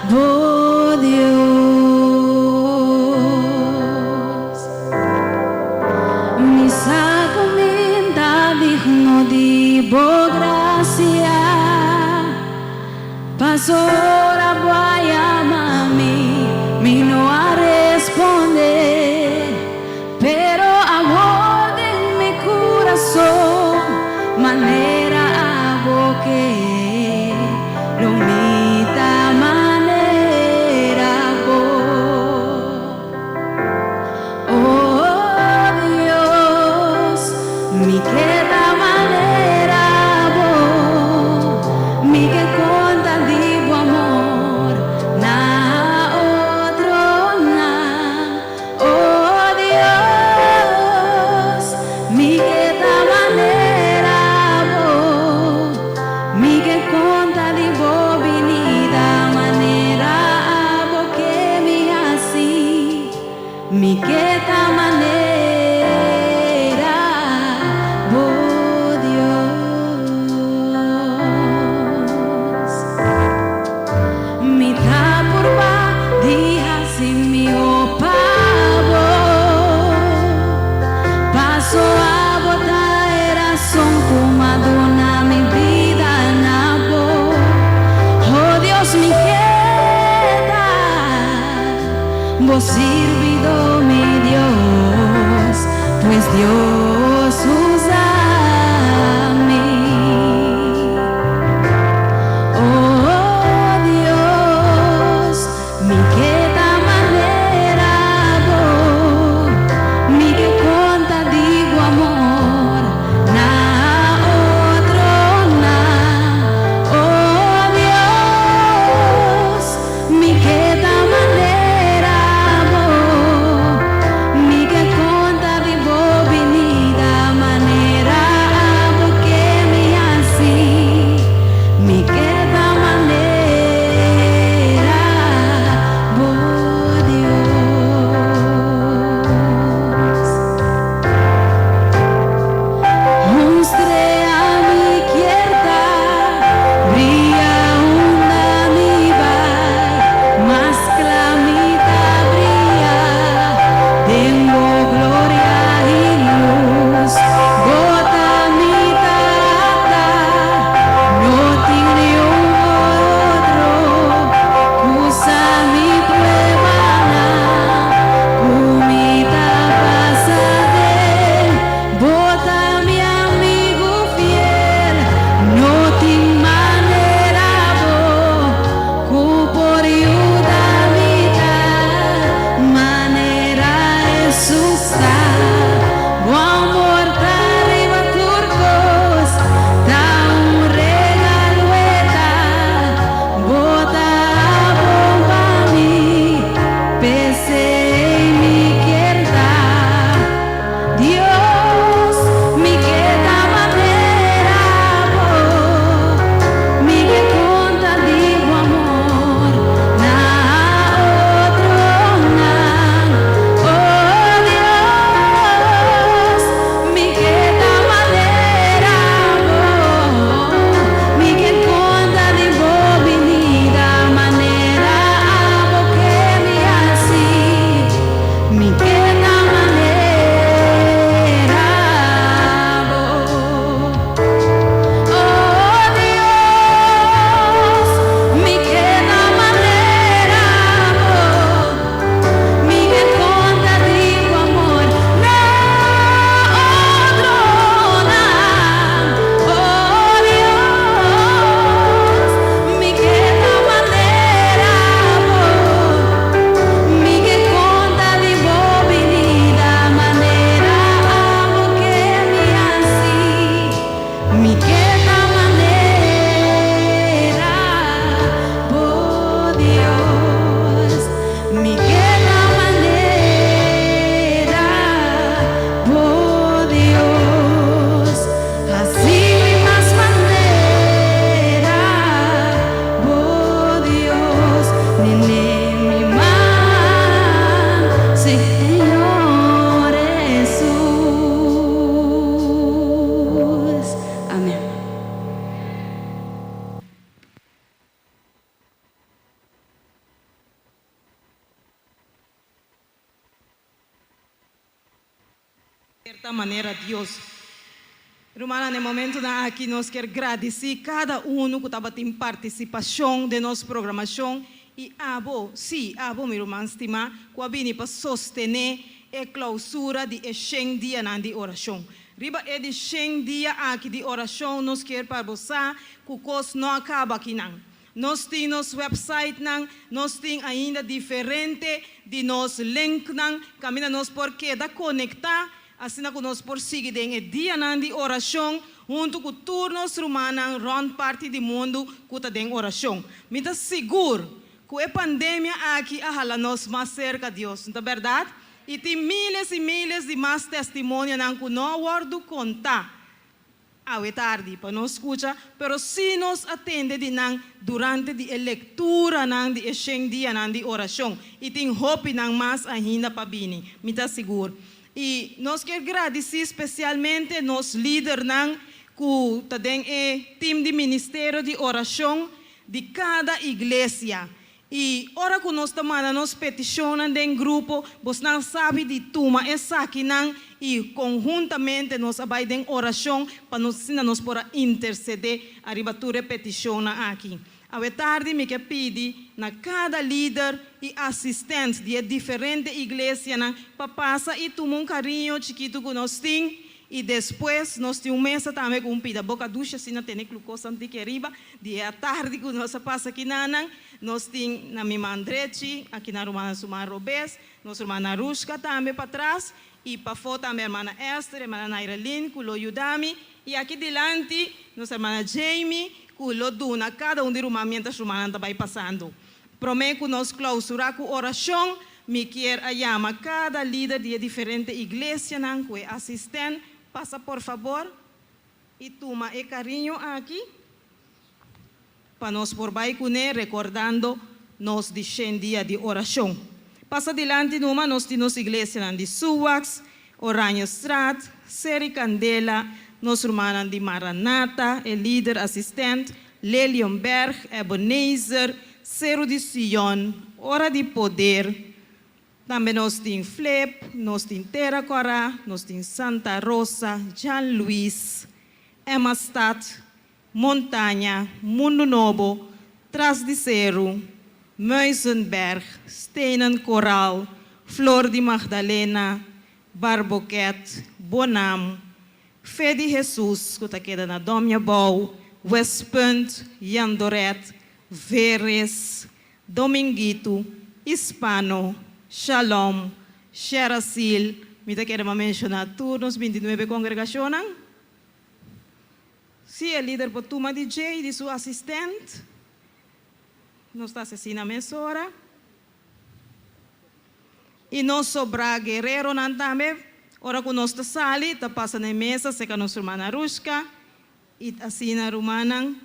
bo Dios. Mi sa ku mi ta digno di bo grasia, Pasobra bo a yama mi, mi no a responde, pero awor den mi kurason manera abo ke, lo mi ta manera bo. Oh Dios, mi ke ta manera bo, mi ke konta di bo amor na otronan. Oh Dios, mi ke ta manera bo, mi ke konta di bo binida manera abo ke mi hasi, mi ke ta manera bo Dios. Mi ta purba di hasi mihó pa bo, paso abo ta e rason ku m'a duna mi bida na bo. Oh Dios mi ke ta bo sirbidó mi Dios, pues Dios usa mi. Oh Dios, mi ke ta manera bo, mi ke konta di bo amor na otronan. Oh Dios, mi ke ta manera bo, mi ke konta di bo binida. Cierta manera Dios. Rumannan, na e momentonan aki nos kier gradici cada uno cu tabatin participacion den nos programacion y abo, sí, abo mi ruman stima, cu a bini pa sostene e clausura di e shen dianan di oracion. Riba e di shen dia aki di oracion nos kier pa bo sa cu cos no a caba akinan. Nos tin nos websitenan, nos tin ainda diferente di nos linknan kaminda nos por keda konektá, asina ku nos por sigui den e dianan di orashon huntu ku tur nos rumannan rònt parti di mundu ku ta den orashon. Mi ta sigur ku e pandemia aki a hala nos mas serka Dios, no ta bèrdat? I tin miles i miles di mas testimonionan ku no a wòrdu kontá. Awe tardi pa nos skucha, pero si nos a tende di nan durante di e lekturanan di e shen dianan di orashon, i tin hopinan mas ainda pa bini, mi ta sigur. I nos kier gradisí spesialmente nos lidernan ku ta den e tim di ministerio di orashon di kada iglesia. I ora ku nos ta manda nos petishonnan den grupo, bosnan sabi di tuma esakinan i konhuntamente nos a bai den orashon pa nos asina nos por a intersedé ariba tur e petishonnan aki. Awe tardi mi ke pidi na kada lider i asistent di e diferente iglesianan pa pasa i tuma un kariño chikitu ku nos tin i despues nos tin un mesa tambe ku un pida boka dushi asina tene klukosa antik ariba Di e atardi ku nos a pasa kinanan, nos tin na mi man drechi, aki na rumannan su man robes, nos ruman Narushka tambe patras, i pafó tambe hermana Esther, hermana Nairalyn ku lo yuda mi, i aki dilanti nos hermana Jamie ku lo duna kada un di ruman mientras rumannan ta bai pasando. Promé ku nos klausurá ku orashon, mi kier a yama kada lider di e diferente iglesianan ku e asistènt pasa por fabor. I tuma e kariño aki pa nos por bai kuné rekordando nos di shen dia di orashon. Pasa dilanti numa nos tin nos iglesianan di Suwax, Oranjestraat, Seri Kandela, nos rumannan di Maranatha, e lider asistent, Lelienberg, Ebenezer, Seru di Sion, Ora di Poder, Tambe nos tin Flip, nos tin Tera Kòrá, nos tin Santa Rosa, Jan Luis, Emmastad, Montaña, Mundu Nobo, Tras di Seru, Muizenberg, Stenen Koraal, Flor di Magdalena, Barboket, Bonam, Fe di Hesus ku ta keda na Domia Bou, Westpunt, Jandoret, Veres, Dominguito, Hispano, Shalom, Sherasil, mi ta kere pa menshoná tur nos bintinuebe kongregashonnan. Sí, e lider por tuma di dje i di su asistent. Nos ta asesina mesora. I nos sobrá guereronan tambe, ora ku nos ta sali, ta pasa na e mesa serka nos ruman Arushka I asina rumannan,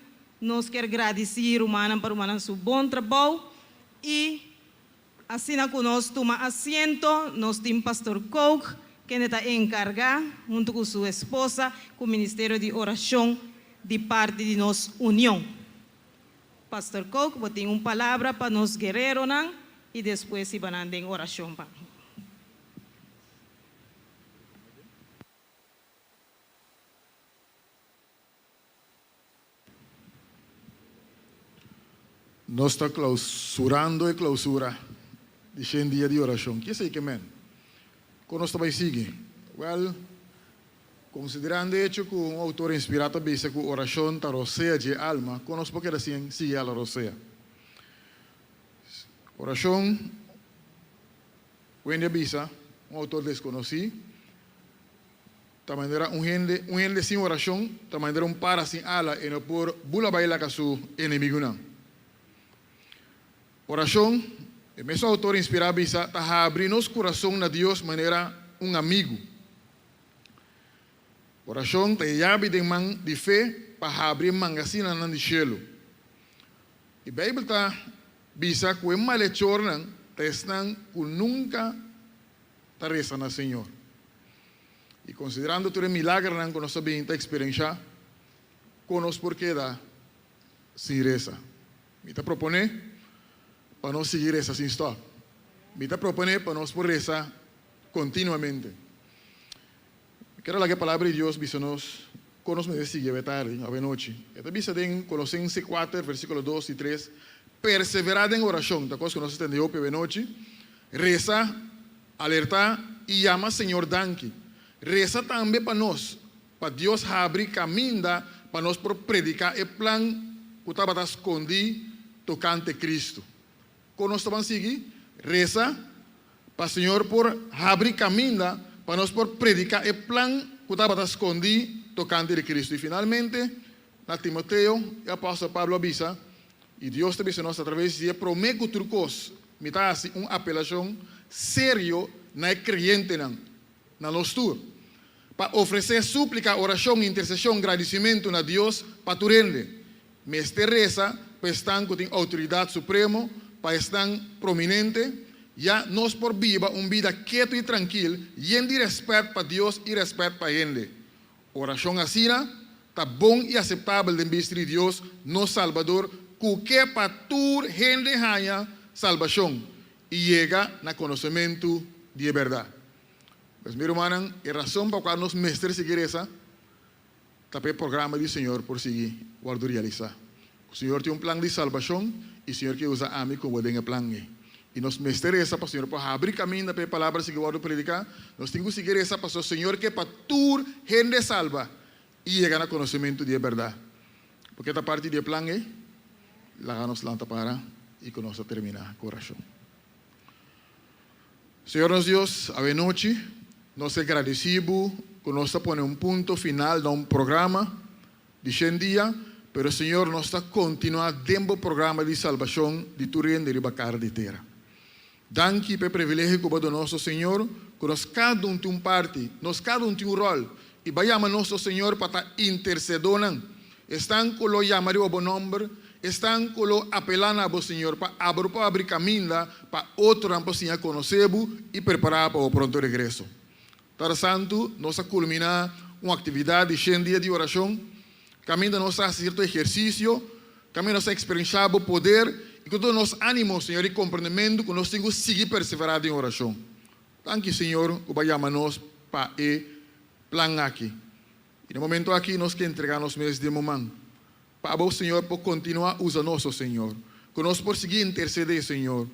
nos kier gradisí rumannan pa rumannan su bon trabou i asina ku nos tuma asiento, nos tin Pastor Kook kende ta enkargá huntu ku su esposa ku ministerio di orashon di parti di nos union. Pastor Kook bo tin un palabra pa nos guereronan i despues hiba nan den orashon pa. Nos ta klausurando e klausura di shen dia di orashon. Ki esei ke men? Kon nos ta bai sigui? Wèl, konsiderando e echo ku un outor inspirá ta bisa ku orashon ta rosea dje alma, kon nos por keda sin sigui hala rosea? Orashon, Wendy a bisa, un outor deskonosí, Ta manera un hende, un hende sin orashon ta manera un para sin ala, e no por bula bai laka su enemigunan. Orashon, e mesun outor inspirá a bisa, ta habri nos kurason na Dios manera un amigu. Orashon ta e yabi den man di fe pa habri e mangasinanan di shelu. E Beibel ta bisa ku e malechornan ta esnan ku nunka ta resa na Señor. I konsiderando tur e milagernan ku nos ta bin ta eksperenshá, kon nos por keda sin resa? Mi ta proponé pa nos sigui resa sin stòp. Mi ta proponé pa nos por resa kontinuamente. Kier a laga e Palabra di Dios bisa nos kon nos mester sigui awe tardi, awe nochi. E ta bisa den Kolosense kuater, versíkulo dos i tres, Perseverá den orashon, ta kos ku nos a tende hopi awe nochi, resa, alertá i yama Señor danki. Resa tambe pa nos, pa Dios habri kaminda pa nos por prediká e plan ku tabata skondí tokante Kristu. Kon nos ta ban sigui? Resa pa Señor por habri kaminda pa nos por prediká e plan ku tabata skondí tokante di Kristu. I finalmente, na Timoteo, e apòstel Pablo a bisa, I Dios ta bisa nos atraves di e promé ku tur kos, mi ta hasi un apelashon serio na e kreyentenan, na nos tur, pa ofresé súplika, orashon, interseshon, gradisimentu na Dios pa tur hende. Mester resa pa esnan ku tin outoridat supremo, pa esnan prominente, ya nos por biba un bida ketu i trankil, yen di rèspèt pa Dios i rèspèt pa hende. Orashon asina ta bon i aseptabel den bista di Dios, nos Salbador, ku ke pa tur hende haña salbashon i yega na konosementu di e bèrdat. Pues, mi rumannan, e rason pa kua nos mester sigui resa ta pa e programa di Señor por sigui wòrdu realisá. Señor tin un plan di salbashon i Señor ke usa ami ku bo den e plan ei. I nos mester resa pa Señor por habri kaminda pa e palabra sigui wòrdu prediká. Nos tin ku sigui resa pasobra Señor ke pa tur hende salba i yega na konosementu di e bèrdat. Bo ke ta parti di e plan ei? Laga nos lanta para i ku nos ta terminá ku orashon. Señor nos Dios, awenochi nos ke gradisí Bo ku nos ta pone un punto final na un programa di shen dia, pero Señor nos ta kontinuá den Bo programa di salbashon di tur hende riba kara di tera. Danki pa e privilegio ku Bo a duna nos, o Señor, ku nos kada un tin un parti, nos kada un tin un ròl, i Bo a yama nos, o Señor, pa ta intersedónan, esnan ku lo yama riba Bo nòmber, esnan ku lo apelá na Bo, Señor, pa abro pa abri kaminda pa otronan por siña konosé Bo i prepará pa Bo pronto regreso. Tata Santu, nos a kulminá un aktividat di shen dia di orashon, kaminda nos a hasi sierto ehersisio, kaminda nos a eksperenshá Bo poder i ku duna nos ánimo, Señor, i komprendementu ku nos tin ku sigui perseverá den orashon. Danki, Señor, ku Bo a yama nos pa e plan aki. I na momento aki nos ke entregá nos mes den Bo man, pa Abo, Señor, por kontinuá usa nos, o Señor, ku nos por sigui intersedé, Señor,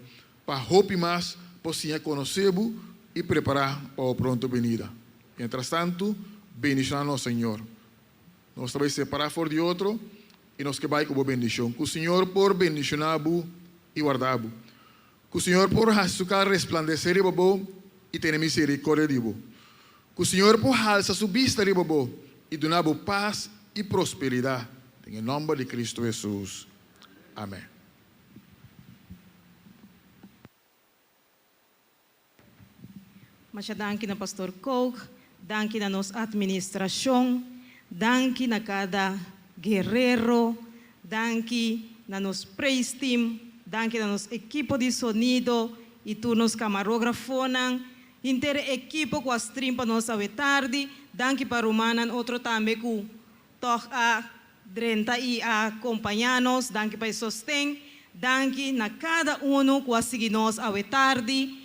Pa hopi mas por siña konosé bo i prepará pa bo pronto benida. Mientrastantu, bendishoná nos, Señor. Nos ta bai separá for di otro i nos ke bai ku bo bendishon. Ku Señor por bendishoná bo i warda bo. Ku Señor por hasi su kara resplandesé riba bo i tene miserikordia di bo. Ku Señor por halsa su bista riba bo i duna bo pas i prosperidat. Den e nòmber di Kristu Hesus. Amèn. Masha danki na Pastor Kook, danki na nos administracion, danki na cada guerrero, danki na nos praise team, danki na nos ekipo di sonido y tur nos camarografonan, henter e ekipo cu a stream pa nos awe tardi, danki pa rumannan otro tambe cu Tòg a drenta i a kompañá nos. Danki pa e sosten. Danki na kada unu ku a sigui nos awe tardi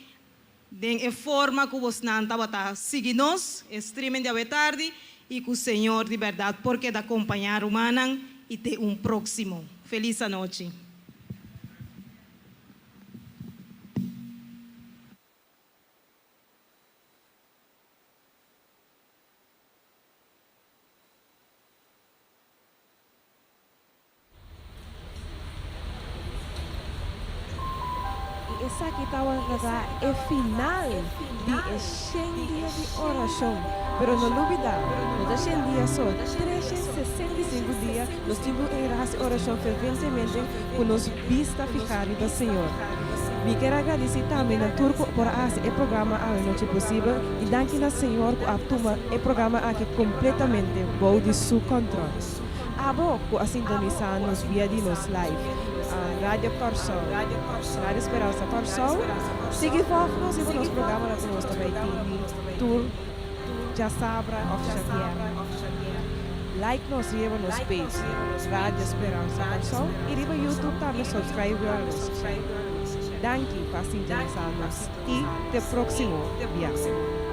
den e forma ku bosnan tabata sigui nos, e streaming di awe tardi, i ku Señor di bèrdat por keda kompañá rumannan i te un próksimo. Felis anochi. I esaki tabata e final di e shen dia di orashon. Pero no lubida, no ta shen dia so, 365 dia nos tin ku hasi orashon ferventemente ku nos bista fihá riba Señor. Mi kier a gradisí tambe na tur ku por a hasi e programa awenochi posibel i danki na Señor ku a tuma e programa aki kompletamente bou di Su kòntròl. Abo ku a sintonisá nos via di nos live Radio Kòrsou, Radio Speransa Kòrsou, sigui vòg nos riba nos programanan ku nos ta bai tin tur djasabra òf djabièrnè. Like nos riba nos page Radio Speransa Kòrsou i riba YouTube tambe subscribe riba nos channel. Danki pa sintonisa nos i te próksimo biaha.